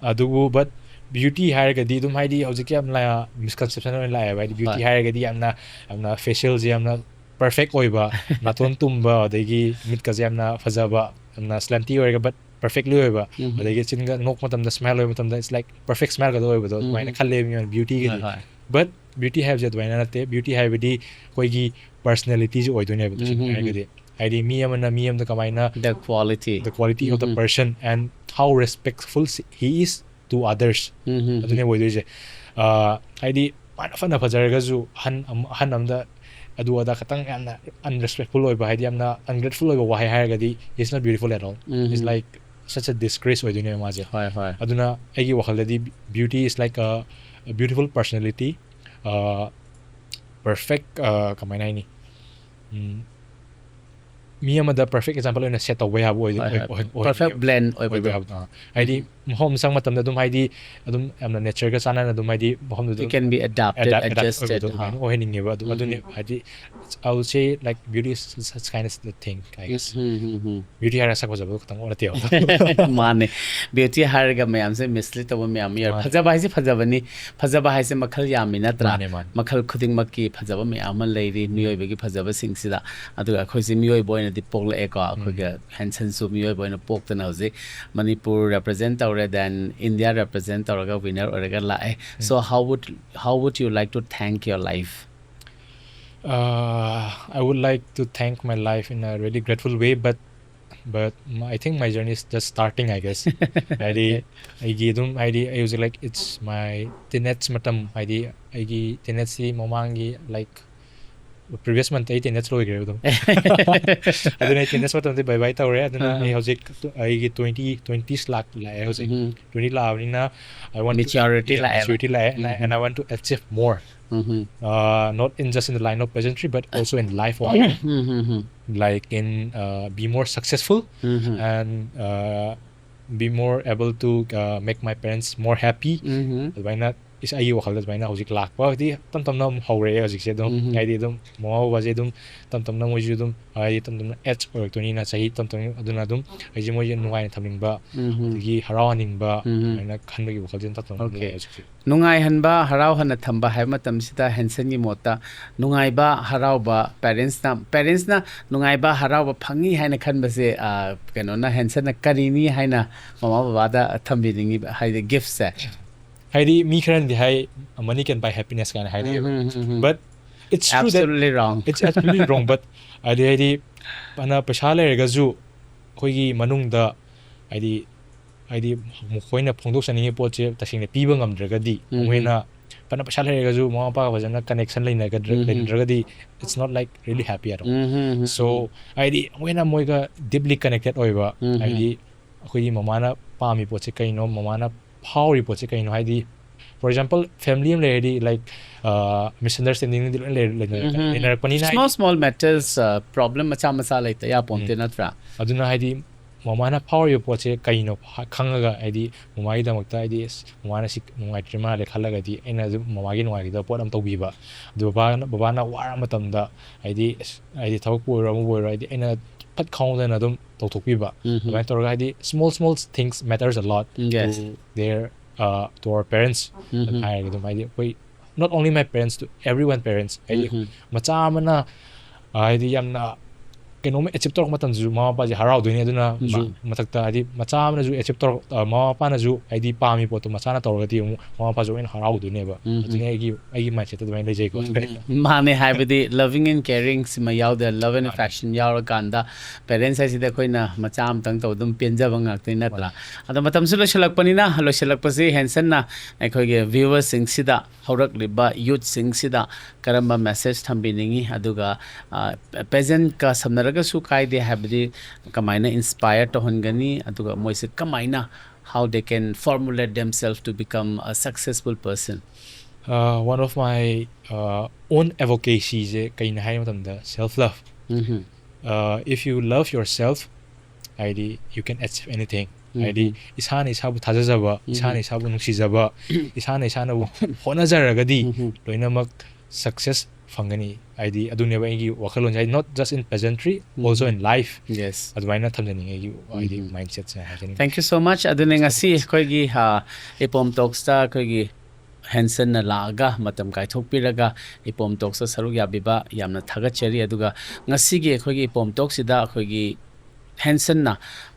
ꯑꯗꯨꯕꯨ, but beauty ꯍꯥꯏꯔꯒꯗꯤ ꯑꯗꯨꯝ ꯍꯥꯏꯗꯤ ꯍꯧꯖꯤꯛꯀꯤ ꯌꯥꯝꯅ misconception ꯑꯣꯏꯅ ꯂꯥꯛꯑꯦꯕ꯫ ꯍꯥꯏꯗꯤ beauty ꯍꯣꯏ꯫ ꯍꯥꯏꯔꯒꯗꯤ ꯌꯥꯝꯅ, ꯌꯥꯝꯅ facialꯁꯦ ꯌꯥꯝꯅ perfect ꯑꯣꯏꯕ, ꯅꯥꯇꯣꯟ ꯇꯨꯝꯕ, ꯑꯗꯒꯤ ꯃꯤꯠꯀꯁꯦ ꯌꯥꯝꯅ ꯐꯖꯕ, ꯌꯥꯝꯅ slanty ꯑꯣꯏꯔꯒ but perfectly ꯑꯣꯏꯕ, ꯎꯝ꯫ ꯑꯗꯒꯤ ꯆꯤꯟꯒ ꯅꯣꯛꯄ ꯃꯇꯝꯗ, smile ꯑꯣꯏꯕ ꯃꯇꯝꯗ it's like perfect smileꯒꯗꯣ ꯑꯣꯏꯕꯗꯣ, ꯎꯝ꯫ ꯑꯗꯨꯃꯥꯏꯅ ꯈꯜꯂꯦꯕ ꯃꯤꯑꯣꯏꯕꯅ beautyꯒꯗꯤ꯫ ꯍꯣꯏ, ꯍꯣꯏ꯫ But beauty ꯍꯥꯏꯕꯁꯦ ꯑꯗꯨꯃꯥꯏꯅ ꯅꯠꯇꯦ꯫ Beauty ꯍꯥꯏꯕꯗꯤ ꯑꯩꯈꯣꯏꯒꯤ personalityꯁꯦ ꯑꯣꯏꯗꯣꯏꯅꯦꯕ, ꯇꯁꯦꯡꯅ ꯎꯝ, ꯎꯝ, ꯎꯝ꯫ ꯍꯥꯏꯔꯒꯗꯤ꯫ ꯍꯥꯏꯗꯤ ꯃꯤ ꯑꯃꯅ ꯃꯤ ꯑꯃꯗ ꯀꯃꯥꯏꯅ The quality꯫ The quality of the um, um. Person and how respectful he is to others. ꯎꯝ, ꯎꯝ. ꯑꯗꯨꯅꯦ ꯑꯣꯏꯗꯣꯏꯁꯦ꯫ ꯑꯥ, ꯍꯥꯏꯗꯤ ꯃꯥꯅ ꯐꯅ ꯐꯖꯔꯒꯁꯨ ꯑꯍꯟ ꯑꯃ- ꯑꯍꯟ ꯑꯃꯗ ꯑꯗꯨ ꯑꯗꯥ ꯈꯇꯪ ꯌꯥꯝꯅ unrespectful ꯑꯣꯏꯕ, ꯍꯥꯏꯗꯤ ꯌꯥꯝꯅ ungrateful ꯑꯣꯏꯕ ꯋꯥꯍꯩ ꯍꯥꯏꯔꯒꯗꯤ, he's not beautiful at all. Um. He's like such a disgrace ꯑꯣꯏꯗꯣꯏꯅꯦꯕ ꯃꯥꯁꯦ꯫ ꯍꯣꯏ, ꯍꯣꯏ. ꯑꯗꯨꯅ ꯑꯩꯒꯤ ꯋꯥꯈꯜꯗꯗꯤ beauty is like a, a beautiful personality, uh, perfect, uh, ꯀꯃꯥꯏꯅ ꯍꯥꯏꯅꯤ? ꯎꯝ, ꯃꯤ ꯑꯃꯗ perfect example ꯑꯣꯏꯅ set ꯇꯧꯕ ꯌꯥꯕ ꯑꯣꯏ- ꯍꯣꯏ, ꯑꯣꯏ- ꯍꯣꯏ. ꯑꯣꯏ- Perfect ꯑꯣꯏ- blend ꯑꯣꯏꯕ ꯑꯣꯏꯕ. ꯌꯥꯕ꯫ ꯑꯥ, ꯍꯥꯏꯗꯤ ꯃꯐꯝ ꯑꯃ ꯆꯪꯕ ꯃꯇꯝꯗ ꯑꯗꯨꯝ, ꯍꯥꯏꯗꯤ ꯑꯗꯨꯝ ꯌꯥꯝꯅ nature ꯒ ꯆꯥꯟꯅꯅ ꯑꯗꯨꯝ, ꯍꯥꯏꯗꯤ ꯃꯐꯝꯗꯨꯗ It can be adapted, adapt- adapt adjusted. ꯑꯣꯏꯕꯗꯣ ꯍꯥ. ꯑꯗꯨꯃꯥꯏꯅ ꯑꯣꯏꯍꯟꯅꯤꯡꯉꯦꯕ꯫ ꯑꯗꯨ ꯎꯝ. ꯑꯗꯨꯅꯤ, ꯍꯥꯏꯗꯤ I would say, like, beauty is such kind of the thing, I guess. Um, um, um. Beauty ꯍꯥꯏꯔꯒ ꯁꯛ ꯐꯖꯕ ꯈꯛꯇꯪ ꯅꯠꯇꯦꯕ꯫ ꯃꯥꯅꯦ꯫ Beauty ꯍꯥꯏꯔꯒ ꯃꯌꯥꯝꯁꯦ mislead ꯇꯧꯕ ꯃꯌꯥꯝ ꯑꯃ ꯌꯥꯎꯔꯦ꯫ ꯃꯥꯅꯦ꯫ ꯐꯖꯕ ꯍꯥꯏꯁꯦ ꯐꯖꯕꯅꯤ, ꯐꯖꯕ ꯍꯥꯏꯁꯦ ꯃꯈꯜ ꯌꯥꯝꯃꯤ, ꯅꯠꯇ꯭ꯔꯥ? ꯃꯥꯅꯦ, ꯃꯥꯅꯦ꯫ ꯃꯈꯜ ꯈꯨꯗꯤꯡꯃꯛꯀꯤ ꯐꯖꯕ ꯃꯌꯥꯝ ꯑꯃ ꯂꯩꯔꯤ ꯃꯤꯑꯣꯏꯕꯒꯤ ꯐꯖꯕꯁꯤꯡꯁꯤꯗ꯫ ꯑꯗꯨꯒ ꯑꯩꯈꯣꯏꯁꯦ ꯃꯤꯑꯣꯏꯕ ꯑꯣꯏꯅꯗꯤ ꯄꯣꯛꯂꯛꯑꯦꯀꯣ꯫ ꯑꯩꯈꯣꯏꯒ Hanson ꯁꯨ ꯃꯤꯑꯣꯏꯕ ꯑꯣꯏꯅ ꯄꯣꯛꯇꯅ ꯍꯧꯖꯤꯛ ꯃꯅꯤꯄꯨꯔ represent ꯇꯧꯔꯦ, then India represent ꯇꯧꯔꯒ winner ꯑꯣꯏꯔꯒ ꯂꯥꯛꯑꯦ꯫ So how would, how would you like to thank your life? Uh, I would like to thank my life in a really grateful way, but but I think my journey is just starting, I guess. ꯍꯥꯏꯗꯤ ꯑꯩꯒꯤ ꯑꯗꯨꯝ, ꯍꯥꯏꯗꯤ ꯑꯩ ꯍꯧꯖꯤꯛ, like, it's my teenage ꯃꯇꯝ, ꯍꯥꯏꯗꯤ ꯑꯩꯒꯤ teenage ꯁꯤ ꯃꯃꯥꯡꯒꯤ, like, previous month ꯑꯩ teenage ꯂꯣꯏꯈ꯭ꯔꯦꯕ ꯑꯗꯨꯝ꯫ ꯑꯗꯨꯅ ꯑꯩ teenage ꯃꯇꯝꯗꯤ bye bye ꯇꯧꯔꯦ꯫ ꯑꯗꯨꯅ ꯑꯥ. ꯑꯩ ꯍꯧꯖꯤꯛ ꯑꯩꯒꯤ twenty, twenties ꯂꯥꯛ- ꯂꯥꯛꯑꯦ ꯍꯧꯖꯤꯛ꯫ ꯎꯝ. Twenty ꯂꯥꯛꯑꯕꯅꯤꯅ I want to- Maturity yeah, ꯂꯥꯛꯑꯦꯕ꯫ Maturity ꯂꯥꯛꯑꯦ, and I- and I want to achieve more. Um, um. Uh, not in just in the line of pageantry, but also in life also. Um, um, um. Like in, uh, be more successful um, um. and, uh, be more able to, uh, make my parents more happy. ꯎꯝ, ꯎꯝ. ꯑꯗꯨꯃꯥꯏꯅ ꯏꯁ- ꯑꯩꯒꯤ ꯋꯥꯈꯜꯗ ꯑꯗꯨꯃꯥꯏꯅ ꯍꯧꯖꯤꯛ ꯂꯥꯛꯄ ꯍꯧꯖꯤꯛ ꯇꯞ ꯇꯞꯅ ꯑꯃꯨꯛ ꯍꯧꯔꯛꯑꯦ ꯍꯧꯖꯤꯛꯁꯦ ꯑꯗꯨꯝ꯫ ꯎꯝ, ꯎꯝ. ꯍꯥꯏꯗꯤ ꯑꯗꯨꯝ ꯃꯃꯥ ꯕꯕꯥꯁꯦ ꯑꯗꯨꯝ ꯇꯞ ꯇꯞꯅ ꯃꯣꯏꯁꯨ ꯑꯗꯨꯝ, ꯍꯥꯏꯗꯤ ꯇꯞ ꯇꯞꯅ age ꯑꯣꯏꯔꯛꯇꯣꯏꯅꯤꯅ, ꯆꯍꯤ ꯇꯞ ꯇꯞꯅ, ꯑꯗꯨꯅ ꯑꯗꯨꯝ ꯑꯩꯁꯦ ꯃꯣꯏꯁꯦ ꯅꯨꯡꯉꯥꯏꯅ ꯊꯝꯅꯤꯡꯕ, ꯎꯝ, ꯎꯝ. ꯑꯗꯒꯤ ꯍꯔꯥꯎꯍꯟꯅꯤꯡꯕ, ꯎꯝ, ꯎꯝ. ꯑꯗꯨꯃꯥꯏꯅ ꯈꯟꯕꯒꯤ ꯋꯥꯈꯜꯁꯦ ꯇꯞ ꯇꯞꯅ Okay. ꯂꯩꯔꯦ ꯍꯧꯖꯤꯛꯁꯦ꯫ ꯅꯨꯡꯉꯥꯏꯍꯟꯕ, ꯍꯔꯥꯎꯍꯟꯅ ꯊꯝꯕ ꯍꯥꯏꯕ ꯃꯇꯝꯁꯤꯗ Hanson ꯒꯤ ꯃꯣꯠꯇ ꯅꯨꯡꯉꯥꯏꯕ, ꯍꯔꯥꯎꯕ, parents ꯅ- parents ꯅ ꯅꯨꯡꯉꯥꯏꯕ, ꯍꯔꯥꯎꯕ ꯐꯪꯉꯤ ꯍꯥꯏꯅ ꯈꯟꯕꯁꯦ, ꯑ, ꯀꯩꯅꯣꯅ, Hanson ꯅ ꯀꯔꯤꯅꯤ ꯍꯥꯏꯅ ꯃꯃꯥ ꯕꯕꯥꯗ ꯊꯝꯕꯤꯅꯤꯡꯉꯤꯕ, ꯍꯥꯏꯗꯤ gift ꯁꯦ? ꯍꯥꯏꯗꯤ ꯃꯤ ꯈꯔꯅꯗꯤ ꯍꯥꯏ, "Money can buy happiness" ꯀꯥꯏꯅ ꯍꯥꯏꯅꯩꯕ꯫ ꯎꯝ, ꯎꯝ, ꯎꯝ, um. But it's true that Absolutely wrong. It's absolutely wrong, but ꯍꯥꯏꯗꯤ, ꯍꯥꯏꯗꯤ ꯐꯅ ꯄꯩꯁꯥ ꯂꯩꯔꯒꯁꯨ ꯑꯩꯈꯣꯏꯒꯤ ꯃꯅꯨꯡꯗ, ꯍꯥꯏꯗꯤ, ꯍꯥꯏꯗꯤ ꯃꯈꯣꯏꯅ ꯐꯣꯡꯗꯣꯛꯆꯅꯤꯡꯉꯤ ꯄꯣꯠꯁꯦ ꯇꯁꯦꯡꯅ ꯄꯤꯕ ꯉꯝꯗ꯭ꯔꯒꯗꯤ, ꯎꯝ. ꯃꯈꯣꯏꯅ ꯐꯅ ꯄꯩꯁꯥ ꯂꯩꯔꯒꯁꯨ ꯃꯃꯥ ꯃꯄꯥꯒ ꯐꯖꯅ ꯀꯅꯦꯛꯁꯟ ꯂꯩꯅꯒꯗ꯭ꯔ ꯎꯝ. ꯂꯩꯅꯗ꯭ꯔꯒꯗꯤ, it's not like really happy at all. Um. So ꯍꯥꯏꯗꯤ ꯑꯃꯨꯛ ꯍꯦꯟꯅ ꯃꯣꯏꯒ deeply connected ꯑꯣꯏꯕ, ꯎꯝ. ꯍꯥꯏꯗꯤ ꯑꯩꯈꯣꯏꯒꯤ ꯃꯃꯥꯅ ꯄꯥꯝꯃꯤ ꯄꯣꯠꯁꯦ ꯀꯩꯅꯣ, ꯃꯃꯥꯅ ꯐꯥꯎꯔꯤ ꯄꯣꯠꯁꯦ ꯀꯩꯅꯣ, ꯍꯥꯏꯗꯤ for example family ꯑꯃ ꯂꯩꯔꯗꯤ, like misunderstandingꯗꯤ ꯂꯣꯏ ꯂꯩ- ꯂꯩꯅꯔꯛ- ꯎꯝ. ꯂꯩꯅꯔꯛꯄꯅꯤꯅ, Small small matters, problem ꯃꯆꯥ ꯃꯆꯥ ꯂꯩꯇ ꯌꯥꯄꯣꯟꯇꯦ, ꯎꯝ. ꯅꯠꯇ꯭ꯔꯥ? ꯑꯗꯨꯅ ꯍꯥꯏꯗꯤ ꯃꯃꯥꯅ ꯐꯥꯎꯔꯤꯕ ꯄꯣꯠꯁꯦ ꯀꯩꯅꯣ ꯍꯥ- ꯈꯪꯉꯒ, ꯍꯥꯏꯗꯤ ꯃꯃꯥꯒꯤꯗꯃꯛꯇ, ꯍꯥꯏꯗꯤ ꯑꯁ, ꯃꯃꯥꯅ ꯁꯤ ꯅꯨꯡꯉꯥꯏꯇ꯭ꯔꯤ ꯃꯥꯜꯂꯦ ꯈꯜꯂꯒꯗꯤ ꯑꯩꯅ ꯑꯗꯨꯝ ꯃꯃꯥꯒꯤ ꯅꯨꯡꯉꯥꯏꯒꯗꯕ ꯄꯣꯠ ꯑꯃ ꯇꯧꯕꯤꯕ꯫ ꯑꯗꯨ ꯕꯕꯥꯅ ꯕꯕꯥꯅ ꯋꯥꯔ ꯃꯇꯝꯗ, ꯍꯥꯏꯗꯤ ꯑꯁ, ꯍꯥꯏꯗꯤ ꯊꯕꯛꯄꯨ ꯑꯣꯏꯔꯣ ꯑꯃꯕꯨ ꯑꯣꯏꯔꯣ, ꯍꯥꯏꯗꯤ ꯑꯩꯅ ꯐꯠ ꯈꯪꯍꯧꯗꯅ ꯑꯗꯨꯝ ꯇꯧꯊꯣꯛꯄꯤꯕ꯫ ꯎꯝ. ꯑꯗꯨꯃꯥꯏꯅ ꯇꯧꯔꯒ, ꯍꯥꯏꯗꯤ small small things matters a lot Yes. to their uh, to our parents ꯎꯝ. ꯍꯥꯏꯔꯒ ꯑꯗꯨꯝ, ꯍꯥꯏꯗꯤ ꯑꯩꯈꯣꯏ not only my parents, to everyone parents, ꯍꯥꯏꯗꯤ ꯎꯝ. ꯃꯆꯥ ꯑꯃꯅ ꯍꯥꯏꯗꯤ ꯌꯥꯝꯅ ꯀꯩꯅꯣꯝꯃ achieve ꯇꯧꯔꯛꯄ ꯃꯇꯝꯗꯁꯨ ꯃꯃꯥ ꯃꯄꯥꯁꯦ ꯍꯔꯥꯎꯗꯣꯏꯅꯤ꯫ ꯑꯗꯨꯅꯁꯨ ꯃꯥꯅꯤ. ꯃꯊꯛꯇ ꯍꯥꯏꯗꯤ ꯃꯆꯥ ꯑꯃꯅꯁꯨ achieve ꯇꯧꯔꯛ ꯑ, ꯃꯃꯥ ꯃꯄꯥꯅꯁꯨ ꯍꯥꯏꯗꯤ ꯄꯥꯝꯃꯤ ꯄꯣꯠꯇꯣ ꯃꯆꯥꯅ ꯇꯧꯔꯒꯗꯤ ꯑꯃꯨꯛ ꯃꯃꯥ ꯃꯄꯥꯁꯨ ꯍꯦꯟꯅ ꯍꯔꯥꯎꯗꯣꯏꯅꯦꯕ꯫ ꯎꯝ. ꯑꯗꯨꯅ ꯑꯩꯒꯤ ꯑꯩꯒꯤ mindsetꯇ ꯑꯗꯨꯃꯥꯏꯅ ꯂꯩꯖꯩꯀꯣ꯫ ꯃꯥꯅꯦ, ꯍꯥꯏꯕꯗꯤ loving and caring ꯁꯤꯃ ꯌꯥꯎꯗꯅ, love and ꯃꯥꯅꯦ. affection ꯌꯥꯎꯔꯀꯥꯟꯗ parents ꯍꯥꯏꯁꯤꯗꯤ ꯑꯩꯈꯣꯏꯅ ꯃꯆꯥ ꯑꯃꯇꯪ ꯇꯧꯕ ꯑꯗꯨꯝ ꯄꯦꯟꯖꯕ ꯉꯥꯛꯇꯅꯤ, ꯅꯠꯇ꯭ꯔꯥ? ꯑꯗꯣ ꯃꯇꯝꯁꯨ ꯂꯣꯏꯁꯤꯜꯂꯛꯄꯅꯤꯅ, ꯂꯣꯏꯁꯤꯜꯂꯛꯄꯁꯤ ꯍꯦꯟꯁꯟꯅ ꯑꯩꯈꯣꯏꯒꯤ viewersꯁꯤꯡꯁꯤꯗ, ꯍꯧꯔꯛꯂꯤꯕ youthꯁꯤꯡꯁꯤꯗ ꯀꯔꯝꯕ message ꯊꯝꯕꯤꯅꯤꯡꯉꯤ? ꯑꯗꯨꯒ ꯄꯦꯖꯦꯟꯀ ꯁꯝꯅꯔꯒꯁꯨ ꯀꯥꯏꯗꯦ, ꯍꯥꯏꯕꯗꯤ ꯀꯃꯥꯏꯅ inspire ꯇꯧꯍꯟꯒꯅꯤ, ꯑꯗꯨꯒ ꯃꯣꯏꯁꯦ ꯀꯃꯥꯏꯅ, how they can formulate themselves to become a successful person? Uh, one of my uh, own advocacyꯁꯦ ꯀꯩꯅꯣ ꯍꯥꯏꯕ ꯃꯇꯝꯗ self love. Um. Uh, if you love yourself, ꯍꯥꯏꯗꯤ you can achieve anything. ꯎꯝ. ꯍꯥꯏꯗꯤ ꯏꯁꯥꯅ ꯏꯁꯥꯕꯨ ꯊꯥꯖꯖꯕ, ꯎꯝ. ꯏꯁꯥꯅ ꯏꯁꯥꯕꯨ ꯅꯨꯡꯁꯤꯖꯕ, ꯏꯁꯥꯅ ꯏꯁꯥꯅꯕꯨ ꯍꯣꯠꯅꯖꯔꯒꯗꯤ ꯎꯝ. ꯂꯣꯏꯅꯃꯛ success ꯐꯪꯒꯅꯤ꯫ ꯍꯥꯏꯗꯤ ꯑꯗꯨꯅꯦꯕ ꯑꯩꯒꯤ ꯋꯥꯈꯜꯂꯣꯟꯁꯦ, ꯍꯥꯏꯗꯤ not just in pageantry, um. also in life. Yes. ꯑꯗꯨꯃꯥꯏꯅ ꯊꯝꯖꯅꯤꯡꯉꯦ ꯑꯩꯒꯤ ꯍꯥꯏꯗꯤ ꯎꯝ. mindsetꯁꯦ ꯍꯥꯏꯖꯅꯤꯡꯉꯤ꯫ Thank you so much. ꯑꯗꯨꯅꯦ, ꯉꯁꯤ ꯑꯩꯈꯣꯏꯒꯤ ꯏꯄꯣꯝ ꯇꯣꯛꯁꯇ ꯑꯩꯈꯣꯏꯒꯤ ꯍꯦꯟꯁꯟꯅ ꯂꯥꯛꯑꯒ, ꯃꯇꯝ ꯀꯥꯏꯊꯣꯛꯄꯤꯔꯒ ꯏꯄꯣꯝ ꯇꯣꯛꯁꯇ ꯁꯔꯨꯛ ꯌꯥꯕꯤꯕ ꯌꯥꯝꯅ ꯊꯥꯒꯠꯆꯔꯤ꯫ ꯑꯗꯨꯒ ꯉꯁꯤꯒꯤ ꯑꯩꯈꯣꯏꯒꯤ ꯏꯄꯣꯝ ꯇꯣꯛꯁꯤꯗ ꯑꯩꯈꯣꯏꯒꯤ ꯍꯦꯟꯁꯟꯅ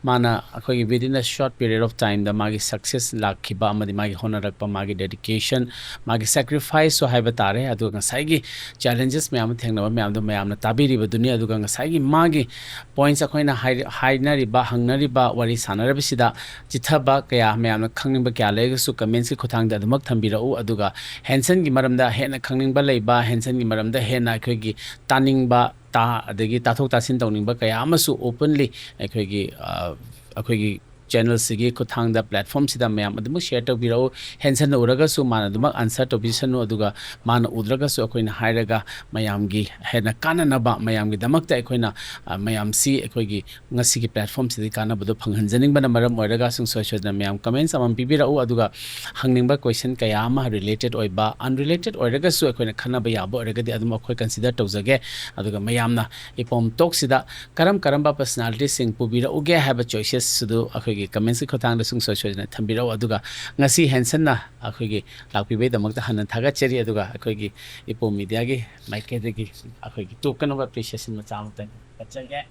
ꯃꯥꯅ ꯑꯩꯈꯣꯏꯒꯤ within a short period of time ꯗ ꯃꯥꯒꯤ success ꯂꯥꯛꯈꯤꯕ ꯑꯃꯗꯤ ꯃꯥꯒꯤ ꯍꯣꯠꯅꯔꯛꯄ, ꯃꯥꯒꯤ dedication, ꯃꯥꯒꯤ sacrifice ꯁꯨ ꯍꯥꯏꯕ ꯇꯥꯔꯦ꯫ ꯑꯗꯨꯒ ꯉꯁꯥꯏꯒꯤ challenges ꯃꯌꯥꯝ ꯑꯃ ꯊꯦꯡꯅꯕ ꯃꯌꯥꯝꯗꯣ ꯃꯌꯥꯝꯅ ꯇꯥꯕꯤꯔꯤꯕꯗꯨꯅꯤ꯫ ꯑꯗꯨꯒ ꯉꯁꯥꯏꯒꯤ ꯃꯥꯒꯤ points ꯑꯩꯈꯣꯏꯅ ꯍꯥꯏ-, ꯍꯥꯏꯅꯔꯤꯕ, ꯍꯪꯅꯔꯤꯕ, ꯋꯥꯔꯤ ꯁꯥꯟꯅꯔꯕꯁꯤꯗ ꯆꯤꯊꯕ ꯀꯌꯥ, ꯃꯌꯥꯝꯅ ꯈꯪꯅꯤꯡꯕ ꯀꯌꯥ ꯂꯩꯔꯒꯁꯨ comments ꯀꯤ ꯈꯨꯠꯊꯥꯡꯗ ꯑꯗꯨꯃꯛ ꯊꯝꯕꯤꯔꯛꯎ꯫ ꯑꯗꯨꯒ ꯍꯦꯟꯁꯟꯒꯤ ꯃꯔꯝꯗ ꯍꯦꯟꯅ ꯈꯪꯅꯤꯡꯕ ꯂꯩꯕ, ꯍꯦꯟꯁꯟꯒꯤ ꯃꯔꯝꯗ ꯍꯦꯟꯅ ꯑꯩꯈꯣꯏꯒꯤ ꯇꯥꯅꯤꯡꯕ, ꯇꯥ-, ꯑꯗꯒꯤ ꯇꯥꯊꯣꯛ ꯇꯥꯁꯤꯟ ꯇꯧꯅꯤꯡꯕ ꯀꯌꯥ ꯑꯃꯁꯨ openly ꯑꯩꯈꯣꯏꯒꯤ, ꯑ, ꯑꯩꯈꯣꯏꯒꯤ channel ꯁꯤꯒꯤ ꯈꯨꯠꯊꯥꯡꯗ, platform ꯁꯤꯗ ꯃꯌꯥꯝ ꯑꯗꯨꯃꯛ share ꯇꯧꯕꯤꯔꯛꯎ꯫ ꯍꯦꯟꯁꯟꯅ ꯎꯔꯒꯁꯨ ꯃꯥꯅ ꯑꯗꯨꯃꯛ answer ꯇꯧꯕꯤꯁꯅꯨ, ꯑꯗꯨꯒ ꯃꯥꯅ ꯎꯗ꯭ꯔꯒꯁꯨ ꯑꯩꯈꯣꯏꯅ ꯍꯥꯏꯔꯒ ꯃꯌꯥꯝꯒꯤ ꯍꯦꯟꯅ ꯀꯥꯟꯅꯅꯕ, ꯃꯌꯥꯝꯒꯤꯗꯃꯛꯇ ꯑꯩꯈꯣꯏꯅ, ꯑ, ꯃꯌꯥꯝꯁꯤ ꯑꯩꯈꯣꯏꯒꯤ ꯉꯁꯤꯒꯤ platform ꯁꯤꯗꯒꯤ ꯀꯥꯟꯅꯕꯗꯣ ꯐꯪꯍꯟꯖꯅꯤꯡꯕꯅ ꯃꯔꯝ ꯑꯣꯏꯔꯒ ꯁꯨꯡꯁꯣꯏ ꯁꯣꯏꯗꯅ ꯃꯌꯥꯝ comments ꯑꯃꯃꯝ ꯄꯤꯕꯤꯔꯛꯎ꯫ ꯑꯗꯨꯒ ꯍꯪꯅꯤꯡꯕ question ꯀꯌꯥ ꯑꯃ related ꯑꯣꯏꯕ, unrelated ꯑꯣꯏꯔꯒꯁꯨ ꯑꯩꯈꯣꯏꯅ ꯈꯟꯅꯕ ꯌꯥꯕ ꯑꯣꯏꯔꯒꯗꯤ ꯑꯗꯨꯝ ꯑꯩꯈꯣꯏ consider ꯇꯧꯖꯒꯦ꯫ ꯑꯗꯨꯒ ꯃꯌꯥꯝꯅ ꯏꯄꯣꯝ talk ꯁꯤꯗ ꯀꯔꯝ ꯀꯔꯝꯕ personalities ꯁꯤꯡ ꯄꯨꯕꯤꯔꯛꯎꯒꯦ ꯍꯥꯏꯕ choices ꯁꯨꯗꯨ ꯑꯩꯈꯣꯏꯒꯤ comments ꯀꯤ ꯈꯨꯠꯊꯥꯡꯗ ꯁꯨꯡꯁꯣꯏ ꯁꯣꯏꯗꯅ ꯊꯝꯕꯤꯔꯛꯎ꯫ ꯑꯗꯨꯒ ꯉꯁꯤ ꯍꯦꯟꯁꯟꯅ ꯑꯩꯈꯣꯏꯒꯤ ꯂꯥꯛꯄꯤꯕꯒꯤꯗꯃꯛꯇ ꯍꯟꯅ ꯊꯥꯒꯠꯆꯔꯤ꯫ ꯑꯗꯨꯒ ꯑꯩꯈꯣꯏꯒꯤ ꯏꯄꯣꯝ media ꯒꯤ ꯃꯥꯏꯀꯩꯗꯒꯤ ꯑꯩꯈꯣꯏꯒꯤ ꯇꯣꯀꯟ ꯑꯣꯐ appreciation ꯃꯆꯥ ꯑꯃꯇꯪ ꯀꯠꯆꯒꯦ꯫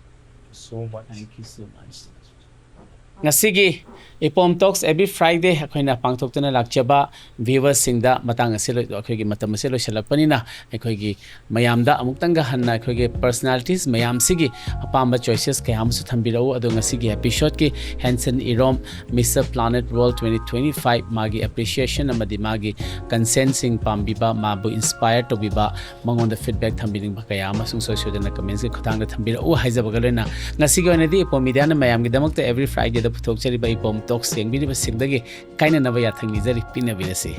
So much. Thank you so much. ꯉꯁꯤꯒꯤ ꯏꯄꯣꯝ talks every Friday ꯑꯩꯈꯣꯏꯅ ꯄꯥꯡꯊꯣꯛꯇꯨꯅ ꯂꯥꯛꯆꯕ viewers ꯁꯤꯡꯗ ꯃꯇꯥꯡ ꯑꯁꯤ ꯂꯣꯏ-, ꯑꯩꯈꯣꯏꯒꯤ ꯃꯇꯝ ꯑꯁꯤ ꯂꯣꯏꯁꯤꯜꯂꯛꯄꯅꯤꯅ ꯑꯩꯈꯣꯏꯒꯤ ꯃꯌꯥꯝꯗ ꯑꯃꯨꯛꯇꯪꯒ ꯍꯟꯅ ꯑꯩꯈꯣꯏꯒꯤ personalities ꯃꯌꯥꯝꯁꯤꯒꯤ ꯑꯄꯥꯝꯕ choices ꯀꯌꯥ ꯑꯃꯁꯨ ꯊꯝꯕꯤꯔꯛꯎ꯫ ꯑꯗꯣ ꯉꯁꯤꯒꯤ episode ꯀꯤ ꯍꯦꯟꯁꯟ ꯏꯔꯣꯝ, Mister Planet World twenty twenty five, ꯃꯥꯒꯤ appreciation ꯑꯃꯗꯤ ꯃꯥꯒꯤ concern ꯁꯤꯡ ꯄꯥꯝꯕꯤꯕ, ꯃꯥꯕꯨ inspire ꯇꯧꯕꯤꯕ, ꯃꯉꯣꯟꯗ feedback ꯊꯝꯕꯤꯅꯤꯡꯕ ꯀꯌꯥ ꯑꯃ ꯁꯨꯡꯁꯣꯏ ꯁꯣꯏꯗꯅ comments ꯀꯤ ꯈꯨꯠꯊꯥꯡꯗ ꯊꯝꯕꯤꯔꯛꯎ ꯍꯥꯏꯖꯕꯒ ꯂꯣꯏꯅ ꯉꯁꯤꯒꯤ ꯑꯣꯏꯅꯗꯤ ꯏꯄꯣꯝ media ꯅ ꯃꯌꯥꯝꯒꯤꯗꯃꯛꯇ every Friday ꯗ ꯄꯨꯊꯣꯛꯆꯔꯤꯕ ꯏꯄꯣꯝ talks ꯌꯦꯡꯕꯤꯔꯤꯕꯁꯤꯡꯗꯒꯤ ꯀꯥꯏꯅꯅꯕ ꯌꯥꯊꯪ ꯅꯤꯖꯔꯤ꯫ ꯄꯤꯅꯕꯤꯔꯁꯤ꯫